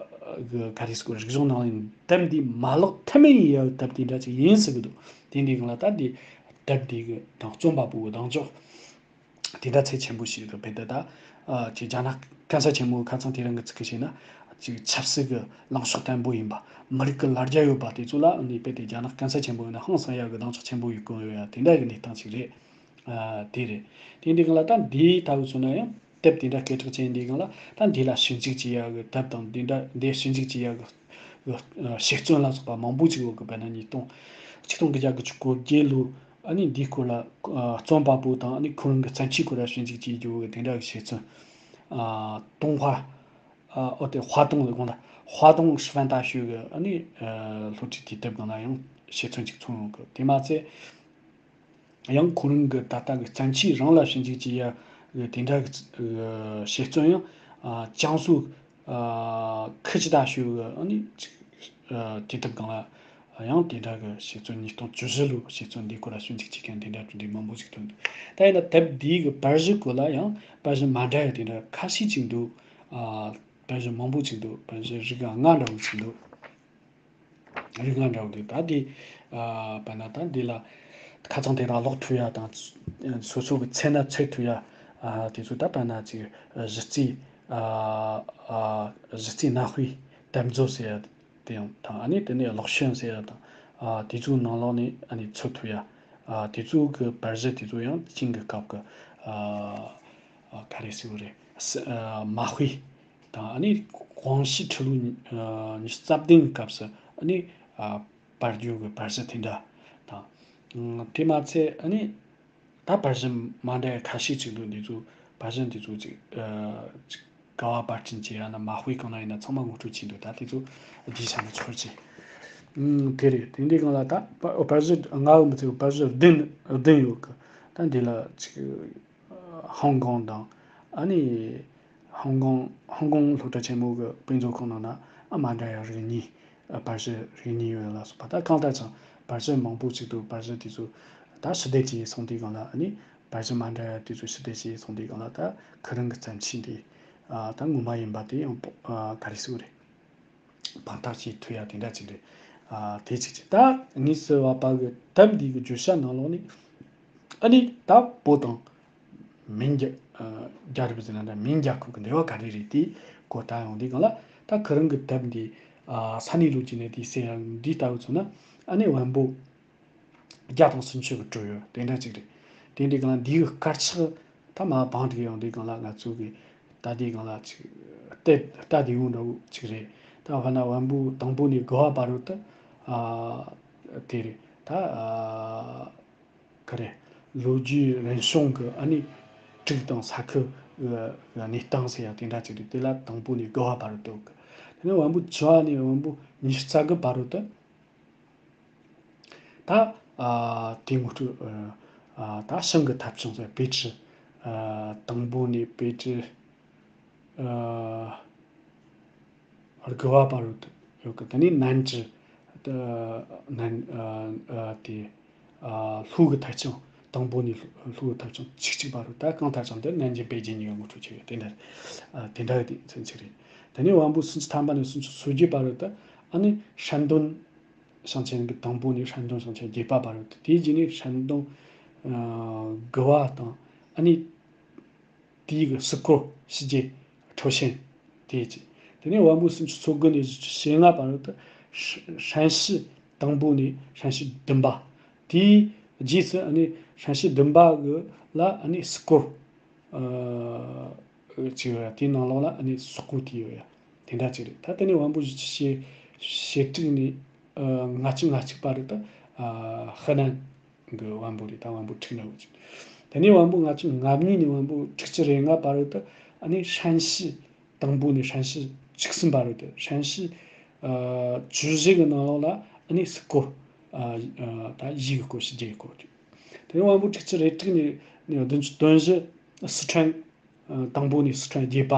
གི་ག་རེ་ཟེར་དགོས། རིག་གཞུང་ནང་ལ་དེབ་འདི་མ་ཀློག་ཐབས་མེད་ཡིན་ཡ་དེབ་དེ་འདྲ་ཅིག་ཡིན་ཟེར་གི་འདུག་དེ་འདི་སྒང་ལ་ད་འདི་དེབ་འདི་གི་དང་རྩོམ་པ་པོ་གི་གདེང་འཇོག་དེ་འདྲ་ཚད་ཆེན་པོ་ཞིག་རེད། དཔེར་ན་ད་ཨ་ཅིག་རྒྱ་ནག་གན་ས་ཆེན་མོའི་ཁ་སང་དེ་རིང་གི་ཚིག་གི་བཤད་ན་ཅིག་ཆབ་སྲིད་ཀྱི་ལངས་ཕྱོགས་བརྟན་པོ་ཡིན་པ། མི་རིགས་ཀྱི་ལ་རྒྱ་ཡོད་པ་དེ་ཚོ་ལ་ནི་དཔེ་དེ་རྒྱ་ནག་གན་ས་ཆེན་པོ་ཡིན་ན་ཧང་སང་ཡག་གི་གདེང་འཇོག་ཆེན་པོ་ཡོད་གི་ཡོད་ཡ་དེ་འདྲ་གི་གནས་སྟངས་ཤིག་རེད། ཨ་དེ་རེད། དེ་འདི་སྒང་ལ་ད་འདིའི་ལྟ་བུ་མཚོན་ན་ཡང་དེབ་དེ་འདྲ་སྐད་གྲགས་ཅན་འདིའི་སྒང་ལ་ད་འདི་ལ་ཞིབ་འཇུག་བྱེད་ཡག་གི་དེབ་དང་འདི་འདྲ་འདི་ཞིབ་འཇུག་བྱེད་ཡག་གི་དཔྱད་རྩོམ་ལ་སོགས་པ་མང་པོ་ཅིག་ཡོད་གི། དཔེར་ན་ཉིས་སྟོང་ཆིག་སྟོང་དགུ་བརྒྱ་དགུ་བཅུ་གོ་བརྒྱད་ལོ་ཨ་ནི་འདིའི་སྐོར་ལ་རྩོམ་པ་པོ་དང་ཨ་ནི་ཁོ་རང་གི་བརྩམས་ཆོས་སྐོར་ལ་ཞིབ་འཇུག་བྱེད་རྒྱུ་གི་དེ་འདྲ་གི་དཔྱད་རྩོམ། ཏུང་ཧྭ། ཨ་འོ་དེ་ཧྭ་ཏུང་ལ་དགོངས་ལ་ཧྭ་ཏུང་ཧྲི་ཧྥན་ཏ་ཞུ་གི་ཨ་ནི་སློབ་ཁྲིད་དེ་དེབ་སྒང་ལ་ཡང་དཔྱད་རྩོམ་ཅིག་ཚུད་ཡོང་གི། དེ་མ་ཚད་ཡང་ཁོ་རང་གི་ད་ལྟ་གི་བརྩམས་ཆོས་རང་ལ་ཞིབ་འཇུག་བྱེད་ཡ་གི་དེ་འདྲ་གི་དཔྱད་རྩོམ་ཡང་ཨ་ཅང་སུའུ་ཨ་ཁི་ཅི་ཏ་ཞུ་གི་ཨ་ནི་ཅིག་ཨ་དེ་དེབ་སྒང་ལ་ཡང་དེ་འདྲ་གི་དཔྱད་རྩོམ། ཉིས་སྟོང་བཅུ་བཞི་ལོའི་དཔྱད་རྩོམ་འདིའི་སྐོར་ལ་ཞིབ་འཇུག་བྱེད་མཁན་དེ་འདྲ་གྲུབ་འབྲས་མང་པོ་ཞིག་ཐོན་འདུག་ད་ཡིན་ན་དེབ་འདིའི་གི་པར་གཞི་སྐོར་ལ་ཡང་པར་གཞི་མ་འདྲ་བ་དེ་འདྲ་ཁ་ཤས་ཅིག་འདུག་ཨ་པར་གཞི་མང་པོ་ཅིག་འདུག་པར་གཞི་རིགས་ལྔ་འདྲ་བོ་ཅིག་འདུག་རིགས་ལྔ་འདྲ་བོ་འདུག་ད་འདི་ཨ་དཔེར་ན་ད་འདི་ལ་ཁ་སང་དེ་རིང་ཀློག་ཐུབ་ཡ་དང་སོ་སོ་གི་མཚན་ན་འཚོལ་ཐུབ་ཡ་ཨ་དེ་ཚོ། ད་དཔེར་ན་ཅིག་གཞི་རྩའི་ཨ་ཨ་གཞི་རྩའི་གནའ་དཔེ་དེབ་མཛོད་ཟེར་ཡ་དེ་ཡང་དང་ཨ་ནི་དེ་ནས་ཀློག་ཤིན་ཟེར་ཡ་དང་ཨ་དེ་ཚོའི་ནང་ལོགས་ནས་ཨ་ནི་འཚོལ་ཐུབ་ཡ། ཨ་དེ་ཚོ་གི་པར་གཞི་དེ་ཚོ་ཡང་དེང་གི་སྐབས་ཀྱི་ཨ་ཨ་ག་རེ་ཟེར་བ་རེད། ཨ་མ་དཔེ་དང་ཨ་ནི་ཝང་ཞི་ཁྲི་ལོ་ཨ་ཉི་ཤུ་རྩ་བདུན་གི་སྐབས་སུ་ཨ་ནི་ཨ་པར་བརྒྱུད་ཀྱི་པར་གཞི་དེ་འདྲ་དང་། ཨ་དེ་མ་ཚད་ཨ་ནི་ད་པར་གཞི་མ་འདྲ་བ་ཁ་ཤས་ཅིག་འདུག་འདི་ཚོ་པར་གཞི་འདི་ཚོ་ཅིག་ཨ་ཅིག་ག་བ་པར་སྐྲུན་བྱས་ཡང་ན་མ་དཔེ་གང་ན་ཡིན་ན་ཚང་མ་ངོ་སྤྲོད་བྱས་འདུག་ད་དེ་ཚོ་རྒྱས་བཤད་ན་ཆོག་ཅིག་ཨུམ། དེ་རེད། དེ་འདྲའི་སྒང་ལ་ད་པ་པར་གཞི་ལྔ་བོ་མི་ཚེ་པར་གཞི་བདུན་བདུན་ཡོད་གི། ད་འདི་ལ་ཅིག་ཧོང་ཀོང་དང་ཨ་ནི་ཧོང་ཀོང་ཧོང་ཀོང་སློབ་གྲྭ་ཆེན་མོ་གི་དཔེ་མཛོད་ཁང་ནང་ན་ཨ་མ་འདྲ་ཡ་རིགས་གཉིས། ཨ་པར་གཞི་རིགས་གཉིས་ཡོད་ལ་སོགས་པ། ད་གང་ལྟར་ཀྱང་པར་གཞི་མང་པོ་ཅིག་འདུག་པར་གཞི་དེ་ཚོ་ད་ཞི་བདེ་ཅིག་སོང་དུས་སྒང་ལ་ཨ་ནི་པར་གཞི་མ་འདྲ་ཡ་དེ་ཚོ་ཞི་བདེ་ཅིག་སོང་དུས་སྒང་ལ་ད་ཁོ་རང་གི་བརྩམས་ཆོས་འདི་ཨ་ད་ངོ་མ་ཡིན་པ་དེ་ཡང་ཨ་ག་རེ་ཟེར་དགོས་རེད། དཔང་རྟགས་བྱེད་ཐུབ་ཡ་དེ་འདྲ་ཅིག་རེད། ཨ་དེ་གཅིག་བྱས། ད་དངོས་སུ་བ་པ་གི་དེབ་འདི་གི་བརྗོད་བྱ་ནང་ལོགས་ནས་ཨ་ནི་ད་བོད་དང་མིང་རྒྱ་ཨ་རྒྱལ་རབས་ཟེར་ན་འདྲ་མིང་རྒྱལ་ཁབ་ཀྱི་འབྲེལ་བ་ག་རེ་རེད་དེའི་སྐོར་ལྟ་ཡོང་དུས་སྒང་ལ། ད་ཁོ་རང་གི་དེབ་འདི་ཨ་ས་གནས་ལོ་རྒྱུས་ནས་དེའི་གསལ་ཡང་འདི་ལྟ་བུ་མཚོན་ན་ཨ་ནི་བོན་པོ་བརྒྱ་དང་སུམ་ཅུ་གི་གྲོས་ཡོད་དེ་འདྲ་ཅིག་རེད། དེ་འདྲའི་སྒང་ལ་འདིའི་དཀར་ཆག་ད་མ་བང་སྒྲིག་ཡོང་དུས་སྒང་ལ་ང་ཚོ་གི་ད་དེའི་སྒང་ལ་ཅིག་ལྟ་ལྟ་བདེ་བོ་འདྲ་བོ་ཅིག་རེད། ད་དཔེར་ན་བོན་པོ་དང་པོ་ནས་དགུ་བ་བར་དུ་ད་ཨ་དེ་རེད། ད་ཨ་ག་རེ་ལོ་རྒྱུས་རིམ་བྱུང་གི་ཨ་ནི་གྲས་དང་ས་ཁུལ་གི་གནས་སྟངས་ཟེར་ཡ་དེ་འདྲ་ཅིག་རེད། དེ་ལ་དང་པོ་ནས་དགུ་བ་བར་དུ་གི། དེ་ནས་བོན་པོ་བཅུ་བ་ནས་བོན་པོ་ཉི་ཤུ་རྩ་དགུ་བར་དུ་ད། ཨ་དེ་ངོ་སྤྲོད། ཨ་ད་ཞང་གི་ཐབ་ཆུང་ཟེར་པེ་ཀྲི། ཨ་དང་པོ་ནས་པེ་ཀྲི། ཨ་དགུ་བ་བར་དུ་ཡོད་གི། དེ་ནས་ནན་ཀྲི། ད་ནན་ཨ་ཨ་དེ་ཨ་ལྷོ་གི་ཐབ་ཆུང་། དང་པོ་ནས་ལྷོ་གི་ཐབ་ཆུང་ཆིག་གཅིག་བར་དུ། ད་གང་ལྟར་ཀྱང་དེ་ནན་ཅིང་པེ་ཅིང་གཉིས་ཀ་ངོ་སྤྲོད་བྱས་ཡོད། དེ་འདྲ་ཨ་དེ་འདྲ་གི་དེ་ཚན་ཚིག་རེད། དེ་ནས་བོན་པོ་སུམ་ཅུ་ཐམ་པ་ནས་སུམ་ཅུ་སོ་བརྒྱད་བར་དུ་ཨ་ནི་ཧྲན་ཏུང་ཞིང་ཆེན་གྱི། དང་པོ་ནས་ཧྲན་ཏུང་ཞིང་ཆེན་བརྒྱད་པ་བར་དུ། དེའི་རྗེས་ནས་ཧྲན་ཏུང་ཨ་དགུ་བ་དང་ཨ་ནི་དེའི་གི་སུ་ཀོ་ཞི་རྒྱས་ཁྲོ་ཤན་དེའི་རྗེས། དེ་ནས་བོན་པོ་སུམ་ཅུ་སོ་དགུ་ནས་ཞེ་ལྔ་བར་དུ་ཧྲན་ཞི། དང་པོ་ནས་ཧྲན་ཞི་བདུན་པ། དེའི་རྗེས་སུ་ཨ་ནི་ཧྲན་ཞི་བདུན་པ་གི་ལ་ཨ་ནི་སུ་ཀོ་ཨ་ཅིག་ཡོད། དེའི་ནང་ལོགས་ལ་ཨ་ནི་སུ་ཀོ་དེ་ཡོད་ཡ། དེ་འདྲ་ཅིག་རེད། ད་དེ་ནས་བོན་པོ་བཞི་བཅུ་ཞེ་ཞེ་དྲུག་ནས་ཨ་ལྔ་བཅུ་ང་གཅིག་བར་དུ་ད་ཨ་ཧི་ནན་གི་བོན་པོ་རེད། ད་བོན་པོ་ཁྲིག་ནོ་ཅིག་དེ་ནས་བོན་པོ་ལྔ་བཅུ་ང་གཉིས་ནས་བོན་པོ་དྲུག་ཅུ་རེ་ལྔ་བར་དུ་ཨ་ནི་ཧྲན་ཞི། དང་པོ་ནས་ཧྲན་ཞི་བཅུ་གསུམ་བར་དུ། ཧྲན་ཞི་ཨ་བཅུ་བཞི་གི་ནང་ལོགས་ལ་ ཨ་ནི་སུ་སྐོར། ཨ་ཨ་ད་བཞི་གི་སྐོར། ཞི་རྒྱས་ཀྱི་སྐོར། དེ་ནས་དབང་པོ་དྲུག་ཅུ་རེ་དྲུག་ནས་ནས་བདུན་ཅུ་དོན་བཞི། སི་ཁྲོན། ཨ་དང་པོ་ནས་སི་ཁྲོན་བརྒྱད་པ།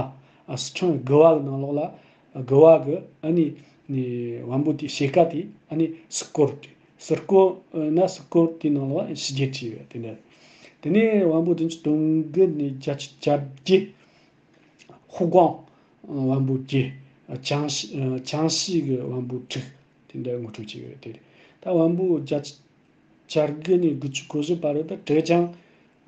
ཨ་སི་ཁྲོན་དགུ་བ་གི་ནང་ལོགས་ལ། ཨ་དགུ་བ་གི་ཨ་ནི་ནི་དབང་པོ་དེའི་ཕྱེད་ཀ་དེ་ཨ་ནི་སུ་སྐོར། སུ་སྐོར་ན་སུ་སྐོར་དེའི་ནང་ལོགས་ཨ་ཞི་རྒྱས་བྲིས་ཡོད། དེ་འདྲ། དེ་ནས་དབང་པོ་བདུན་ཅུ་དོན་དགུ་ནས་བརྒྱད་ཅུ་གྱ་བརྒྱད། ཧུ་ཀོང་དབང་པོ་བརྒྱད། ཅང་ཞི་ཅང་ཞི་གི་དབང་པོ་དྲུག། དེ་འདྲ་ངོ་སྤྲོད་བྱས་ཡོད། དེ་རེད། ད་དབང་པོ་བརྒྱད་ཅུ་གྱ་དགུ་ནས་དགུ་བཅུ་གོ་བཞི་བར་དུ་ད་ཀྲེ་ཅང་།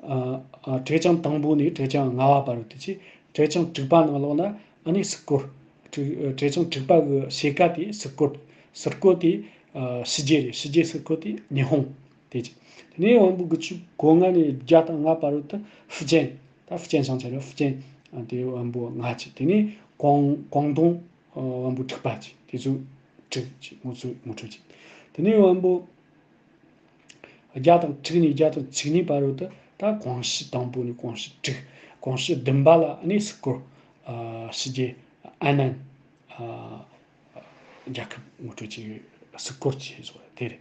ཨ་ཨ་ཀྲེ་ཅང་དང་པོ་ནས་ཀྲེ་ཅང་ལྔ་བ་བར་དུ་བྱས། ཀྲེ་ཅང་དྲུག་པ་ནང་ལོགས་ན་ཨ་ནི་སུ་སྐོར། ཀྲེ་ཀྲེ་ཅང་དྲུག་པ་གི་ཕྱེད་ཀ་དེ་སུ་སྐོར། སུ་སྐོར་དེ་ཨ་ཕྱི་རྒྱལ་རེད། ཕྱི་རྒྱལ་སུ་སྐོར་དེ་ཉི་ཧོང་། དེ་བྱས། དེ་ནས་དབང་པོ་དགུ་བཅུ་གོ་ལྔ་ནས་བརྒྱ་དང་ལྔ་བར་དུ་ཧྥུ་ཅན། ད་ཧྥུ་ཅན་ཞིང་ཆེན་རེད། ཧྥུ་ཅན་དེ་དབང་པོ་ལྔ་བྱས། དེ་ནས་ཀོང་ཀོང་ཏུང་དབང་པོ་དྲུག་པ་བྱས། དེ་ཚོ་དྲུག་བྱས། ངོ་ཚོ་ངོ་སྤྲོད་བྱས། དེ་ནས་དབང་པོ་བརྒྱ་དང་དྲུག་ནས་བརྒྱ་དང་བཅུ་གཉིས་བར་དུ་ད་ཀོང་ཞི་དང་པོ་ནས་ཀོང་ཞི་དྲུག། ཀོང་ཞི་བདུན་པ་ལ་ཨ་ནི་སུ་སྐོར། ཨ་ཕྱི་རྒྱལ་ཨ་ནན། ཨ་རྒྱལ་ཁབ་ངོ་སྤྲོད་བྱས། སུ་སྐོར་བྱས་སོ། དེ་རེད།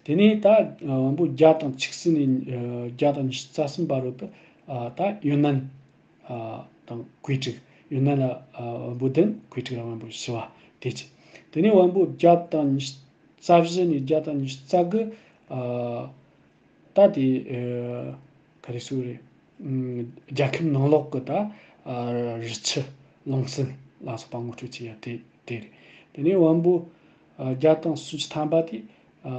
དེ་ནས་ད་དབང་པོ་བརྒྱ་དང་བཅུ་གསུམ་ནས་ཨ་བརྒྱ་དང་ཉི་ཤུ་རྩ་གསུམ་བར་དུ་ཨ་ད་ཡུན་ནན་ཨ་དང་ཀུའེ་ཀྲིག། ཡུན་ནན་ལ་ཨ་དབང་པོ་བདུན། ཀུའེ་ཀྲིག་ལ་དབང་པོ་བཞི་བ། དེ་བྱས། དེ་ནས་དབང་པོ་བརྒྱ་དང་ཉི་ཤུ་རྩ་བཞི་ནས་བརྒྱ་དང་ཉི་ཤུ་རྩ་དགུ། ཨ་ད་དེ་ཨ་ག་རེ་ཟེར་རེད། ཨམ་རྒྱལ་ཁབ་ནང་ལོགས་ཀྱི་ད་ཨ་རི་ཆུ་ལུང་སྲིན་ལ་སོགས་པ་ངོ་སྤྲོད་བྱེད་ཡ་དེ་དེ་རེད། དེ་ནས་དབང་པོ་ཨ་བརྒྱ་དང་སུམ་ཅུ་ཐམ་པ་དེ་ཨ་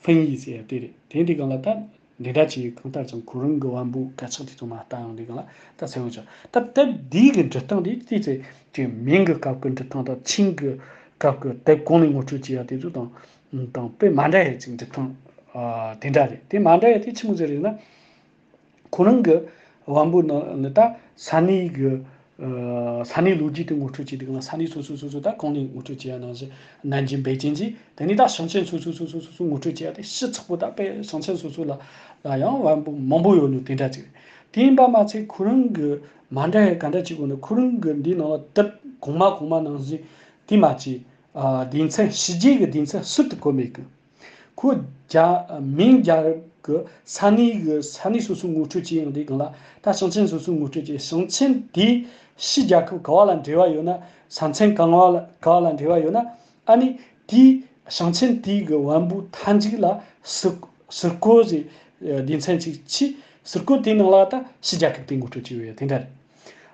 ཧྥིན་ཡི་ཟེར་ཡ་དེ་རེད། དེ་འདི་སྒང་ལ་ད་འདི་འདྲ་ཅིག་གང་ལྟར་ཀྱང་ཁོ་རང་གི་དབང་པོ་སྐད་ཆགས་དེ་ཚོ་མ་ལྟ་ཡང་འདི་སྒང་ལ་ད་གསལ་བོ་ཆགས། ད་དེབ་འདི་གི་འབྲི་སྟངས་དེ་དེ་ཚེ་ཅིག་མིང་གི་སྐབས་ཀྱི་འབྲི་སྟངས་དང་ཆིང་གི་སྐབས་ཀྱི་དེབ་གོང་ནས་ངོ་སྤྲོད་བྱེད་ཡ་དེ་ཚོ་དང་དང་དཔེ་མ་འདྲ་ཡ་ཅིག་འབྲི་སྟངས་ཨ་དེ་འདྲ་རེད། དེ་མ་འདྲ་ཡ་དེ་ཆི་མོ་ཟིག་རེད་ན། ཁོ་རང་གི་དབང་པོ་ནི་ནི་ད་ས་གནས་གི་ཨ་ས་གནས་ལོ་རྒྱུས་དེ་ངོ་སྤྲོད་བྱེད་དུས་སྒང་ལ་ས་གནས་སོ་སོ་སོ་སོ་ད་གོང་ནས་ངོ་སྤྲོད་བྱེད་ཡ་ནང་བཞིན་ནན་ཅིང་པེ་ཅིང་གྱིས། དེ་ནས་ད་ཞིང་ཆེན་སོ་སོ་སོ་སོ་སོ་སོ་ངོ་སྤྲོད་བྱེད་ཡ་དེ་ཕྱི་ཚགས་པོ་ད་དཔེ་ཞིང་ཆེན་སོ་སོ་ལ་ལ་ཡང་དབང་པོ་མང་པོ་ཡོད་ནོ་དེ་འདྲ་ཅིག་རེད། དེ་ཡིན་པ་མ་ཚད་ཁོ་རང་གི་མ་འདྲ་ཡ་ག་འདྲ་ཅིག་ཡོད་ན། ཁོ་རང་གི་འདིའི་ནང་ལ་དེབ་གོང་མ་གོང་མ་ནང་བཞིན་དེ་མ་ཅིག་ཨ་སྡེ་ཚན་ཕྱི་རྒྱལ་གི་སྡེ་ཚན་ཟུར་དུ་བཀོད་མེད་གི། ཁོ་རྒྱ་མིང་རྒྱལ་རབས་ཀྱི་ས་གནས་ཀྱི་ས་གནས་སོ་སོ་ངོ་སྤྲོད་བྱེད་ཡོང་དུས་སྒང་ལ་ད་ཞིང་ཆེན་སོ་སོ་ངོ་སྤྲོད་བྱེད། ཞིང་ཆེན་དེའི་ཕྱི་རྒྱལ་ཁབ་ག་བ་ལ་འབྲེལ་བ་ཡོད་ན། ས་མཚམས་གང་བ་ལ་ག་བ་ལ་འབྲེལ་བ་ཡོད་ན། ཨ་ནི་དེའི་ཞིང་ཆེན་དེའི་གི་དབང་པོ་མཐའ་མཇུག་ལ་སུ་སུ་སྐོར་ཟེར་སྡེ་ཚན་ཅིག་ཕྱེ། སུ་སྐོར་དེའི་ནང་ལ་ད་ཕྱི་རྒྱལ་ཁབ་དེ་ངོ་སྤྲོད་བྱེད་ཡོད་དེ་འདྲ་རེད།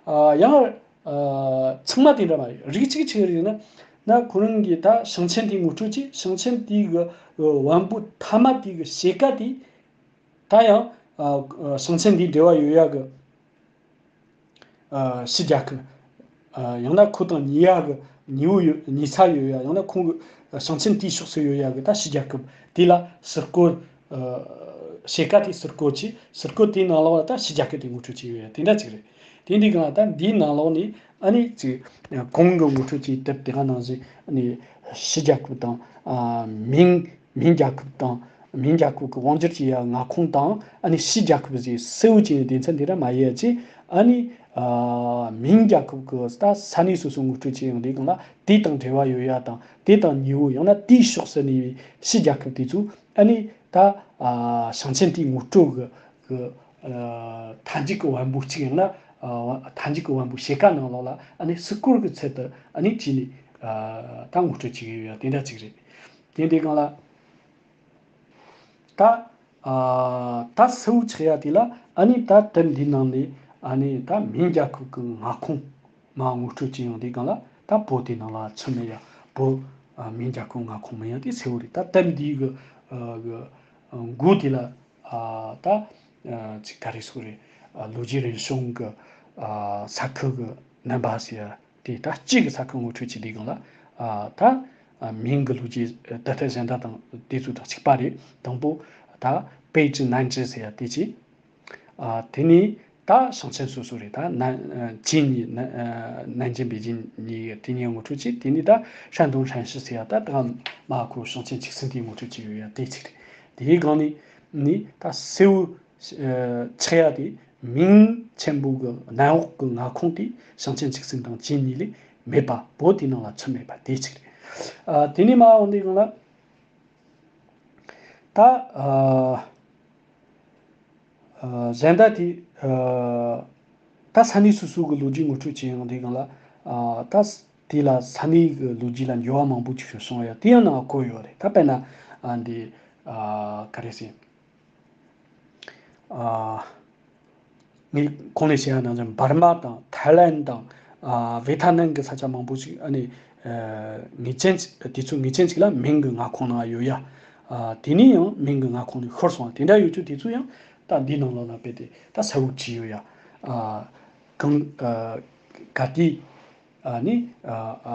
ཨ་ཡང་། ཨ་ཚང་མ་དེ་འདྲ་མ་རེད། རིགས་གཅིག་ཆི་རེད་ན། ན་ཁོ་རང་གིས་ད་ཞིང་ཆེན་དེ་ངོ་སྤྲོད་བྱས། ཞིང་ཆེན་དེའི་གི་དབང་པོ་མཐའ་མ་དེའི་གི་ཕྱེད་ཀ་དེ་ད་ཡང་ཨ་ཞིང་ཆེན་དེའི་འབྲེལ་བ་ཡོད་ཡ་གི་ཨ་ཕྱི་རྒྱལ་ཁབ། ཨ་ཡང་ན་ཁོ་དང་ཉེ་ཡ་གི་ཉེ་བོ་ཡོད། ཉེ་ས་ཡོད་ཡ། ཡང་ན་ཁོང་གི་ཞིང་ཆེན་དེའི་ཕྱོགས་སུ་ཡོད་ཡ་གི་ད་ཕྱི་རྒྱལ་ཁབ་དེ་ལ་སུ་སྐོར། ཨ་ཕྱེད་ཀ་དེ་སུ་སྐོར་བྱས། སུ་སྐོར་དེའི་ནང་ལོགས་ལ་ད་ཕྱི་རྒྱལ་ཁབ་དེ་ངོ་སྤྲོད་བྱས་ཡོད་ཡ་དེ་འདྲ་ཅིག་རེད། དེ་འདི་གང་ལ་ད་འདིའི་ནང་ལོགས་ནས་ཨ་ནི་ཅིག་གོང་གི་ངོ་སྤྲོད་ཀྱི་དེབ་དེ་ག་ནང་བཞིན་ཨ་ནི་ཕྱི་རྒྱལ་ཁབ་དང་ཨ་མིང་མིང་རྒྱལ་ཁབ་དང་། མིང་རྒྱལ་ཁབ་ཀྱི་དབང་སྒྱུར་བྱེད་ཡ་མངའ་ཁོངས་དང་། ཨ་ནི་ཕྱི་རྒྱལ་ཁབ་ཟེར་གསལ་བོ་བྱས་ནས་སྡེ་ཚན་འདི་འདྲ་མ་ཡིན་ཡ་ཅིག་ཨ་ནི་ཨ་མིང་རྒྱལ་ཁབ་ཀྱི་ད་ས་གནས་སོ་སོ་ངོ་སྤྲོད་བྱེད་ཡོང་དུས་སྒང་ལ་དེ་དང་འབྲེལ་བ་ཡོད་ཡ་དང་། དེ་དང་ཉེ་བོ་ཡང་ན་དེའི་ཕྱོགས་སུ་གནས་པའི་ཕྱི་རྒྱལ་ཁབ་དེ་ཚོ་ཨ་ནི་ད་ཨ་ཞིང་ཆེན་དེའི་ངོ་སྤྲོད་ཀྱི་ཀྱི་ཨ་མཐའ་མཇུག་གི་དབང་པོ་གཅིག་ཡང་ན་ཨ་མཐའ་མཇུག་གི་དབང་པོ་ཕྱེད་ཀ་ནང་ལོགས་ལ་ཨ་ནི་སུ་སྐོར་གྱི་ཚུལ་དུ་ཨ་ནི་བྲིས་ནས་ཨ་ད་ངོ་སྤྲོད་བྱེད་ཀྱི་ཡོད་ཡ་དེ་འདྲ་ཅིག་རེད། དེ་འདི་སྒང་ལ་ད་ཨ་ད་གསལ་བོ་ཆགས་ཡ་དེ་ལ་ཨ་ནི་ད་དེབ་འདིའི་ནང་ནས་ཨ་ནི་ད་མིང་རྒྱལ་ཁབ་ཀྱི་མངའ་ཁོངས་མར་ངོ་སྤྲོད་བྱེད་ཡོང་དུས་སྒང་ལ་ད་བོད་དེ་ནང་ལ་ཚུད་མེད་ཡ། བོད་ཨ་མིང་རྒྱལ་ཁབ་མངའ་ཁོངས་མིན་ཡ་དེ་གསལ་བོ་རེད། ད་དེབ་འདིའི་གི་ཨ་གི་ཨ་མགོ་དེ་ལ་ཨ་ད་ཨ་ཅིག་ག་རེ་ཟེར་རེད། ཨ་ལོ་རྒྱུས་རིང་བྱུང་གི་ཨ་ས་ཁུལ་གི་རྣམ་པ་ཟེར་ཡ་དེ། ད་སྤྱི་གི་ས་ཁུལ་ངོ་སྤྲོད་བྱེད་དུས་སྒང་ལ་ཨ་ད་ཨ་མིང་གི་ལོ་རྒྱུས་ད་ལྟ་གཞན་དག་དང་དེ་ཚོ་དང་གཅིག་པ་རེད། དང་པོ་ད་པེ་ཅིན་ནན་ཅི་ཟེར་ཡ་དེ་གཅིག་ཨ་དེ་ནས་ད་ཞིང་ཆེན་སོ་སོ་རེད། ད་ན་ཨ་ཅིན་ནི་ན་ཨ་ནན་ཅིང་པེ་ཅིན་གཉིས་དེ་གཉིས་ངོ་སྤྲོད་བྱས། དེ་ནས་ད་ཧྲན་ཏུང་ཧྲན་ཤི་ཟེར་ཡ་ད་ད་མ་ཁོ་ཞིང་ཆེན་གཅིག་ཟིན་དེ་ངོ་སྤྲོད་བྱས་ཡོད་ཡ་དེ་གཅིག་རེད། དེའི་སྒང་ནས་ནི་ད་གསལ་བོ་ཆགས་ཡ་དེ་མིང་ཆེན་པོ་གི་ནན་འོག་གི་མངའ་ཁོངས་དེ་ཞིང་ཆེན་གཅིག་ཟིན་དང་ཅིན་གཉིས་ལས་མེད་པ། བོད་དེའི་ནང་ལ་ཚུད་མེད་པ་དེ་གཅིག་རེད། ཨ་དེ་ནས་མར་འོང་དུས་སྒང་ལ། ད་ཨ་ཨ་གཞན་དག་དེ་ཨ་ད་ས་གནས་སོ་སོ་གི་ལོ་རྒྱུས་ངོ་སྤྲོད་བྱེད་ཡོང་དུས་སྒང་ལ། ཨ་ད་དེ་ལ་ས་གནས་ཀྱི་ལོ་རྒྱུས་ལ་འགྱུར་བ་མང་པོ་ཅིག་བྱུང་ཡོད། དེ་ཡང་ནང་བཀོད་ཡོད་རེད། ད་དཔེར་ན་ཨ་འདི་ཨ་ག་རེ་ཟེར། ཨ་ངས་གོང་ནས་བཤད་ཡ་ནང་བཞིན། འབར་མ་དང་ཐའི་ལན་དང་ཨ་ཝེ་ཐ་ནམ་གྱི་ས་ཆ་མང་པོ་ཞིག་ཨ་ནི་ཨ་ངེས་ཅན་དེ་ཚོ་ངེས་ཅན་ཞིག་ལ་མིང་གི་མངའ་ཁོངས་ནང་ཡོད་ཡ། ཨ་དེ་ནས་ཡང་མིང་གི་མངའ་ཁོངས་ནས་ཤོར་སོང་བ་དེ་འདྲ་ཡོད་རྒྱུ་དེ་ཚོ་ཡང་ད་འདིའི་ནང་ལོགས་ན་དཔེ་དེ་ད་གསལ་བོ་བྲིས་ཡོད་ཡ། ཨ་གང་ཨ་ག་དུས་ཨ་ནི་ཨ་ཨ་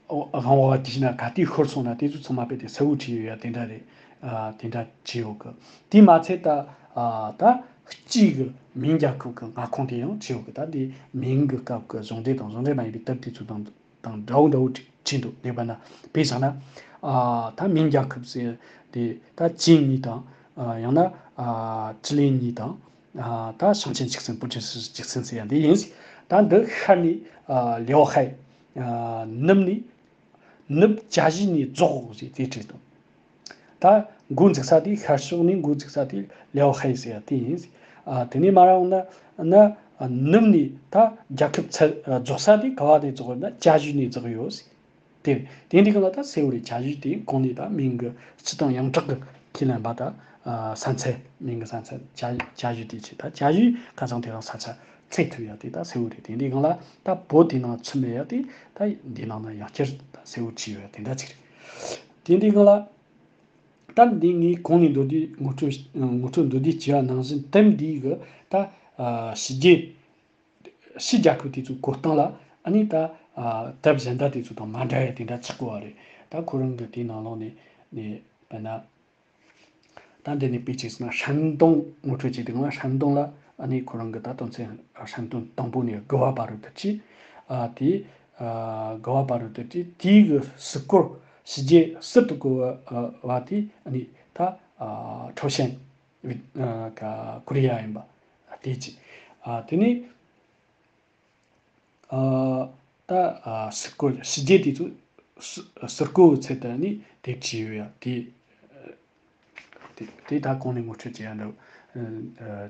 ཨོ་དབང་བ་དེ་བཞིན་ན་ག་དུས་ཤོར་སོང་ན་དེ་ཚོ་ཚང་མ་དཔེ་དེ་གསལ་བོ་བྲིས་ཡོད་ཡ། དེ་འདྲ་རེད། ཨ་དེ་འདྲ་བྲིས་ཡོད་གི། དེ་མ་ཚད་ད་ཨ་ད་སྤྱི་གི་མིང་རྒྱལ་ཁབ་གི་མངའ་ཁོངས་དེ་ཡང་བྲིས་ཡོད་གི། ད་དེ་མིང་གི་སྐབས་གི་གཞུང་འབྲེལ་དང་གཞུང་འབྲེལ་མ་ཡིན་པའི་དེབ་དེ་ཚོ་དང་དང་འདྲ་བོ་འདྲ་བོ་བྲིས་འདུག་ལེགས་པ་ན། དཔེ་བཞག་ན་ཨ་ད་མིང་རྒྱལ་ཁབ་ཟེར་དེ་ད་ཅིན་གཉིས་དང་ཨ་ཡང་ན་ཨ་ཅི་ལིན་གཉིས་དང་། ཨ་ད་ཞིང་ཆེན་ཆིག་སེང་པུ་ཅིན་སི་ཆིག་སེང་ཟེར་ཡ་འདི་ཡིན། ད་འདི་ཤར་ནས་ཨ་ལེའོ་ཧའེ། ཨ་ནུབ་ནས་ནུབ་བྱ་བཞི་ནས་རྫོགས་ཟེར་དེ་བྲིས་འདུག་ད་འགོ་འཛུགས་ས་དེ་ཤར་ཕྱོགས་ནས་འགོ་འཛུགས་ས་དེ་ལེའོ་ཧའེ་ཟེར་ཡ་དེ་ཡིན། ཨ་དེ་ནས་མར་འོང་ན་ན་ནུབ་ནས་ད་རྒྱལ་ཁབ་ཚད་རྫོགས་ས་དེ་ག་བ་ནས་རྫོགས་ཡོད་ན་བྱ་བཞི་ནས་རྫོགས་ཡོད་ཟེར། དེ་དེ་འདི་ག་ལ་ད་གསལ་བོ་རེད། བྱ་བཞི་དེ་གོང་ནས་ད་མིང་གི་སྤྱི་དང་ཡོངས་གྲགས་ཀྱི་ཁས་ལེན་པ་ད་ས་མཚམས། མིང་གི་ས་མཚམས་བྱ་བྱ་བཞི་དེ་བྱས། ད་བྱ་བཞི་ཁ་སང་དེ་རིང་ས་ཆ་ཚད་ཐུབ་ཡ་དེ་ད་གསལ་བོ་རེད། དེ་འདི་ག་ལ་ད་བོད་དེ་ནང་ཚུད་མེད་ཡ་དེ་ད་འདི་ནང་ན་ཡང་བསྐྱར་ད་གསལ་བོ་བྲིས་ཡོད་ཡ་དེ་འདྲ་ཅིག་རེད། དེ་འདི་ག་ལ་ད་འདི་ངས་གོང་ནས་མདོར་བསྡུས་ངོ་སྤྲོད་ངོ་སྤྲོད་མདོར་བསྡུས་བྱས་པ་ནང་བཞིན། དེབ་འདི་གི་ད་ཕྱི་རྒྱལ་ཕྱི་རྒྱལ་ཁབ་དེ་ཚོའི་གོ་སྟངས་ལ་ཨ་ནི་ད་ཨ་དེབ་གཞན་དག་དེ་ཚོ་དང་མ་འདྲ་བའི་དེ་འདྲ་ཆགས་ཀྱི་ཡོད་རེད། ད་ཁོ་རང་གི་དེའི་ནང་ལོགས་ནས་ནས་དཔེར་ན་ད་འདི་ནས་དཔེ་གཅིག་ཟེར་ན། ཧྲན་ཏུང་ངོ་སྤྲོད་བྱས་དུས་སྒང་ལ་ཧྲན་ཏུང་ལ་ཨ་ནི་ཁོ་རང་གི་ད་དོན་ཚན་ཧྲན་ཏུང་དང་པོ་ནས་དགུ་བ་བར་དུ་བྲིས། ཨ་དེ་ཨ་དགུ་བ་བར་དུ་བྲིས། དེའི་གི་ཟུར་སྐོར་ཕྱི་རྒྱལ་ཟུར་དུ་བཀོད་པ་དེ་ཨ་ནི་ད་ཨ་ཁྲའོ་ཞན་ཨ་ཀ་ཀོ་རི་ཡ་ཡིན་པ་དེ་གཅིག་ཨ་དེ་ནས་ཨ་ད་ཨ་ཟུར་བཀོད་ཕྱི་རྒྱལ་དེ་ཚོ་ཟུར་ཟུར་བཀོད་ཚད་དུ་ནི་དེབ་བྲིས་ཡོད་ཡ། དེ་དེ་དེ་ད་གོང་ནས་ངོ་སྤྲོད་བྱེད་ཡ་འདྲ་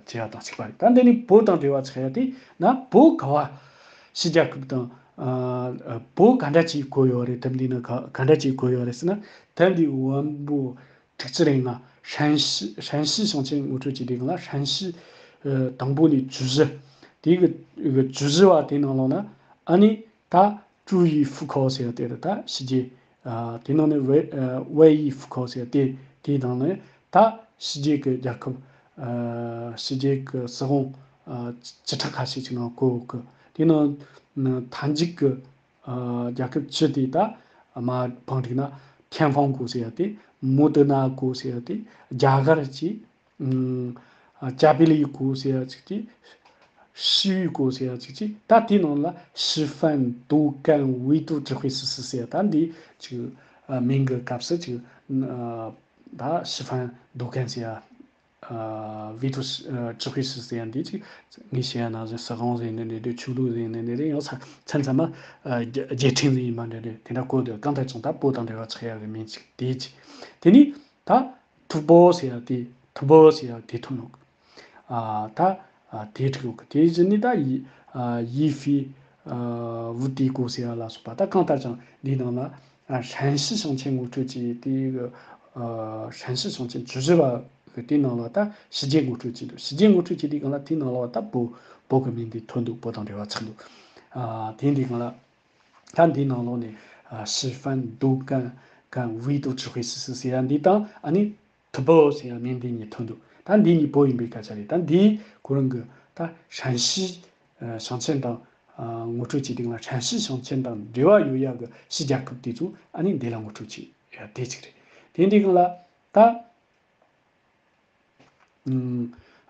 བྱེད་ཡ་དང་གཅིག་པ་རེད། ད་འདི་ནི་བོད་དང་འབྲེལ་བ་ཆགས་ཡ་དེ་ན། བོད་ག་བ་ཕྱི་རྒྱལ་ཁབ་དང་ཨ་བོད་ག་འདྲ་ཅིག་བཀོད་ཡོད་རེད། དེབ་འདི་ནི་ག་ག་འདྲ་ཅིག་བཀོད་ཡོད་རེད་ཟེར་ན། དེབ་འདི་ཝམ་པོ་དྲུག་ཅུ་རེ་ལྔ། ཧྲན་ཞི་ཧྲན་ཞི་ཞིང་ཆེན་ངོ་སྤྲོད་ཀྱི་སྒང་ལ་ཧྲན་ཞི་ཨ་དང་པོ་ནས་ཇུས་གཞི། དེ་གི་གི་ཇུས་གཞི་བ་དེ་ནང་ལོགས་ན་ཨ་ནི་ད་ཀྲུའུ་ཡི་ཧྥུ་ཁའོ་ཟེར་ཡ་དེ་རེད། ད་ཕྱི་རྒྱལ་ཨ་དེ་ནང་ནས་ཝེ་ཨ་ཝེ་ཡི་ཧྥུ་ཁའོ་ཟེར་ཡ་དེ་དེའི་ནང་ནས་ད་ཕྱི་རྒྱལ་གི་རྒྱལ་ཁབ་ཨ་ཕྱི་རྒྱལ་གི་སྲིད་དབང་ཨ་བཅུ་ཕྲག་ཁ་ཤས་ཅིག་ནང་བཀོད་གི། དེ་ནང་མཐའ་མཇུག་གི་ཨ་རྒྱལ་ཁབ་བཅུ་དེ་ད་མ་བང་བསྒྲིགས་ན། ཐེན་ཧྥང་གོ་ཟེར་ཡ་དེ། མོ་ཏི་ན་གོ་ཟེར་ཡ་དེ། རྒྱ་གར་གྱི་ཨ་ཅ་པི་ལི་གོ་ཟེར་ཡ་ཅིག་དེ། ཤི་ཡུས་གོ་ཟེར་ཡ་ཅིག་དེ། ད་དེའི་ནང་ལ་ཤི་ཧྥན་དོ་ཀན་ཝེ་ཏུ་ཅི་ཧུའེ་སི་སི་ཟེར་ཡ། ད་འདི་ཅིག་ཨ་མིང་གི་སྐབས་སུ་ཅིག་ཨ་ད་ཤི་ཧྥན་དོ་ཀན་ཟེར་ཡ། ཨ་ཝེ་ཏུ་ཨ་ཅི་ཧུའེ་སི་སི་ཟེར་ཡ་འདི་ཅིག་ངས་བཤད་ཡ་ནང་བཞིན་སྲིད་དབང་ཟེར་ནི་འདྲ་འདྲ། ཆོས་ལུགས་ཟེར་ནི་འདྲ་འདྲ། ཡང་ས་མཚམས་མཚམས་མ་ཨ་རྒྱ་རྒྱལ་ཕྲན་ཟེར་ཡིན་པ་འདྲ་འདྲ་དེ་འདྲ་བཀོད་འདུག་གང་ལྟར་ཀྱང་ད་བོད་དང་འབྲེལ་བ་ཆགས་ཡ་གི་མིང་ཅིག་དེ་ཅིག་དེ་ནས་ད་ཐུ་བོ་ཟེར་ཡ་དེ། ཐུ་བོ་ཟེར་ཡ་དེ་ཐོན་ནོ། ཨ་ད་ཨ་དེ་འགྲིག་ཡོད་གི། དེ་བཞིན་ནི་ད་ཡི་ཨ་ཡི་ཧྥི་ཨ་ཝུ་ཏི་གོ་ཟེར་ཡ་ལ་སོགས་པ། ད་གང་ལྟར་ཀྱང་འདིའི་ནང་ལ་ཨ་ཧྲན་ཞི་ཞིང་ཆེན་ངོ་སྤྲོད་ཀྱི་དེ་གི་ཨ་ཧྲན་ཞི་ཞིང་ཆེན་བཅུ་བཞི་བ་གི་དེའི་ནང་ལ་ད་ཕྱི་རྒྱལ་ངོ་སྤྲོད་ཀྱི་འདུག་ཕྱི་རྒྱལ་ངོ་སྤྲོད་ཀྱི་དེའི་སྒང་ལ་དེའི་ནང་ལ་ད་བོད་བོད་གི་མིང་དེ་ཐོན་འདུག་བོད་དང་འབྲེལ་བ་ཆགས་འདུག་ཨ་དེ་འདིའི་སྒང་ལ། ད་འདིའི་ནང་ལོགས་ནས་ཨ་ཤི་ཧྥན་དོ་ཀན་ཀན་ཝེ་ཏུ་ཅི་ཧུའེ་སི་སི་ཟེར་ཡ་འདི་དང་། ཨ་ནི་ཐུ་བོ་ཟེར་ཡ་མིང་འདི་གཉིས་ཐོན་འདུག་ད་འདི་གཉིས་བོད་ཡིན་པའི་སྐད་ཆ་རེད། ད་འདི་ཁོ་རང་གི་ད་ཧྲན་ཞི་ཨ་ཞིང་ཆེན་དང་ཨ་ངོ་སྤྲོད་བྱེད་དུས་ལ་ཧྲན་ཞི་ཞིང་ཆེན་དང་འབྲེལ་བ་ཡོད་ཡ་གི་ཕྱི་རྒྱལ་ཁབ་དེ་ཚོ་ཨ་ནི་འདི་ལ་ངོ་སྤྲོད་བྱེད་ཡ་དེ་གཅིག་རེད། དེ་འདི་གང་ལ་ད་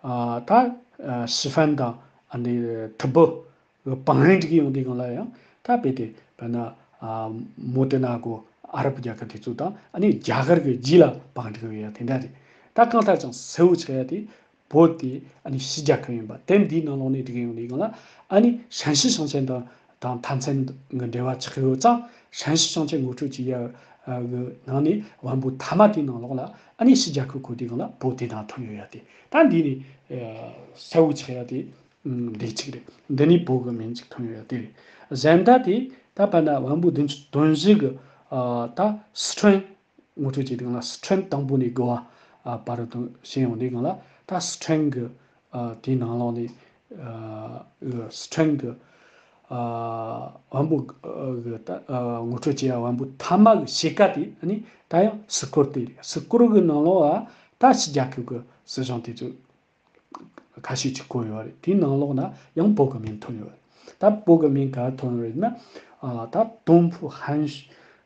ཨ་ད་ཨ་ཤི་ཧྥན་དང་ཨ་ནི་ཐུ་བོ་བང་རིམ་སྒྲིག་ཡོང་དུས་སྒང་ལ་ཡང་ད་དཔེ་དེ་དཔེར་ན་ཨ་མོ་ཏི་ན་གོ་ཨ་རབ་རྒྱལ་ཁབ་དེ་ཚོ་དང་ཨ་ནི་རྒྱ་གར་གྱི་རྗེས་ལ་བང་སྒྲིག་ཡོད་ཡ་དེ་འདྲ་རེད། ད་གང་ལྟར་ཀྱང་གསལ་བོ་ཆགས་ཡ་དེ་བོད་དེ་ཨ་ནི་ཕྱི་རྒྱལ་ཁབ་ཡིན་པ། དེ་འདིའི་ནང་ལོགས་ནས་སྒྲིག་ཡོང་དུས་སྒང་ལ་ཨ་ནི་ཧྲན་ཞི་ཞིང་ཆེན་དང་དང་མཐའ་མཚམས་གི་འབྲེལ་བ་ཆགས་ཡོད་ཙང་། ཧྲན་ཞི་ཞིང་ཆེན་ངོ་སྤྲོད་བྱེད་ཡ་ གི་ནང་ནས་བམ་པོ་ཐ་མ་དེའི་ནང་ལོགས་ལ་ཨ་ནི་ཕྱི་རྒྱལ་ཁབ་བཀོད་དུས་སྒང་ལ་བོད་དེ་དང་མཐུན་ཡོད་ཡ་དེ། ད་འདི་ནི་གསལ་བོ་ཆགས་ཡ་དེ་འདི་གཅིག་རེད། འདི་ནི་བོད་གི་མིང་གཅིག་ཐོན་ཡོད་ཡ་དེ་རེད། གཞན་དག་དེ་ད་བར་ན་བམ་པོ་བདུན་ཅུ་དོན་བཞི་གི་ད་སི་ཁྲོན་ངོ་སྤྲོད་བྱེད་དུས་སྒང་ལ་སི་ཁྲོན་དང་པོ་ནས་དགུ་བ་བར་དུ་ཕྱིན་ཡོང་དུས་སྒང་ལ་ད་སི་ཁྲོན་གི་དེའི་ནང་ལོགས་ནས་སི་ཁྲོན་གི་བམ་པོ་གི་ད་ངོ་སྤྲོད་བྱེད་ཡ་བམ་པོ་ཐ་མ་གི་ཕྱེད་ཀ་དེ་ནི་ད་ཡང་སི་སྐོར་དེ་རེད། སི་སྐོར་གི་ནང་ལོགས་ལ་ད་ཕྱི་རྒྱལ་ཁབ་གི་སྲིད་གཞུང་དེ་ཚོ་ཁ་ཤས་ཅིག་བཀོད་ཡོད་རེད། དེའི་ནང་ལོགས་ན་ཡང་བོད་གི་མིང་ཐོན་ཡོད་རེད། ད་བོད་གི་མིང་ག་ཐོན་ཡོད་རེད་ན། ཨ་ད་东部含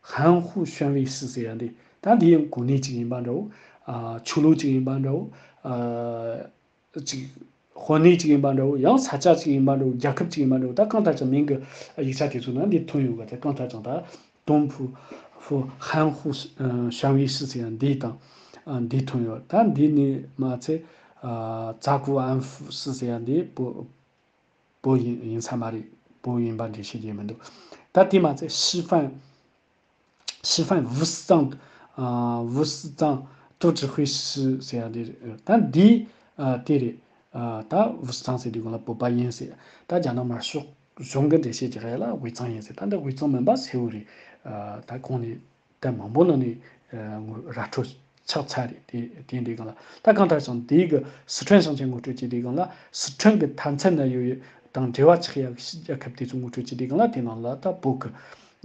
含糊宣慰使ཟེར་ཡ་འདི། ད་འདི་ཡང་གོ་གནས་ཅིག་ཡིན་པ་འདྲ་བོ། ཨ་ཆོས་ལུགས་ཅིག་ཡིན་པ་འདྲ་བོ། ཨ་ཅིག་དཔོན་གནས་ཅིག་ཡིན་པ་འདྲ་བོ། ཡང་ས་ཆ་ཅིག་ཡིན་པ་འདྲ་བོ། རྒྱལ་ཁབ་ཅིག་ཡིན་པ་འདྲ་བོ། ད་གང་ལྟར་ཀྱང་མིང་གི་ཡིག་ཆ་དེ་ཚོ་ན་འདི་ཐོན་ཡོད་ག་ད་གང་ལྟར་ཀྱང་ད་东部含糊宣慰使ཟེར་ཡ་འདི་དང་འདི་ཐོན་ཡོད། ད་འདི་ནི་མ་ཚད་ཨ་扎古安抚使ཟེར་ཡ་འདི་བོད་བོད་ཡིན་ཡིན་ས་མ་རེད། བོད་ཡིན་པ་འདྲ་བཤད་རྒྱུ་མི་འདུག་ད་དེ་མ་ཚད་师范师范五四藏ཨ་五四藏组织会使ཟེར་ཡ་འདི་རེད། ད་འདི་ཨ་དེ་རེད། ཨ་ད五四藏ཟེར་དུས་སྒང་ལ་བོད་པ་ཡིན་ཟེར། ད་རྒྱ་ནག་དམར་ཤོག་གཞུང་གི་འགྲེལ་བཤད་ཀྱི་རེད་ལ་དབུས་གཙང་ཡིན་ཟེར། ད་འདི་དབུས་གཙང་མིན་པ་གསལ་བོ་རེད། ཨ་ད་གོང་ནས་ད་མང་པོ་ནང་ནས་ཨ་ངོ་ར་འཕྲོད་ཆགས་ཚར་རེད། དེ་དེ་འདི་སྒང་ལ་ད་གང་ལྟར་ཀྱང་དེའི་གི་སི་ཁྲོན་ཞིང་ཆེན་ངོ་སྤྲོད་བྱེད་དུས་སྒང་ལ་སི་ཁྲོན་གི་མཐའ་མཚམས་ན་ཡོད་ཡོད་དང་འབྲེལ་བ་ཆགས་ཡག་གི་རྒྱལ་ཁབ་དེ་ཚོ་ངོ་སྤྲོད་བྱེད་དུས་སྒང་ལ་དེ་ནང་ལ་ད་བོད་གི་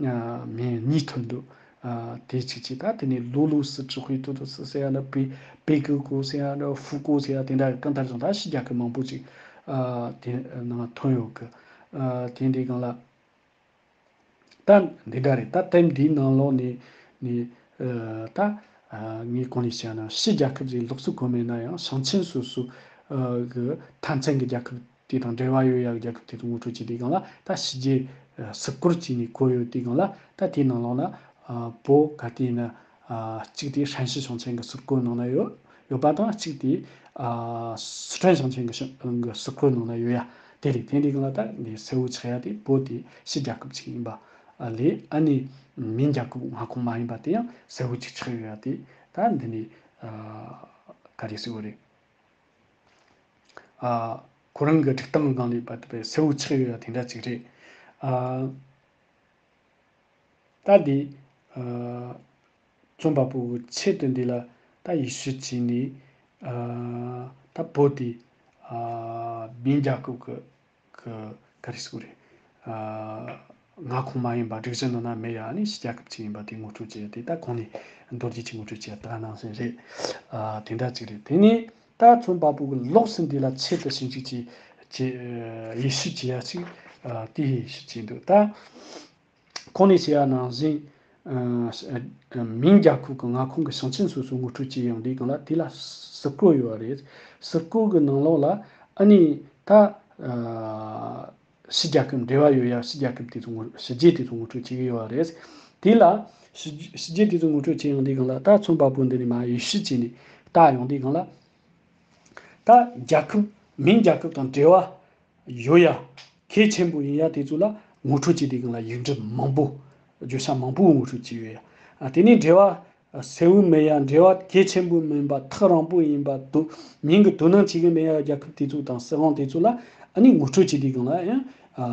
ཨ་མིང་གཉིས་ཐོན་འདུག་ཨ་དེ་གཅིག་བྱས། ད་དེ་ནས་滷滷司、指挥都督司ཟེར་ཡ་འདྲ།北北沟湖ཟེར་ཡ་འདྲ།富沟ཟེར་ཡ་དེ་འདྲ་གང་ལྟར་ཀྱང་ད་ཕྱི་རྒྱལ་ཁབ་མང་པོ་ཅིག་ཨ་དེ་ནང་ཐོན་ཡོད་གི། ཨ་དེ་འདི་སྒང་ལ་ད་འདི་འདྲ་རེད། ད་དེབ་འདིའི་ནང་ལོགས་ནས་ནས་ཨ་ད་ཨ་ངས་གོང་ནས་བཤད་ན་ཕྱི་རྒྱལ་ཁབ་ཅིག་ལོགས་སུ་བཀོད་མེད་ན་ཡང་ཞིང་ཆེན་སོ་སོ་ཨ་གི་མཐའ་མཚམས་ཀྱི་རྒྱལ་ཁབ་དེ་དང་འབྲེལ་བ་ཡོད་ཡག་རྒྱལ་ཁབ་དེ་ཚོ་ངོ་སྤྲོད་བྱེད་དུས་སྒང་ལ་ད་ཕྱི་རྒྱལ་ཨ་སི་སྐོར་བྱས་ནས་བཀོད་ཡོད་དུས་སྒང་ལ་ད་དེའི་ནང་ལོགས་ན་ཨ་བོད་ག་དུས་ཡིན་ན་ཨ་གཅིག་དེ་ཧྲན་ཞི་ཞིང་ཆེན་གྱི་སི་སྐོར་ནང་ན་ཡོད་ཡོད་པ་དང་། གཅིག་དེ་ཨ་སི་ཁྲོན་ཞིང་ཆེན་གྱི་ཞིང་གི་སི་སྐོར་ནང་ན་ཡོད་ཡ་དེ་རེད། དེ་འདི་སྒང་ལ་ད་འདི་གསལ་བོ་ཆགས་ཡ་དེ་བོད་དེ་ཕྱི་རྒྱལ་ཁབ་ཅིག་ཡིན་པ་ལས་ཨ་ནི་མིང་རྒྱལ་ཁབ་མངའ་ཁོངས་མ་ཡིན་པ་དེ་ཡང་གསལ་བོ་ཅིག་ཆགས་ཡོད་ཡ་དེ་ད་འདི་ནི་ཨ་ག་རེ་ཟེར་བ་རེད། ཨ་ཁོ་རང་གི་སྒྲིག་སྟངས་སྒང་ལས་པ་དེ་གསལ་བོ་ཆགས་ཡོད་ཡ་དེ་འདྲ་ཅིག་རེད། ཨ་ད་འདི་ཨ་རྩོམ་པ་པོ་གི་ཆེད་དུ་འདི་ལ་ད་ཡིག་གཞི་བྱས་ནས་ཨ་ད་བོད་དེ་ཨ་མིང་རྒྱལ་ཁབ་ཀྱི་གི་ག་རེ་ཟེར་དགོས་རེད། ཨ་མངའ་ཁོངས་མ་ཡིན་པ། སྒྲིག་གཞི་ནང་ན་མེད་ཡ། ཨ་ནི་ཕྱི་རྒྱལ་ཁབ་ཅིག་ཡིན་པ་དེ་ངོ་སྤྲོད་བྱས་ཏེ། ད་གོང་ནས་མདོར་བསྡུས་ཅིག་ངོ་སྤྲོད་བྱས་ད་ནང་བཞིན་རེད། ཨ་དེ་འདྲ་ཅིག་རེད། དེ་ནས་ད་རྩོམ་པ་པོ་གི་ལོགས་སུ་འདི་ལ་ཆེད་དུ་ཞིབ་འཇུག་ཅིག་བྱེད་ཡིག་ཞིབ་བྱེད་ཡ་ཅིག་ཨ་དེ་ཞིབ་བྱས་འདུག་ད་གོང་ནས་བཤད་ཡ་ནང་བཞིན་ཨ་མིང་རྒྱལ་ཁབ་ཀྱི་མངའ་ཁོངས་ཀྱི་ཞིང་ཆེན་སོ་སོ་ངོ་སྤྲོད་བྱེད་ཡོང་དུས་སྒང་ལ་དེ་ལ་སི་སྐོར་ཡོད་རེད། སི་སྐོར་གི་ནང་ལོགས་ལ་ཨ་ནི་ད་ཨ་ཕྱི་རྒྱལ་ཁབ་འབྲེལ་བ་ཡོད་ཡ་ཕྱི་རྒྱལ་ཁབ་དེ་ཚོ་ངོ་ཕྱི་རྒྱལ་དེ་ཚོ་ངོ་སྤྲོད་བྱེད་ཀྱི་ཡོད་རེད། དེ་ལ་ཕྱི་ཕྱི་རྒྱལ་དེ་ཚོ་ངོ་སྤྲོད་བྱེད་ཡོང་དུས་སྒང་ལ་ད་རྩོམ་པ་པོ་འདི་ནས་མར་ཡིག་ཞིབ་བྱས་ནས་ལྟ་ཡོང་དུས་སྒང་ལ། ད་རྒྱལ་ཁབ་མིང་རྒྱལ་ཁབ་དང་འབྲེལ་བ་ཡོད་ཡ་གལ་ཆེན་པོ་ཡིན་ཡ་དེ་ཚོ་ལ་ངོ་སྤྲོད་བྱེད་དུས་སྒང་ལ་ཡིག་འབྲུ་མང་པོ་བརྗོད་བྱ་མང་པོ་ངོ་སྤྲོད་བྱས་ཡོད་ཡ། ཨ་དེ་ནས་འབྲེལ་བ་གསལ་བོ་མེད་ཡ། འབྲེལ་བ་གལ་ཆེན་པོ་མིན་པ། ཐག་རིང་པོ་ཡིན་པ། དོ་མིང་གི་དོ་སྣང་བྱེད་ཀྱི་མེད་ཡ་རྒྱལ་ཁབ་དེ་ཚོ་དང་སྲིད་དབང་དེ་ཚོ་ལ་ཨ་ནི་ངོ་སྤྲོད་བྱེད་དུས་སྒང་ལ་ཡང་ཨ་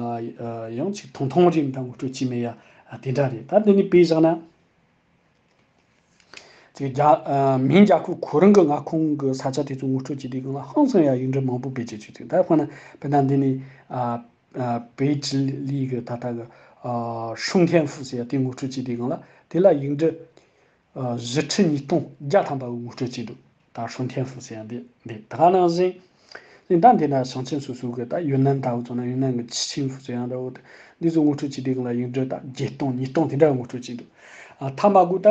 ཡང་ཅིག་ཐུང་ཐུང་རེད། མི་འདྲ་ངོ་སྤྲོད་བྱས་མེད་ཡ་ཨ་དེ་འདྲ་རེད། ད་འདི་ནི་དཔེ་བཞག་ན། ཅིག་རྒྱ་ཨ་མིང་རྒྱལ་ཁབ་ཁོ་རང་གི་མངའ་ཁོངས་ཀྱི་ས་ཆ་དེ་ཚོ་ངོ་སྤྲོད་བྱེད་དུས་སྒང་ལ་ཧང་སང་ཡ་ཡིག་འབྲུ་མང་པོ་བེད་སྤྱོད་བྱེད་ཐུབ། ད་དཔེར་ན་དཔེར་ན་འདི་ནི་ཨ་ཨ་北直隶གི་ད་ལྟ་གི་ཨ་顺天府ཟེར་ཡ་དེ་ངོ་སྤྲོད་བྱེད་དུས་སྒང་ལ་དེ་ལ་ཡིག་འབྲུ་ཨ་བཞི་ཁྲི་ཉིས་སྟོང་བརྒྱ་ཐམ་པ་གི་ངོ་སྤྲོད་བྱེད་འདུག་ད་顺天府ཟེར་ཡ་འདི་འདི་ད་ག་ནང་བཞིན། ཨིན། ད་འདི་ན་ཞིང་ཆེན་སོ་སོ་གི་ད་ཡུན་ནན་ལྟ་བུ་ཚོ་ན་ཡུན་ནན་གི་ཆི་ཆིང་ཧྥུ་ཟེར་ཡང་འདྲ་བོ་དེ་འདི་ཚོ་ངོ་སྤྲོད་བྱེད་དུས་སྒང་ལ་ཡིག་འབྲུ་ད་བརྒྱད་སྟོང་ཉིས་སྟོང་དེ་འདྲ་ངོ་སྤྲོད་བྱེད་འདུག་ཨ་མཐའ་མ་གུ་ད་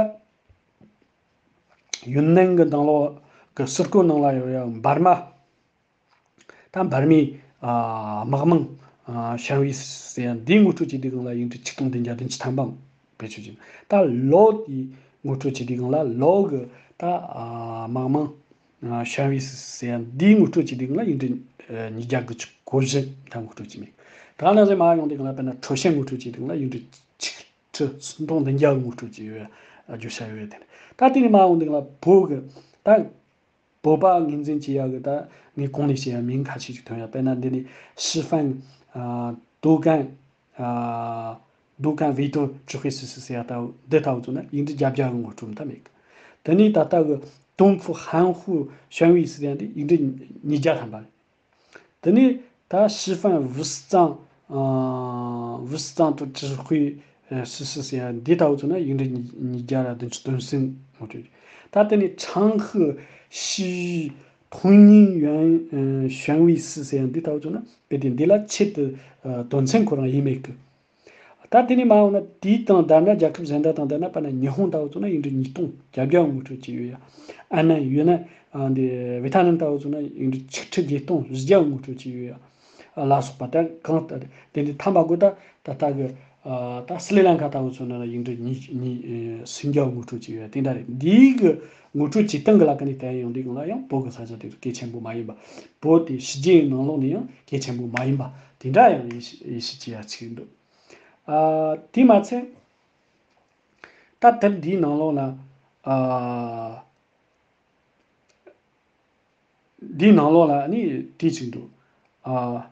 ཡུན་ནན་གི་ནང་ལོགས་གི་ཟུར་བཀོད་ནང་ལ་ཡོད་ཡ་འབར་མ། ད་འབར་མའི་ཨ་དམག་མང་ཨ་ཞན་ཝི་ཟེར་ཡ་འདི་ངོ་སྤྲོད་བྱེད་དུས་སྒང་ལ་ཡིག་འབྲུ་ཆིག་སྟོང་བདུན་བརྒྱ་བདུན་ཅུ་ཐམ་པ་བེད་སྤྱོད་བྱེད། ད་ལོ་དེ་ངོ་སྤྲོད་བྱེད་དུས་སྒང་ལ་ལོ་གི་ད་ཨ་དམག་མང་ཨ་ཞན་ཝི་ཟེར་ཡ་འདི་ངོ་སྤྲོད་བྱེད་དུས་སྒང་ལ་ཡིག་འབྲུ་ཨ་ཉིས་བརྒྱ་དགུ་བཅུ་གོ་བཞི་ད་ངོ་སྤྲོད་བྱེད་མེད། ད་ནང་བཞིན་མར་ཡོང་དུས་སྒང་ལ་དཔེར་ན་ཁྲོ་ཞན་ངོ་སྤྲོད་བྱེད་དུས་སྒང་ལ་ཡིག་འབྲུ་ཆིག་ཁྲི་སུམ་སྟོང་བདུན་བརྒྱ་ངོ་སྤྲོད་བྱེད་ཡོད། བརྗོད་བྱ་ཡོད་དེ། ད་དེ་ནས་མར་འོང་དུས་ལ་བོད་ཀྱི་ད་བོད་པ་ངོས་འཛིན་བྱེད་ཡག་གི་ད་ངས་གོང་ནས་བཤད་ཡག་མིང་ཁ་ཤས་ཅིག་ཐོན་ཡག་དཔེར་ན་འདི་ནས་ཧྲི་ཧྥན། ཨ། 都更། ཨ། 都更维多智慧四十四 ཟེར་ཡག་ལྟ་བུ་འདི་ལྟ་བུ་བཙུགས་ན་ཡིག་འབྲུ་བརྒྱད་བརྒྱ་གི་ངོ་སྤྲོད་མཐའ་མེད་གི། དེ་ནས་ད་ལྟ་གི་东部含糊宣慰 ཟེར་ཡག་འདི་ཡིག་འབྲུ་ཉིས་བརྒྱ་ཐམ་པ་རེད། དེ་ནས་ད་ཧྲི་ཧྥན་五十藏། ཨ། 五十藏的智慧四十四 ཟེར་ཡག་འདི་ལྟ་བུ་བཙུགས་ན་ཡིག་འབྲུ་ཉིས་ཉིས་བརྒྱ་དང་བདུན་ཅུ་དོན་གསུམ་ངོ་སྤྲོད་ཅིག་ད་དེ་ནས་长河西域同音原宣慰四 ཟེར་ཡག་འདི་ལྟ་བུ་བཙུགས་ན་དཔེ་དེ་འདི་ལ་ཆེད་དུ་དོན་ཚན་ཁོ་རང་ཡིན་མེད་གི། ད་དེ་ནས་མ་འོངས་ན་དེའི་དང་བསྡུར་ན་རྒྱལ་ཁབ་གཞན་དག་དང་བསྡུར་ན་དཔེར་ན་ཉི་ཧོང་ལྟ་བུ་བཙུགས་ན་ཡིག་འབྲུ་ཉིས་སྟོང་བརྒྱད་བརྒྱ་ངོ་སྤྲོད་བྱས་ཡོད་ཡ། ཨ་ནན་ཡོད་ན། ཨ། འདི་ཝེ་ཐ་ནམ་ལྟ་བུ་བཙུགས་ན་ཡིག་འབྲུ་ཆིག་ཁྲི་བརྒྱད་སྟོང་བཞི་བརྒྱ་ངོ་སྤྲོད་བྱས་ཡོད་ཡ། ལ་སོགས་པ་ད་གང་ལྟར་དེ་འདྲའི་ཐ་མ་དགོས་ད་ད་ལྟ་གི། ཨ། ད་སི་རི་ལང་ཀ་ལྟ་བུ་བཙུགས་ན་ཡིག་འབྲུ་ཉིས་ཉིས་སུམ་བརྒྱ་ངོ་སྤྲོད་བྱས་ཡོད་ཡ་དེ་འདྲ་རེད། འདིའི་གི་ངོ་སྤྲོད་བྱེད་སྟངས་གི་ལ་ཀ་ནས་བལྟས་ཡོང་དུས་གང་ལ་ཡང་བོད་གི་ས་ཆ་དེ་ཚོ་གལ་ཆེན་པོ་མ་ཡིན་པ། བོད་དེ་ཕྱི་རྒྱལ་ནང་ལོགས་ནས་ཡང་གལ་ཆེན་པོ་མ་ཡིན་པ་དེ་འདྲ་ཡང་ཡིད་ཆེས་ཡིད་ཆེས་བྱེད་ཡ་ཅིག་འདུག་ཨ། དེ་མ་ཚད། ད་དེབ་འདིའི་ནང་ལོགས་ལ། ཨ། འདིའི་ནང་ལོགས་ལ་ནི་དེ་ཅིག་འདུག་ཨ།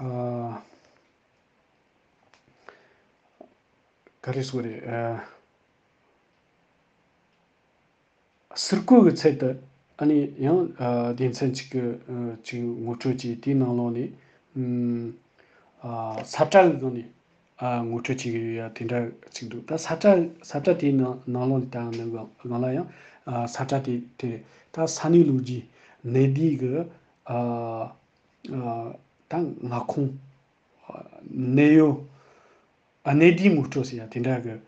ཨ། ག་རེ་ཟེར་དགོས་རེད། ཨ། ཟུར་བཀོད་ཀྱི་ཚད་དུ་ཨ་ནི་ཡང་ཨ་སྡེ་ཚན་གཅིག་གི་ཨ་གཅིག་ངོ་སྤྲོད་ཀྱིས་དེའི་ནང་ལོགས་ནས་ཨ་ས་བཀྲ་གི་སྒང་ནས་ཨ་ངོ་སྤྲོད་བྱེད་ཀྱི་ཡོད་ཡ་དེ་འདྲ་གཅིག་འདུག་ད་ས་བཀྲ་ས་བཀྲ་དེའི་ནང་ནང་ལོགས་ནས་ད་ནང་སྒང་ལ་ཡང་ཨ་ས་བཀྲ་དེ་དེ་རེད། ད་ས་གནས་ལོ་རྒྱུས་གནས་བསྡུས་ཀྱི་ཨ་ཨ་ད་མངའ་ཁོངས་གནས་ཡུལ། ཨ། གནས་བསྡུས་ངོ་སྤྲོད་ཟེར་ཡ་དེ་འདྲ་གི་ཨ་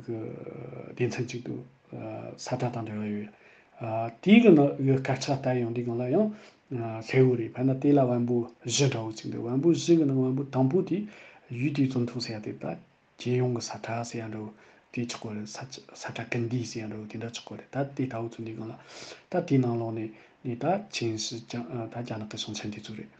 གི་སྡེ་ཚན་གཅིག་ཏུ་ཨ་ས་བཀྲ་དང་འབྲེལ་བ་ཡོད། ཨ། དེའི་གི་ནང་གི་སྐད་ཆ་ལྟ་ཡོང་དུས་སྒང་ལ་ཡང་ཨ་ལྷེའུ་རེད། དཔེར་ན་དེ་ལ་བམ་པོ་བཞི་འདྲ་བོ་ཅིག་འདུག་བམ་པོ་བཞི་གི་ནང་བམ་པོ་དང་པོ་དེ་ཡུལ་དེའི་རྫོང་ཐོ་ཟེར་ཡ་དེ་ད་རྒྱལ་ཡོངས་ཀྱི་ས་བཀྲ་ཟེར་ཡ་འདྲ་བོ་དེ་ཆགས་གོ་རེད། ས་ས་བཀྲ་ཀུན་བསྡུས་ཟེར་ཡ་འདྲ་བོ་དེ་འདྲ་ཆགས་གོ་རེད། ད་དེ་ལྟ་བུ་ཚོ་འདི་སྒང་ལ་ད་དེའི་ནང་ལོགས་ནས་ནས་ད་ཅིང་ཞི་ཅང་ཨ་ད་རྒྱ་ནག་གི་ཞིང་ཆེན་དེ་ཚོ་རེད།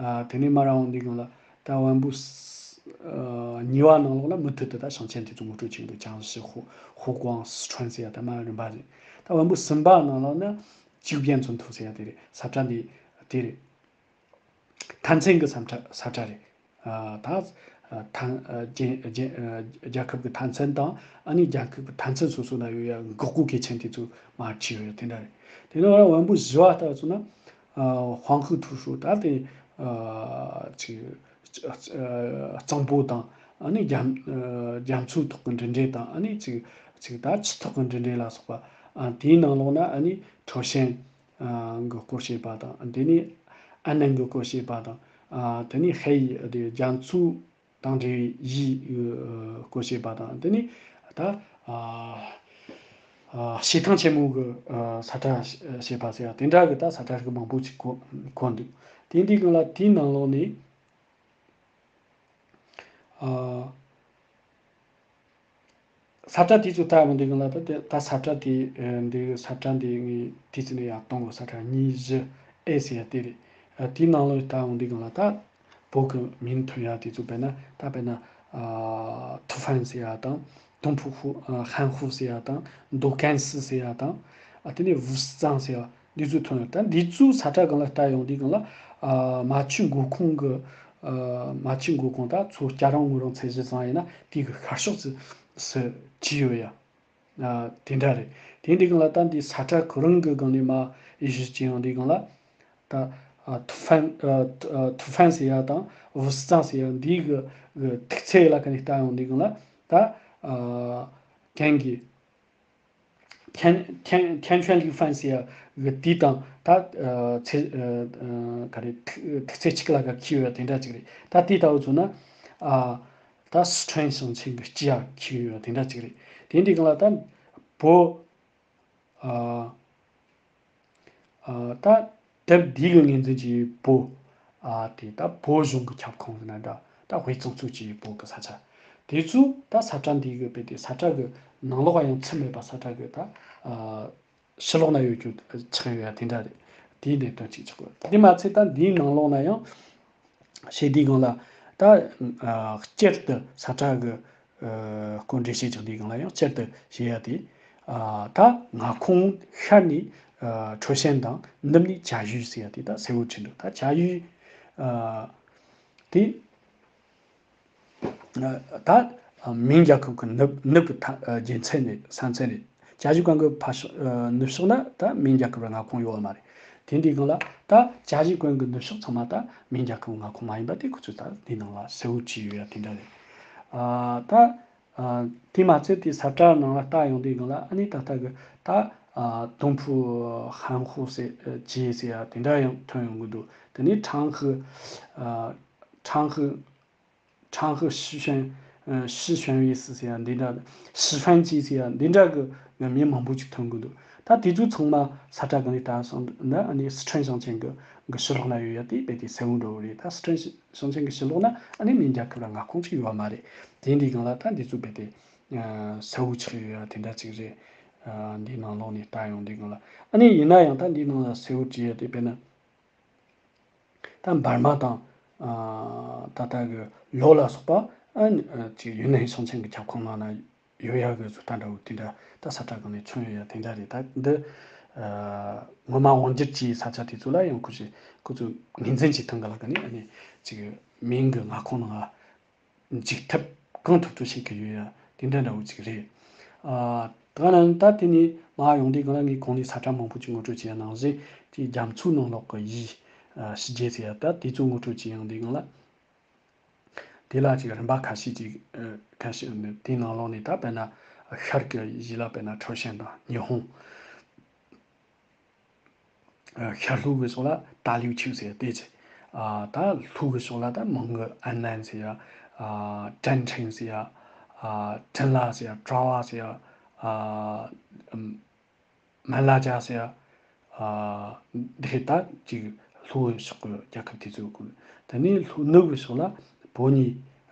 ཨ། དེ་ནས་མར་འོང་དུས་སྒང་ལ་ད་བམ་པོ་ཨ་གཉིས་པ་ནང་ལོགས་ལ་མུ་མཐུད་དུ་ད་ཞིང་ཆེན་དེ་ཚོ་ངོ་སྤྲོད་བྱས་འདུག་ཅང་ཞི། ཧོ་ཧོ་ཀོང་། སི་ཁྲོན་ཟེར་ཡ་ད་མར་རིམ་པ་རེད། ད་བམ་པོ་གསུམ་པ་ནང་ལོགས་ན་ཅིའུ་པེན་རྫོང་ཐོ་ཟེར་ཡ་དེ་རེད། ས་བཀྲ་འདི་དེ་རེད། ཐའེ་ཚན་གྱི་ས་བཀྲ་ས་བཀྲ་རེད། ཨ། ད་ཨ་ཐན་ཨ་རྒྱལ་རྒྱལ་ཨ་རྒྱལ་ཁབ་ཀྱི་ཐའེ་ཚན་དང་ཨ་ནི་རྒྱལ་ཁབ་ཀྱི་ཐའེ་ཚན་སོ་སོ་ན་ཡོད་ཡ་འགག་སྒོ་གལ་ཆེན་དེ་ཚོ་མར་ཁྱེར་ཡོད་ཡ་དེ་འདྲ་རེད། དེ་ནས་བར་བམ་པོ་བཞི་པ་ལྟ་བུ་བཙུགས་ན། ཨ། 黄河图书 ད་དེ་ཨ་ཅིག་ཨ་གཙང་པོ་དང་ཨ་ནི་རྒྱ་ཨ་རྒྱ་མཚོའི་ཐོག་གི་འབྲུ་འགྲེལ་དང་ཨ་ནི་ཅིག་ཅིག་ད་ཆུ་ཐོག་གི་འབྲུ་འགྲེལ་ལ་སོགས་པ། ཨ། དེའི་ནང་ལོགས་ན་ཨ་ནི་ཁྲའོ་ཞན། ཨ། གི་སྐོར་བཤད་པ་དང་། དེ་ནས་ཨ་ནན་གྱི་སྐོར་བཤད་པ་དང་། ཨ། དེ་ནས་ཧེ་ཡི་དེ་རྒྱ་མཚོ་དང་འབྲེལ་བའི་ཡུལ་གྱི་སྐོར་བཤད་པ་དང་། དེ་ནས་ད་ཨ་ཨ་བྱེ་ཐང་ཆེན་མོ་གི་ཨ་ས་བཀྲ་བཤད་པ་ཟེར་ཡ་དེ་འདྲ་གི་ད་ས་བཀྲ་རིགས་མང་པོ་ཅིག་གོ་གོ་འདུག་དེ་འདི་གང་ལ་དེའི་ནང་ལོགས་ནས་ཨ། ས་བཀྲ་དེ་ཚོ་ལྟ་ཡོང་དུས་སྒང་ལ་ད་དེ་ད་ས་བཀྲ་དེ་ཨ་འདི་ས་བཀྲ་འདི་ངས་དུས་ཚོད་ནས་ཡར་གཏོང་གི། ས་བཀྲ་གཉིས་བཞི་ཨེ་ཟེར་ཡ་དེ་རེད། ཨ་དེའི་ནང་ལོགས་ལྟ་ཡོང་དུས་སྒང་ལ་ད་བོད་ཀྱི་མིང་ཐོན་ཡ་དེ་ཚོ་དཔེར་ན་ད་དཔེར་ན་ཨ་ཐུ་ཧྥན་ཟེར་ཡ་དང་། 东部 ཧུ་ཨ་含糊 ཟེར་ཡ་དང་། 都更市 ཟེར་ཡ་དང་། ཨ་དེ་ནས་五十藏 ཟེར་ཡ་འདི་ཚོ་ཐོན་ཡོད། ད་འདི་ཚོའི་ས་བཀྲ་སྒང་ལ་ལྟ་ཡོང་དུས་སྒང་ལ་ཨ་རྨ་ཆུ་མགོ་ཁུངས་ཀྱི་ཨ་རྨ་ཆུ་མགོ་ཁུངས་ད་མཚོ་སྐྱ་རོང་ངོས་རང་ཚད་གཞི་བཟུང་ཡིན་ན་དེ་གི་ཤར་ཕྱོགས་སུ་སུ་བྲིས་ཡོད་ཡ། ཨ་དེ་འདྲ་རེད། དེ་འདི་སྒང་ལ་ད་འདི་ས་བཀྲ་ཁོ་རང་གི་སྒང་ནས་མར་དབྱེ་ཞིབ་བྱས་ཡོང་དུས་སྒང་ལ་ད་ཨ་ཐུ་ཧྥན་ཨ་ཐུ་ཧྥན་ཟེར་ཡ་དང་五十藏 ཟེར་ཡ་འདི་གི་གི་ཐིག་ཚད་ལ་ཀ་ནས་ལྟ་ཡོང་དུས་སྒང་ལ་ད་ཨ་གན་གི 天天天泉理番 ཟེར་ཡ་གི་དེ་དང་ད་ཨ་ཚེ་ཨ་ཨ་ག་རེ་ཐིག་ཚད་གཅིག་ལ་ཀ་འཁེལ་ཡོད་དེ་འདྲ་ཅིག་རེད། ད་དེ་ལྟ་བུ་བྱུང་ན་ཨ་ད་སི་ཁྲོན་ཞིང་ཆེན་གྱི་སྤྱི་ཡ་འཁེལ་ཡོད་དེ་འདྲ་ཅིག་རེད། དེ་འདི་གང་ལ་ད་བོད་ཨ་ཨ་ད་དེབ་འདི་གི་ངོས་འཛིན་གྱི་བོད་ཨ་དེ་ད་བོད་གཞུང་གི་ཁྱབ་ཁོངས་ཟེར་ན་འདྲ། ད་དབུས་གཙང་ཆུ་བཞི་བོད་ཀྱི་ས་ཆ་དེ་ཚོ་ད་ས་བཀྲ་འདི་གི་དཔེ་དེ་ས་བཀྲ་གི་ནང་ལོགས་ཡང་ཚུད་མེད་པ། ས་བཀྲ་གི་ད་ཨ་ཕྱི་ལོགས་ན་ཡོད་རྒྱུ་ཆགས་ཡོད་ཡ་དེ་འདྲ་རེད། དེའི་གནད་དོན་གཅིག་ཆགས་ཡོད། དེ་མ་ཚད་ད་འདིའི་ནང་ལོགས་ན་ཡང་ཞེ་དེའི་སྒང་ལ་ད་ཨ་སྤྱིར་དུ་ས་བཀྲ་གི་ སྐོར་འགྲེལ་བཤད་ཀྱི་འདི་སྒང་ལ་ཡང་བསྐྱར་དུ་བཤད་ཡ་དེ། ད་མངའ་ཁོངས་ཤར་ནས་ཁྲོ་ཤན་དང་ནུབ་ནས་བྱ་ཡུལ་ཟེར་ཡ་དེ་ད་གསལ་བོ་ཆེ་འདུག་ད་བྱ་ཡུལ་དེ། ད་མིང་རྒྱལ་ཁབ་ཀྱི་ནུབ་ནུབ་ཀྱི་རྒྱུ་མཚན་རེད། ས་མཚམས་རེད། བྱ་ཡུལ་གང་གི་ཕ་ཕྱོགས་ནུབ་ཕྱོགས་ན་ད་མིང་རྒྱལ་ཁབ་ལ་མངའ་ཁོངས་ཡོད་པ་མ་རེད། དེ་འདི་སྒང་ལ་ད་བྱ་ཡུལ་གང་གི་ནུབ་ཕྱོགས་ཚང་མ་ད་མིང་རྒྱལ་ཁབ་མངའ་ཁོངས་མ་ཡིན་པ་དེ་ཁོ་ཚོས་ད་འདི་ནང་ལ་གསལ་བོ་བྲིས་ཡོད་ཡ་དེ་འདྲ་རེད། ད་དེ་མ་ཚད་དེ་ས་བཀྲ་ནང་ལ་ལྟ་ཡོང་དུས་སྒང་ལ་ཨ་ནི་ད་ལྟ་གི་ད་དུང་ཕུ་ཧན་ཧུ་ཟེར་ཅེས་ཟེར་ཡ་དེ་འདྲ་ཡང་ཐོན་ཡོང་གི་འདུག་དེ་ནས་ཁྲང་ཧི་ཁྲང་ཧི་ཁྲང་ཧི་ཤི་ཧྥན་ཤི་ཧྥན་ཝེ་སི་ཟེར་ཡ་འདི་འདྲ། ཤི་ཧྥན་ཅི་ཟེར་ཡ་འདི་འདྲ་གི་མིང་མང་པོ་ཅིག་ཐོན་གི་འདུག་ད་དེ་ཚོ་ཚང་མ་ས་བཀྲ་གང་ལ་ལྟ་སོང་ན་ཨ་ནི་སི་ཁྲོན་ཞིང་ཆེན་གི་གི་ཕྱི་ལོགས་ན་ཡོད་ཡ་དེ་རྦད་དེ་གསལ་བོ་འགྲོ་གི་རེད། ད་སི་ཁྲོན་ཞིང་ཆེན་གི་ཕྱི་ལོགས་ན་ཨ་ནི་མིང་རྒྱལ་ཁབ་ལ་མངའ་ཁོངས་ཅིག་ཡོད་པ་མ་རེད། དེ་འདི་སྒང་ལ་ད་འདི་ཚོ་རྦད་དེ་གསལ་བོ་ཆགས་ཡོད་ཡ་དེ་འདྲ་ཅིག་རེད། འདིའི་ནང་ལོགས་ནས་ལྟ་ཡོང་དུས་སྒང་ལ་ཨ་ནི་ཡིན་ན་ཡང་ད་འདིའི་ནང་ལ་གསལ་བོ་བྲིས་ཡ་དེ་དཔེར་ན། ད་འབར་མ་དང་། ད་ལྟ་གི་ལོ་ལ་སོགས་པ་ཨ་ནི་ཅིག་ཡུན་ནན་ཞིང་ཆེན་གྱི་ཁྱབ་ཁོངས་ནང་ན་ཡོད་ཡག་གི་བཟོ་ལྟ་འདྲ་བོ་དེ་འདྲ་ད་ས་བཀྲ་སྒང་ནས་མཚོན་ཡོད་ཡག་དེ་འདྲ་རེད། ད་འདི་ངོ་མ་དབང་སྒྱུར་གྱི་ས་ཆ་དེ་ཚོ་ལ་ཡང་ཁོ་ཚོས་ཁོ་ཚོས་ངོས་འཛིན་བྱེད་སྟངས་གི་ལ་ཀ་ནས་ཨ་ནི་ཅིག་མིང་གི་མངའ་ཁོངས་ནང་འཇུག་ཐབས་གང་ཐུབ་ཐུབ་བྱེད་ཀྱི་ཡོད་ཡ་དེ་འདྲ་འདྲ་བོ་ཅིག་རེད། ཨ། ད་ནང་ད་དེ་ནས་མར་ཡོང་དུས་གང་ལ་ངས་གོང་ནས་ས་བཀྲ་མང་པོ་ཅིག་ངོ་སྤྲོད་བྱས་ཡ་ནང་བཞིན་དེ་རྒྱ་མཚོའི་ནང་ལོགས་ཀྱི་ཡུལ། ཨ། ཕྱི་རྒྱལ་ཟེར་ཡ་ད་དེ་ཚོ་ངོ་སྤྲོད་བྱས་ཡོང་དུས་གང་ལ། དེ་ལ་ཅིག་རིམ་པ་ཁ་ཤས་ཅིག་ཨ། ཁ་ཤས་དེའི་ནང་ལོགས་ནས་ད་དཔེར་ན་ཤར་གྱི་ཡུལ་ལ་དཔེར་ན་ཁྲའོ་ཞན་དང་ཉི་ཧོང་། ཤར་ལྷོ་གི་ཕྱོགས་ལ་ཏཱ་ལིའུ་ཆུ་ཟེར་ཡ་དེ་ཅི། ད་ལྷོ་གི་ཕྱོགས་ལ་ད་མོན་གྷོ་ཨན་ནན་ཟེར་ཡ། ཀྲན་ཁྲེང་ཟེར་ཡ། ཀྲིན་ལ་ཟེར་ཡ། ཀྲ་བ་ཟེར་ཡ། མན་ལ་ཅ་ཟེར་ཡ། འདི་ད་ཅིག་ལྷོ་གི་ཕྱོགས་ཀྱི་རྒྱལ་ཁབ་དེ་ཚོ་ཡོད་གི། དེ་ནས་ལྷོ་ནུབ་གི་ཕྱོགས་ལ་བོ་ནི་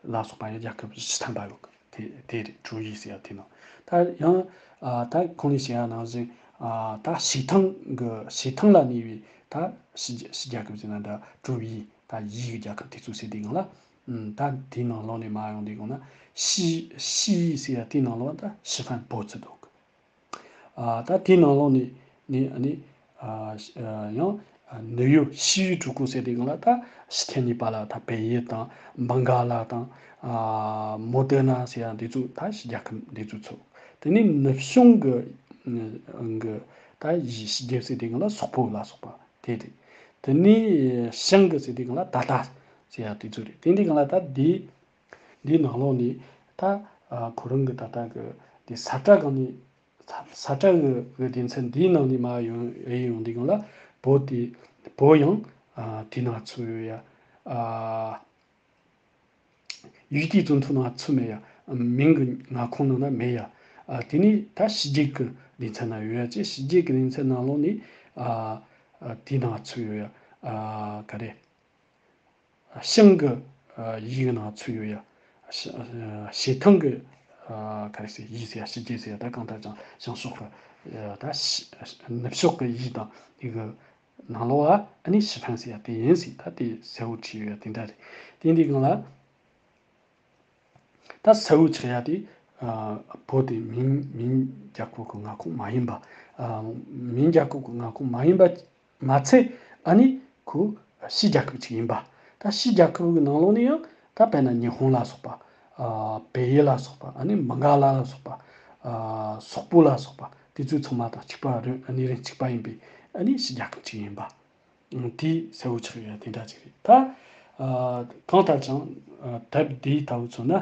ལ་སོགས་པ་ཡང་རྒྱལ་ཁབ་བཞི་ཐམ་པ་ཡོད་གི། དེ་དེ་རེད། ཀྲུའུ་ཡི་ཟེར་ཡ་དེ་ནང་། ད་ཡང་ཨ། ད་གོང་ནས་བཤད་ཡ་ནང་བཞིན་ཨ། ད་བྱེ་ཐང་གི་བྱེ་ཐང་ལ་གནས་པའི་ད་ཕྱི་ཕྱི་རྒྱལ་ཁབ་ཟེར་ན་ད་ཀྲུའུ་ཡི་ད་ཡི་གི་རྒྱལ་ཁབ་དེ་ཚོ་ཟེར་དུས་སྒང་ལ། ཨམ། ད་དེའི་ནང་ལོགས་ནས་མར་ཡོང་དུས་སྒང་ན་ཤི་ཤི་ཡི་ཟེར་ཡ་དེའི་ནང་ལོགས་ད་ཤི་ཧྥན་པོ་ཙི་འདུག་ཨ། ད་དེའི་ནང་ལོགས་ནས་ནས་ནས་ཨ། ཡང་ནིའུ་ཡོག་ཤི་ཡི་ཀྲུའུ་ཀོ་ཟེར་དུས་སྒང་ལ་ད་ཕྱི་ཐེངས་གཉིས་པ་ལ་ད་བལ་ཡུལ་དང་བང་ག་ལ་དང་། ཨ། མོ་ཏི་ན་ཟེར་ཡ་འདི་ཚོ་ད་ཕྱི་རྒྱལ་ཁབ་འདི་ཚོ་ཚུད། དེ་ནས་ནུབ་བྱང་གི་གི་ད་ཕྱི་རྒྱལ་ཟེར་དུས་སྒང་ལ་སོག་པོ་ལ་སོགས་པ་དེ་རེད། དེ་ནས་བྱང་གི་ཟེར་དུས་སྒང་ལ་ད་ལྟ་ཟེར་ཡ་དེ་ཚོ་རེད། དེ་འདི་སྒང་ལ་ད་འདི་འདིའི་ནང་ལོགས་ནས་ད་ཁོ་རང་གི་ད་ལྟ་གི་འདི་ས་བཀྲ་སྒང་ནས། ས་ས་བཀྲ་གི་གི་སྡེ་ཚན་འདིའི་ནང་ནས་མར་ཡོང་ཨེ་ཡོང་དུས་སྒང་ལ་བོད་དེ་བོད་ཡང་ཨ། དེའི་ནང་ཚུད་ཡོད་ཡ། ཨ། ཡུལ་དེའི་རྫོང་ཐོག་ནང་ཚུད་མེད་ཡ། མིང་གི་མངའ་ཁོངས་ནང་ན་མེད་ཡ། ཨ། དེ་ནས་ད་ཕྱི་རྒྱལ་གི་སྡེ་ཚན་ན་ཡོད་ཡ་ཅེ་ཕྱི་རྒྱལ་གི་སྡེ་ཚན་ནང་ལོགས་ནས་ཨ། ཨ། དེའི་ནང་ཚུད་ཡོད་ཡ། ཨ། ག་རེ། བྱང་གི་ཡིག་ནང་ཚུད་ཡོད་ཡ། བྱེ་ཐང་གི་ག་རེ་ཟེར་ཡིག་ཟེར་ཡ། ཕྱི་རྒྱལ་ཟེར་ཡ། ད་གང་ལྟར་ཀྱང་བྱང་ཕྱོགས་ཀྱི་ད་ནུབ་ཕྱོགས་ཀྱི་ཡིག་དང་ཡི་གེ་ནང་ལོགས་ལ་ཨ་ནི་ཞི་ཕན་ཟེར་ཡ་དེ་ཡིན་ཟེར། ད་དེ་གསལ་བོ་བྲིས་ཡོད་ཡ་དེ་འདྲ་རེད། དེ་འདི་སྒང་ལ། ད་གསལ་བོ་ཆགས་ཡ་དེ། ཨ། བོད་དེ་མིང་མིང་རྒྱལ་ཁབ་ཀྱི་མངའ་ཁོངས་མ་ཡིན་པ། ཨ། མིང་རྒྱལ་ཁབ་ཀྱི་མངའ་ཁོངས་མ་ཡིན་པ་མ་ཚད་ཨ་ནི་ཁོ་ཕྱི་རྒྱལ་ཁབ་ཅིག་ཡིན་པ། ད་ཕྱི་རྒྱལ་ཁབ་ཀྱི་ནང་ལོགས་ནས་ཡང་ད་དཔེར་ན་ཉི་ཧོང་ལ་སོགས་པ། ཨ། བལ་ཡུལ་ལ་སོགས་པ། ཨ་ནི་མ་ག་ལ་ལ་སོགས་པ། ཨ། སོག་པོ་ལ་སོགས་པ་དེ་ཚོ་ཚང་མ་དང་གཅིག་པ་རེད། ཨ་ནི་རིགས་གཅིག་པ་ཡིན་པའི་ཨ་ནི་ཕྱི་རྒྱལ་ཁབ་ཅིག་ཡིན་པ། དེ་གསལ་བོ་ཆགས་ཡོད་དེ་འདྲ་ཅིག་རེད། ད་ཨ། གང་ལྟར་ཀྱང་ཨ། དེབ་འདི་ལྟ་བུ་མཚོན་ན།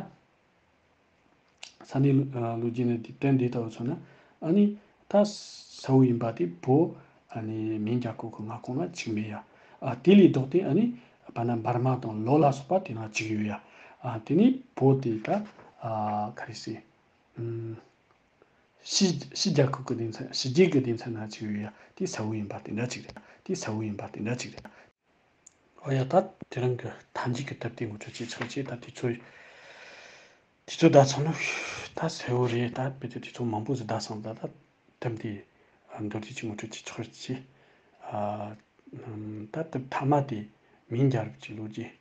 ས་གནས་ལོ་ཨ། ལོ་རྒྱུས་ནི་དེབ་དེབ་འདི་ལྟ་བུ་མཚོན་ན་ཨ་ནི་ད་གསལ་བོ་ཡིན་པ་དེ་བོད་ཨ་ནི་མིང་རྒྱལ་ཁབ་ཀྱི་མངའ་ཁོངས་ན་གཅིག་མེད་ཡ། ཨ། དེ་ལས་ལྡོག་སྟེ་ཨ་ནི་བར་ན་འབར་མ་དང་ལོ་ལ་སོགས་པ་དེ་ན་གཅིག་ཡོད་ཡ། ཨ། དེ་ནི་བོད་དེ་ད་ཨ། ག་རེ་ཟེར། ཕྱི་ཕྱི་རྒྱལ་ཁབ་ཀྱི་སྡེ་ཚན། ཕྱི་རྒྱལ་གྱི་སྡེ་ཚན་ན་ཅིག་ཡོད་ཡ། དེ་གསལ་བོ་ཡིན་པ་དེ་འདྲ་ཅིག་རེད། དེ་གསལ་བོ་ཡིན་པ་དེ་འདྲ་ཅིག་རེད། ཨོ་ཡ། ད་དེ་རིང་གི་ཐམས་ཅད་ཀྱི་དེབ་དེ་ངོ་སྤྲོད་བྱས་ཆོག་ཅེས། ད་དུས་ཚོད་དུས་ཚོད་བརྡ་ཚང་ནོ། ད་གསལ་བོ་རེད། ད་དཔེ་དེབ་དུས་ཚོད་མང་པོ་ཟིག་བརྡ་སོང་། ད་ད་དེབ་དེ་མདོར་བསྡུས་ཀྱི་ངོ་སྤྲོད་བྱས་ཆོག་ཅེས། ཨ། ད་དེབ་མཐའ་མ་དེ་མིང་རྒྱལ་རབས་ཀྱི་ལོ་རྒྱུས།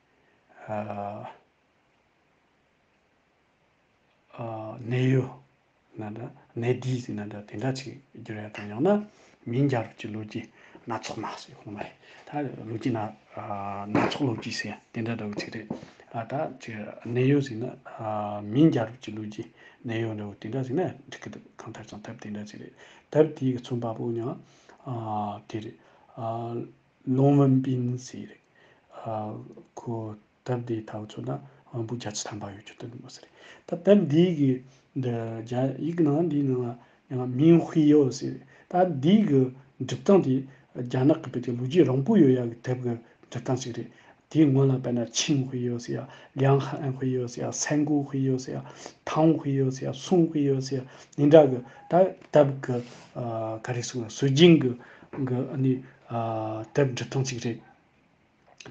ཨ། གནད་ཡོད་ན་འདྲ། གནད་བསྡུས་ཟེར་ན་འདྲ། དེ་འདྲ་ཅིག་བསྒྱུར་ཡ་དང་། ཡང་ན་མིང་རྒྱལ་རབས་ཀྱི་ལོ་རྒྱུས་སྣ་ཚོགས་མ་ཟེར་ཁོ་མ་རེད། ད་ལོ་རྒྱུས་སྣ་ཨ་སྣ་ཚོགས་ལོ་རྒྱུས་ཟེར་དེ་འདྲ་འདྲ་བོ་ཅིག་རེད། ཨ་ད་ཅིག་གནད་ཡོད་ཟེར་ན་ཨ་མིང་རྒྱལ་རབས་ཀྱི་ལོ་རྒྱུས་གནད་ཡོད་འདྲ་བོ་དེ་འདྲ་ཟེར་ན་འགྲིག་གི་འདུག་གང་ལྟར་ཀྱང་དེབ་དེ་འདྲ་ཅིག་རེད། དེབ་དེའི་གི་རྩོམ་པ་པོ་ཡང་ཨ་དེ་རེད། ཨ་ལུང་ཝུན་པིན་ཟེར་རེད། ཨ་ཁོ་དེབ་དེ་ལྟ་བུ་ཚོ་ན་དབང་པོ་བརྒྱ་ཆ་ཐམ་པ་ཡོད་རྒྱུ་དེ་མོ་ཟེར་རེད། ད་དེབ་འདིའི་གི་འདི་རྒྱ་ཡིག་ནང་འདིའི་ནང་ལ་ཡང་མིང་དཔེ་ཡོད་ཟེར། ད་འདིའི་གི་འབྲི་སྟངས་དེ་རྒྱ་ནག་གི་བོད་དེ་ལོ་རྒྱུས་རིང་པོ་ཡོད་ཡ་གི་དེབ་གི་འབྲི་སྟངས་ཤིག་རེད། དེའི་སྔོན་ལ་དཔེར་ན་ཆིང་དཔེ་ཡོད་ཟེར་ཡ། ལིའང་ཧན་དཔེ་ཡོད་ཟེར་ཡ། སན་གོ་དཔེ་ཡོད་ཟེར་ཡ། ཐང་དཔེ་ཡོད་ཟེར་ཡ། སུང་དཔེ་ཡོད་ཟེར་ཡ། འདི་འདྲ་གི་ད་དེབ་གི་ཨ་ག་རེ་ཟེར་དགོས། སྲོལ་རྒྱུན་གི་གི་ཨ་ནི་ཨ་དེབ་འབྲི་སྟངས་ཅིག་རེད།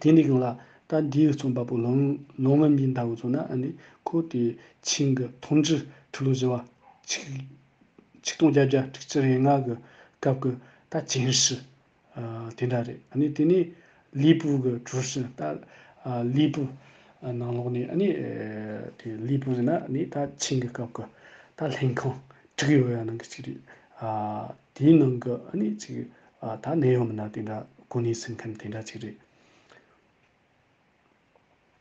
དེ་ནས་གང་ལ་ད་འདིའི་རྩོམ་པ་པོ་ལུང་ལུང་ཝུན་པིན་ལྟ་བུ་ཚོ་ན་ཨ་ནི་ཁོ་དེ་ཆིང་གི་ཐོང་ཀྲི་ཁྲི་ལོ་བཞི་བ་ཆིག་ཆིག་སྟོང་བརྒྱད་བརྒྱ་དྲུག་ཅུ་རེ་ལྔ་གི་སྐབས་ཀྱི་ད་ཅན་ཧྲི་ཨ་དེ་འདྲ་རེད། ཨ་ནི་དེ་ནས་ལི་པུ་གི་ཀྲུའུ་ཧྲི་ད་ཨ་ལི་པུ་ཨ་ནང་ལོགས་ནས་ཨ་ནི་ཨེ་དེ་ལི་པུ་ཟེར་ན་ཨ་ནི་ད་ཆིང་གི་སྐབས་ཀྱི་ད་ལྷན་ཁང་དྲུག་ཡོད་ཡ་ནང་གི་གཅིག་རེད། ཨ་དེའི་ནང་གི་ཨ་ནི་ཅིག་ཨ་ད་གནད་ཡོད་མི་སྣ་དེ་འདྲ་གོ་གནས་ཟིན་མཁན་དེ་འདྲ་ཅིག་རེད།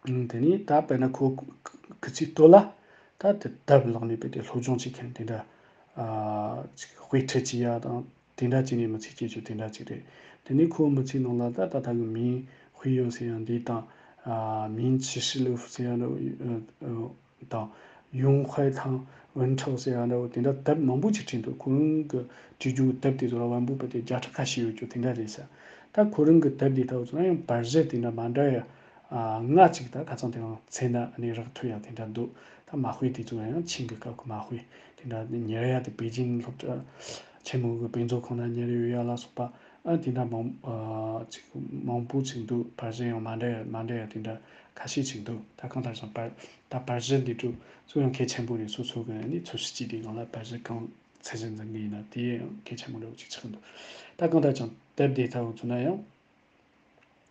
ཨང་དེ་ནས་ད་དཔེར་ན་ཁོ་ཁོ་ཚོའི་སྟོད་ལ་ད་དེ་དེབ་བཀླགས་ནས་དཔེ་དེ་སློབ་སྦྱོང་བྱེད་མཁན་དེ་འདྲ་ཨ་ཅིག་དཔེ་ཁྲིད་བྱེད་ཡ་དང་དེ་འདྲ་བྱས་ནས་མི་ཚེ་སྐྱེལ་རྒྱུ་དེ་འདྲ་ཅིག་རེད། དེ་ནས་ཁོ་མི་ཚེའི་ནང་ལ་ད་ད་ལྟ་གི་མིང་དཔེ་ཡོད་ཟེར་ཡ་འདི་དང་ཨ་མིང་ཆི་ཧྲི་ལུ་ཧྥུ་ཟེར་ཡ་འདྲ་བོ་ཨ་ཨ་དང་ཡུང་ཧུའེ་ཐང་ཝུན་ཁྲའོ་ཟེར་ཡ་འདྲ་བོ་དེ་འདྲ་དེབ་མང་པོ་ཅིག་བྲིས་འདུག་ཁོ་རང་གི་བྲིས་རྒྱུ་དེབ་དེ་ཚོ་ལ་དབང་པོ་དཔེ་དེ་བརྒྱ་ཕྲག་ཁ་ཤས་ཡོད་རྒྱུ་དེ་འདྲ་རེད་ཟེར། ད་ཁོ་རང་གི་དེབ་དེ་ལྟ་བུ་ཚོ་ན་ཡང་པར་གཞི་དེ་འདྲ་མ་འདྲ་ཡ་ཨ་ལྔ་ཅིག་ད་ཁ་སང་དེ་རིང་མཚན་ན་ཨ་ནི་རག་ཐུབ་ཡ་དེ་འདྲ་འདུག་ད་མ་དཔེ་དེ་ཚོ་ཡང་ཆིང་གི་སྐབས་ཀྱི་མ་དཔེ་དེ་འདྲ་ཉར་ཡ་དེ་པེ་ཅིང་སློབ་གྲྭ་ཆེན་མོ་གི་དཔེ་མཛོད་ཁང་ན་ཉར་ཡོད་ཡ་ལ་སོགས་པ་ཨ་དེ་འདྲ་མང་ཨ་ཅིག་མང་པོ་ཅིག་འདུག་པར་གཞི་ཡང་མ་འདྲ་ཡ་མ་འདྲ་ཡ་དེ་འདྲ་ཁ་ཤས་ཅིག་འདུག་ད་གང་ལྟར་ཀྱང་པར་ད་པར་གཞི་འདི་ཚོ་ཚོ་ཡང་གལ་ཆེན་པོ་རེད། སོ་སོ་གི་ནི་འཚོ་བྱེད་ཀྱི་དེ་སྒང་ལ་པར་གཞི་གང་ཚད་གཞི་འཛིན་གི་ཡིན་ན་དེ་ཡང་གལ་ཆེན་པོ་འདྲ་བོ་ཅིག་ཆགས་འདུག་ད་གང་ལྟར་ཀྱང་དེབ་དེ་ལྟ་བུ་ཚོ་ན་ཡང་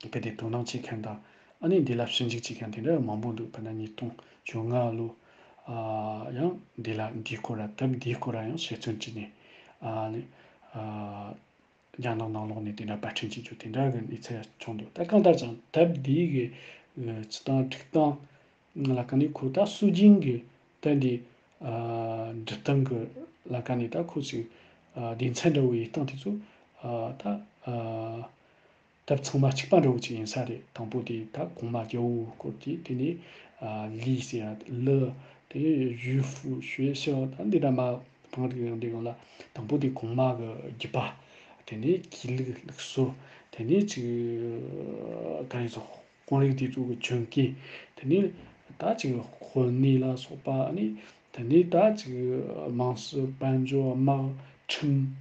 གལ་ཏེ་དོ་སྣང་བྱེད་མཁན་དང་ཨ་ནི་འདི་ལ་ཞིབ་འཇུག་བྱེད་མཁན་དེ་འདྲ་མང་པོ་འདུག་དཔེར་ན་ཉིས་སྟོང་བཅོ་ལྔ་ལོ་ཨ་ཡང་འདི་ལ་འདིའི་སྐོར་ལ་དེབ་འདིའི་སྐོར་ལ་ཡང་དཔྱད་རྩོམ་བྲིས་ནས་ཨ་ནི་ཨ་རྒྱ་ནག་ནང་ལོགས་ནས་དེ་འདྲ་པར་སྐྲུན་བྱེད་རྒྱུ་དེ་འདྲ་གི་གནས་ཚུལ་བྱུང་འདུག་ད་གང་ལྟར་ཀྱང་དེབ་འདིའི་གི་སྤྱི་སྟངས་སྒྲིག་སྟངས་ལ་ཀ་ནས་ཁོ་ད་སྲོལ་རྒྱུན་གྱི་དེབ་འདི་ཨ་འབྲི་སྟངས་ཀྱི་ལ་ཀ་ནས་ད་ཁོ་ཅིག་ཨ་སྡེ་ཚན་འདྲ་བོ་ཡི་སྟངས་དེ་ཚོ་ཨ་ད་ཨ་དེབ་ཚང་མ་གཅིག་པ་འདྲ་བོ་ཅིག་ཡིན་ས་རེད། དང་པོ་དེ་ད་གོང་མ་རྒྱལ་པོའི་སྐོར་དེ། དེ་ནས་ཨ་ལི་ཟེར་ཡ་ལི། དེ་ནས་ཞུས་ཧྥུ་ཞུས་ཞའོ། ད་འདི་འདྲ་མ་སྤང་རིགས་ཡང་འདི་ཡང་ལ་དང་པོ་དེ་གོང་མ་གི་རྒྱུད་པ། དེ་ནས་གུས་ལུགས་ལུགས་སྲོལ། དེ་ནས་ཅིག་ག་རེ་ཟེར་དཔོན་རིགས་དེ་ཚོ་གི་བྱོན་སྐྱེས། དེ་ནས་ད་ཅིག་དཔོན་གནས་ལ་སོགས་པ། ཨ་ནི་དེ་ནས་ད་ཅིག་དམངས་སྲོལ་དཔལ་འབྱོར་དམག་ཁྲིམས།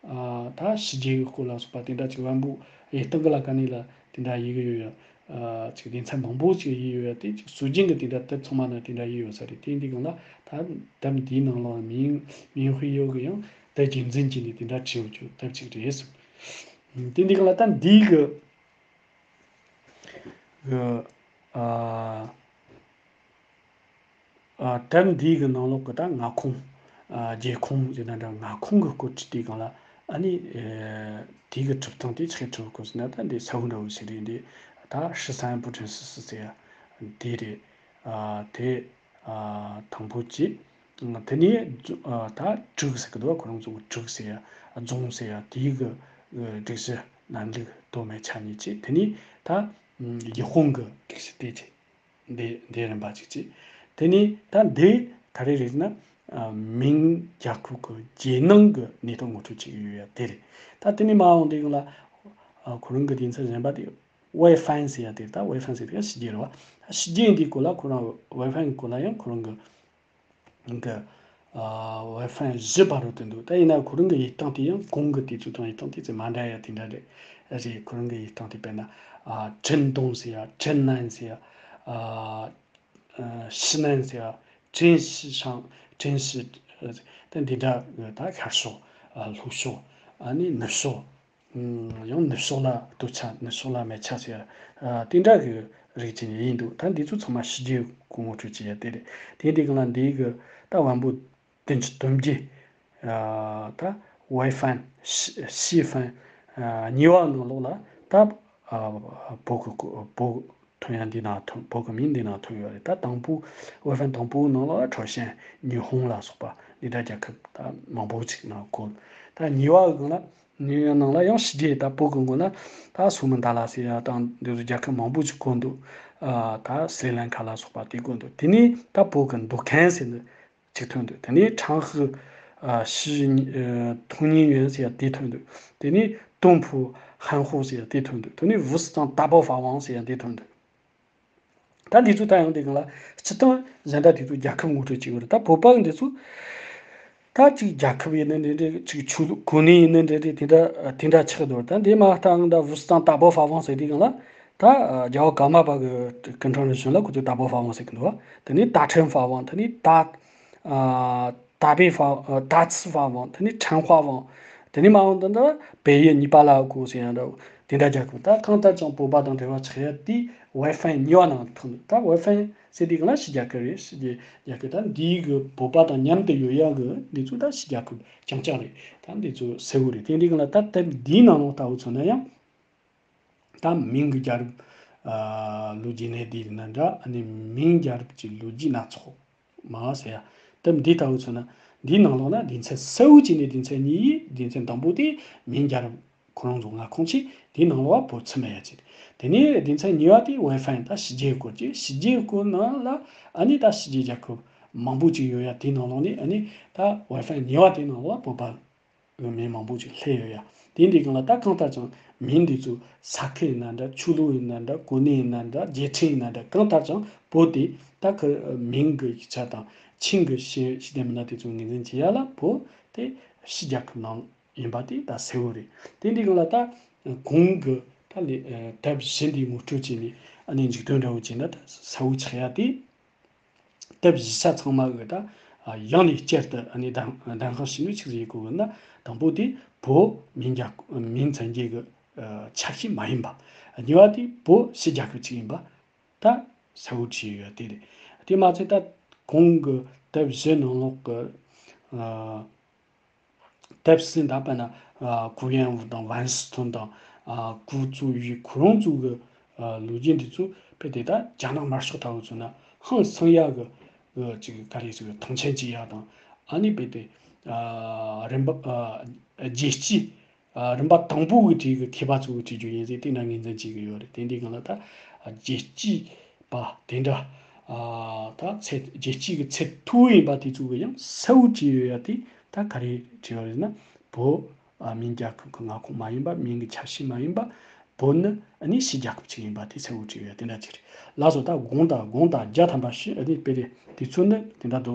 ཨ་ད་ཕྱི་རྒྱལ་གྱི་སྐོར་ལ་སོགས་པ་དེ་འདྲ་ཅིག་དབང་པོ་ཡི་སྟེང་གི་ལ་ཀ་ནས་ལ་དེ་འདྲ་ཡི་གི་ཡོད་ཡ། ཨ་ཅིག་སྡེ་ཚན་མང་པོ་ཅིག་ཡི་ཡོད་ཡ། དེ་ཅིག་སྲོལ་རྒྱུན་གྱི་དེ་འདྲ་དེབ་ཚང་མ་ན་དེ་འདྲ་ཡི་ཡོད་ས་རེད། དེ་འདི་གང་ལ་ད་དེབ་འདིའི་ནང་ལ་མིང་མིང་དཔེ་ཡོད་གི་ཡང་དེ་རྒྱུན་འཛིན་གྱི་ནི་དེ་འདྲ་བྲིས་ཡོད་རྒྱུ་དེབ་ཅིག་རེད་ཟེར། དེ་འདི་གང་ལ་ད་འདི་གི་གི་ཨ་ཨ་དེབ་འདིའི་གི་ནང་ལོགས་གི་ད་མངའ་ཁོངས་ཨ་རྒྱལ་ཁོངས་ཟེར་ན་འདྲ། མངའ་ཁོངས་གི་སྐོར་བྲིས་དུས་སྒང་ལ་ཨ་ནི་ཨེ་དེའི་གི་གྲུབ་སྟངས་དེ་ཆི་གི་གྲུབ་དགོས་ཟེར་ན། ད་འདི་ས་བོན་འདྲ་བོ་ཞིག་རེད། འདི་ད་ཧྲི་སན་པུ་ཀྲིན་སི་སི་ཟེར་ཡ་འདི་རེད། ཨ་དེ་ཨ་དང་པོ་གཅིག་དེ་ནས་ཨ་ད་དྲུག་ཟེར་གི་འདུག་ཁོ་རང་ཚོ་གི་དྲུག་ཟེར་ཡ་རྫོང་ཟེར་ཡ་དེའི་གི་སྒྲིག་གཞི་རྣམ་ལུགས་མདོ་སྨད་ཆ་གཉིས་བྱས། དེ་ནས་ད་ཡུལ་དཔོན་གྱི་སྒྲིག་གཞི་དེ་བྱས། འདི་འདི་རིམ་པ་གཅིག་བྱས། དེ་ནས་ད་འདི་ག་རེ་རེད་ཟེར་ན་ཨ་མིང་རྒྱལ་ཁབ་ཀྱི་རྒྱལ་ནང་གི་གནས་སྟངས་ངོ་སྤྲོད་བྱེད་ཀྱི་ཡོད་ཡ་དེ་རེད། ད་དེ་ནས་མ་འོངས་དེ་གང་ལ་ཨ་ཁོ་རང་གི་སྡེ་ཚན་གཞན་པ་དེ་ཝེ་ཧྥན་ཟེར་ཡ་དེ། ད་ཝེ་ཧྥན་ཟེར་དེ་ཕྱི་རྒྱལ་རེད་བ། ཕྱི་རྒྱལ་འདིའི་སྐོར་ལ་ཁོ་རང་ཝེ་ཧྥན་གྱི་སྐོར་ལ་ཡང་ཁོ་རང་གི་གི་ཨ་ཝེ་ཧྥན་བཞི་བར་དུ་འདུག་ད་ཡིན་ན་ཁོ་རང་གི་ཡིག་སྟངས་དེ་ཡང་གོང་གི་དེ་ཚོ་དང་ཡིག་སྟངས་དེ་ཚོ་མ་འདྲ་ཡ་དེ་འདྲ་རེད། རེད། ཁོ་རང་གི་ཡིག་སྟངས་དེ་དཔེར་ན་ཨ་ཁྲིན་ཏུང་ཟེར་ཡ། ཁྲིན་ནན་ཟེར་ཡ། ཨ་ཨ་ཤི་ནན་ཟེར་ཡ། ཁྲིན་ཤི་ཤང་། ཁྲིན་ཤི། ད་འདི་འདྲ་གི་ད་ཤར་ཕྱོགས། ཨ་ལྷོ་ཕྱོགས། ཨ་ནི་ནུབ་ཕྱོགས། ཡང་ནུབ་ཕྱོགས་ལ་སྟོད་ཆ། ནུབ་ཕྱོགས་ལ་སྨད་ཆ་ཟེར་ཡ། ཨ་དེ་འདྲ་གི་རིགས་ཅིག་ཡིན་འདུག་ད་འདི་ཚོ་ཚང་མ་ཕྱི་རྒྱལ་གྱི་ངོ་སྤྲོད་བྱེད་ཡ་དེ་རེད། དེ་འདི་གང་ལ་འདི་གི་ ད་དབང་པོ་བདུན་ཅུ་དོན་བརྒྱད། ཨ་ད་ཝའི་ཧྥན་ཤི་ཧྥན་ཨ་གཉིས་པ་ནང་ལོགས་ལ་ད་ཨ་བོད་ཀྱི་བོད་ཐོན་ཡ་འདི་ནང་ཐོན། བོད་ཀྱི་མིང་འདི་ནང་ཐོན་ཡོད་རེད། ད་དང་པོ་ཝའི་ཧྥན་དང་པོའི་ནང་ལ་ཁྲའོ་ཞན་ཉི་ཧོང་ལ་སོགས་པ་འདི་འདྲ་རྒྱལ་ཁབ་ད་མང་པོ་ཅིག་ནང་བཀོད། ད་གཉིས་པ་གི་སྒང་ལ་ནི་ནང་ལ་ཡང་ཕྱི་རྒྱལ་ད་བོད་ཀྱི་མགོ་ན་ད་སུ་མི་ད་ལ་ཟེར་ཡ་དང་འདི་ཚོ་རྒྱལ་ཁབ་མང་པོ་ཅིག་བཀོད་འདུག་ཨ་ད་སི་རི་ལང་ཀ་ལ་སོགས་པ་དེ་བཀོད་འདུག་དེ་ནས་ད་བོད་ཀྱི་འདུ་ཁང་ཟེར་འདི་གཅིག་ཐོན་འདུག་དེ་ནས་ཁྲང་ཧི་ཨ་ཞི་ཨ་ཐུང་ཉིན་ཡོན་ཟེར་ཡ་དེ་ཐོན་འདུག་དེ་ནས་ཏུང་ཕུ་ཧན་ཧོ་ཟེར་ཡ་དེ་ཐོན་འདུག་དེ་ནས་ཝུ་སི་ཙང་ཏཱ་པོ་ཧྥ་ཝང་ཟེར་ཡ་དེ་ཐོན་འདུག་ད་འདི་ཚོ་ད་ཡང་དེ་གང་ལ་སྤྱི་བཏང་གཞན་དག་དེ་ཚོ་རྒྱལ་ཁབ་ངོ་སྤྲོད་བྱེད་དགོས་རེད། ད་བོད་པ་འདི་ཚོ་ད་ཅིག་རྒྱལ་ཁབ་ཡིན་ན་འདྲ་འདྲ། ཅིག་ཆོས་ལུགས་གོ་གནས་ཡིན་ན་འདྲ་འདྲ། དེ་འདྲ་དེ་འདྲ་ཆགས་འདུག་ད་འདི་མ་ད་ང་ད་ཝུ་སི་ཙང་ཏཱ་པོ་ཧྥ་ཝང་ཟེར་དུས་གང་ལ་ད་རྒྱལ་བ་ཀརྨ་པ་གི་སྐུ་ཕྲེང་རིམ་བྱོན་ལ་ཁོ་ཚོས་ཏཱ་པོ་ཧྥ་ཝང་ཟེར་གི་འདུག་དེ་ནས་ཏཱ་ཁྲེན་ཧྥ་ཝང་། དེ་ནས་ཏཱ་ཨ་ཏཱ་པེ་ཧྥ་ཨ་ཏཱ་ཙི་ཧྥ་ཝང་། དེ་ནས་ཁྲན་ཧྥ་ཝང་། དེ་ནས་མ་འོངས་དུ་ད་པེ་ཡེ་གཉིས་པ་ལ་གོ་ཟེར་ཡ་འདྲ་དེ་འདྲ་རྒྱལ་ཁབ། ད་གང་ལྟར་ཀྱང་བོད་པ་དང་འབྲེལ་བ་ཆགས་ཡ་དེ་ཝའི་ཧྥན་གཉིས་པ་ནང་ཐོན་འདུག་ད་ཝའི་ཧྥན་ཟེར་དུས་གང་ལ་ཕྱི་རྒྱལ་ཁབ་རེད། ཕྱི་རྒྱལ་རྒྱལ་ཁབ་ད་འདིའི་གི་བོད་པ་དང་མཉམ་དུ་ཡོད་ཡ་གི་འདི་ཚོ་ད་ཕྱི་རྒྱལ་ཁབ་རྐྱང་རྐྱང་རེད། ད་འདི་ཚོ་གསལ་བོ་རེད། དེ་འདི་གང་ལ་ད་དེབ་འདིའི་ནང་ལོགས་ལྟ་བུ་མཚོན་ན་ཡང་། ད་མིང་གི་རྒྱལ་རབས་ཨ་ལོ་རྒྱུས་ནས་འདི་ཡིན་ན་འདྲ། ཨ་ནི་མིང་རྒྱལ་རབས་ཀྱི་ལོ་རྒྱུས་སྣ་ཚོགས་མ་ཟེར་ཡ། དེབ་འདི་ལྟ་བུ་མཚོན་ན་འདིའི་ནང་ལོགས་ན་སྡེ་ཚན་གསལ་བོ་བྱས་ནས། སྡེ་ཚན་གཉིས་ཡིན། སྡེ་ཚན་དང་པོ་དེ་མིང་རྒྱལ་རབས་ཁོ་རང་ཚོ་མངའ་ཁོངས་ཆེ། དེའི་ནང་ལོགས་བོད་ཚུད་མེད་ཡ་ཆེ། དེ་ནས་སྡེ་ཚན་གཉིས་པ་དེ་ཝའི་ཧྥན་ད་ཕྱི་རྒྱལ་སྐོར་གྱི། ཕྱི་རྒྱལ་སྐོར་ནང་ལ་ཨ་ནི་ད་ཕྱི་རྒྱལ་རྒྱལ་ཁབ་མང་པོ་ཅིག་ཡོད་ཡ། དེའི་ནང་ལོགས་ནས་ཨ་ནི་ད་ཝའི་ཧྥན་གཉིས་པ་དེའི་ནང་ལོགས་བོད་པ་གི་མིང་མང་པོ་ཅིག་སླེབས་ཡོད་ཡ། དེ་འདི་གང་ལ་ད་གང་ལྟར་ཀྱང་མིང་འདི་ཚོ་ས་ཁུལ་ཡིན་ན་འདྲ། ཆོས་ལུགས་ཡིན་ན་འདྲ། གོ་གནས་ཡིན་ན་འདྲ། རྒྱལ་ཕྲན་ཡིན་ན་འདྲ། གང་ལྟར་ཀྱང་བོད་དེ་ད་ཁུ་མིང་གི་ཡིག་ཆ་དང་ཆིང་གི་ཤེས་ཤེས་ལྡན་མི་སྣ་དེ་ཚོ་ངོས་འཛིན་བྱེད་ཡ་ལ་བོད་དེ་ཕྱི་རྒྱལ་ཁབ་ནང་ཡིན་པ་དེ་ད་གསལ་བོ་རེད། དེ་འདི་གང་ལ་ད་གོང་གི་ད་ལས་དེབ་བཞི་འདི་ངོ་སྤྲོད་བྱས་ནས་ཨ་ནི་མཇུག་དོན་འདྲ་བོ་བྱས་ན་ད་གསལ་བོ་ཆགས་ཡ་དེ། དེབ་བཞི་ཆ་ཚང་མ་གི་ད་ཡང་ནས་བསྐྱར་དུ་ཨ་ནི་གདམ་གདམ་ག་བྱས་ནས་ཆི་ཟིག་ཡེད་དགོས་ན། དང་པོ་དེ་བོད་མིང་རྒྱ་མིང་བཙན་རྒྱལ་གི་ཆ་ཤས་མ་ཡིན་པ། གཉིས་པ་དེ་བོད་ཕྱི་རྒྱལ་ཁབ་ཅིག་ཡིན་པ་ད་གསལ་བོ་བྲིས་ཡོད་དེ་རེད། དེ་མ་ཚད་ད་གོང་གི་དེབ་བཞི་ནང་ལོགས་གི་ཨ། དེབ་སྲིད་ད་དཔེར་ན་ཨ་ཀུ་ཡན་ཝུ་དང་ཝན་སི་ཐུན་དང་ཨ་ཀུའུ་ཙུའུ་ཡི་ཁོ་རང་ཚོ་གི་ཨ་ལོ་རྒྱུས་འདི་ཚོ་དཔེ་དེ་ད་རྒྱ་ནག་དམར་ཤོག་ལྟ་བུ་ཚོ་ན་ཧང་སང་ཡག་གི་ཨ་ཅིག་ག་རེ་ཟེར་མཐོང་ཆེན་བྱེད་ཡག་དང་། ཨ་ནི་དཔེ་དེ་ཨ་རིམ་པ་ཨ་རྒྱལ་སྤྱིའི་ཨ་རིམ་པ་དང་པོ་གི་གྲས་ཀྱི་མཁས་པ་ཚོ་གི་བྲིས་རྒྱུ་ཡིན་ཟེར་དེ་འདྲ་ངོས་འཛིན་བྱེད་ཀྱི་ཡོད་རེད། དེ་འདི་སྒང་ལ་ད་རྒྱལ་སྤྱིའི་པ་དེ་འདྲ་ཨ་ད་ཚད་རྒྱལ་སྤྱི་གི་ཚད་མཐོ་ཡིན་པ་དེ་ཚོ་གི་ཡང་གསལ་བོ་བྲིས་ཡོད་ཡ་དེ་ད་ག་རེ་བྲིས་ཡོད་རེད་ན། བོད་ཨ་མིང་རྒྱལ་ཁབ་ཀྱི་མངའ་ཁོངས་མ་ཡིན་པ། མིང་གི་ཆ་ཤས་མ་ཡིན་པ། བོད་ནི་ཨ་ནི་ཕྱི་རྒྱལ་ཁབ་ཅིག་ཡིན་པ་དེ་གསལ་བོ་བྲིས་ཡོད་ཡ་དེ་འདྲ་ཅིག་རེད། ལགས་སོ། ད་དགུང་དང་དགུང་དང་བརྒྱ་ཐམ་པ་ཞིག་ཨ་ནི་དཔེ་རེད། དེ་ཚོ་ནི་དེ་འདྲ་དུ་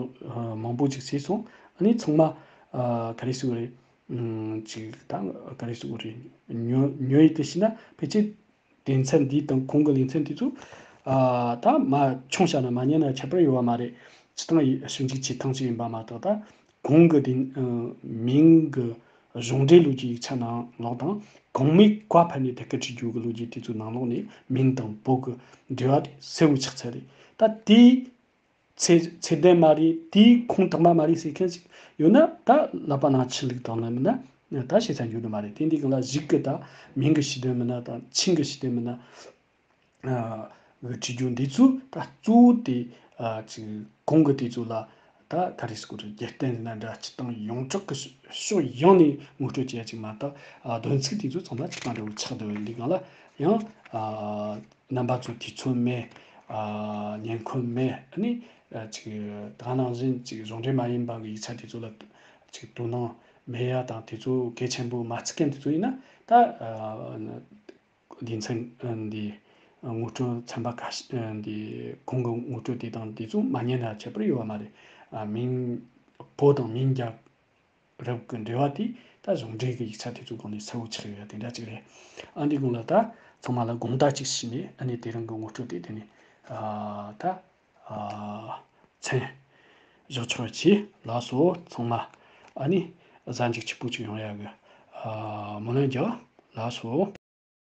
མང་པོ་ཅིག་བྱས་སོང་། ཨ་ནི་ཚང་མ་ཨ་ག་རེ་ཟེར་དགོས་རེད། ཨུམ་ཅིག་ད་ག་རེ་ཟེར་དགོས་རེད། ཉོ་ཉོ་ཡི་དེ་བྱས་ན་ཕལ་ཆེར་དེ་ཚན་འདི་དང་གོང་གི་ལེ་ཚན་དེ་ཚོ་ཨ་ད་མ་ཆུང་བྱས་ན་མ་ཉན་ན་ཁྱད་པར་ཡོད་པ་མ་རེད། སྤྱིར་བཏང་ཞིབ་འཇུག་བྱེད་སྟངས་ཤིག་ཡིན་པ་མ་གཏོགས། ད་གོང་གི་དེ་ཨ་མིང་གི་གཞུང་འབྲེལ་ལོ་རྒྱུས་ཡིག་ཆ་ནང་ལོགས་དང་། གོང་མའི་བཀའ་ཕབ་ནས་དེ་ག་བྲིས་རྒྱུ་གི་ལོ་རྒྱུས་དེ་ཚོའི་ནང་ལོགས་ནས་མིང་དང་བོད་གི་འབྲེལ་བ་དེ་གསལ་བོ་ཆགས་ཚར་རེད། ད་དེའི་ཚད་ཚད་ལྡན་མ་རེད། དེའི་ཁུངས་དག་པ་མ་རེད་ཟེར་མཁན་ཞིག་ཡོད་ན། ད་ཀླད་པ་ནང་ཆུ་བླུགས་བཏང་ན་མིན་ན་ད་བཤད་ཚར་རྒྱུ་དེ་མ་རེད། དེ་འདི་གང་ལ་གཞུག་གི་ད་མིང་གི་ཤེས་ལྡན་མི་སྣ་དང་ཆིང་གི་ཤེས་ལྡན་མི་སྣ་ཨ་གི་བྲིས་རྒྱུ་འདི་ཚོ་ད་གཙོ་བོ་དེ་ཨ་ཅིག་གོང་གི་དེ་ཚོ་ལ་ད་ག་རེ་ཟེར་དགོས་རེད། རྒྱབ་རྟེན་ཟེར་ན་འདྲ། སྤྱིར་བཏང་ཡོངས་གྲགས་ཀྱི་ཕྱོགས་ཡོངས་ནས་ངོ་སྤྲོད་བྱེད་ཡ་ཅིག་མ་གཏོགས། ཨ་དོན་ཚིག་དེ་ཚོ་ཚང་མ་གཅིག་པ་འདྲ་བོ་ཆགས་བསྡད་པའི་འདི་སྒང་ལ་ཡང་ཨ་རྣམ་པ་ཚོ་དུས་ཚོད་མེད། ཨ་ཉན་ཁོམ་མེད། ཨ་ནི་ཨ་ཅིག་ད་ག་ནང་བཞིན་ཅིག་གཞུང་འབྲེལ་མ་ཡིན་པ་གི་ཡིག་ཆ་དེ་ཚོ་ལ་ཅིག་དོ་སྣང་མེད་ཡ་དང་། དེ་ཚོ་གལ་ཆེན་པོ་མ་བརྩི་མཁན་དེ་ཚོ་ཡིན་ན། ད་ཨ་སྡེ་ཚན་འདི་ངོ་སྤྲོད་ཚན་པ་ཁ་ཤས་འདི་གོང་གི་ངོ་སྤྲོད་དེ་དང་དེ་ཚོ་མ་ཉན་ན་ཁྱད་པར་ཡོད་པ་མ་རེད། ཨ་མིང་བོད་དང་མིང་རྒྱལ་རབས་ཀྱི་འབྲེལ་བ་དེ་ད་གཞུང་འབྲེལ་གྱི་ཡིག་ཆ་དེ་ཚོའི་སྒང་ནས་གསལ་བོ་ཆགས་ཡོད་དེ་འདྲ་ཅིག་རེད། ཨ་འདི་སྒང་ལ་ད་ཚང་མ་ལ་དགོངས་དག་ཅིག་ཞུས་ནས། ཨ་ནི་དེ་རིང་གི་ངོ་སྤྲོད་དེ་དེ་ནས་ཨ་ད་ཨ་མཚམས་འཇོག་ཆོག་བྱས། ལགས་སོ་ཚང་མ། ཨ་ནི་གཟའ་མཇུག་སྐྱིད་པོ་ཅིག་ཡོང་ཡག་གི་ཨ་སྨོན་ལམ་རྒྱག་ལགས་སོ།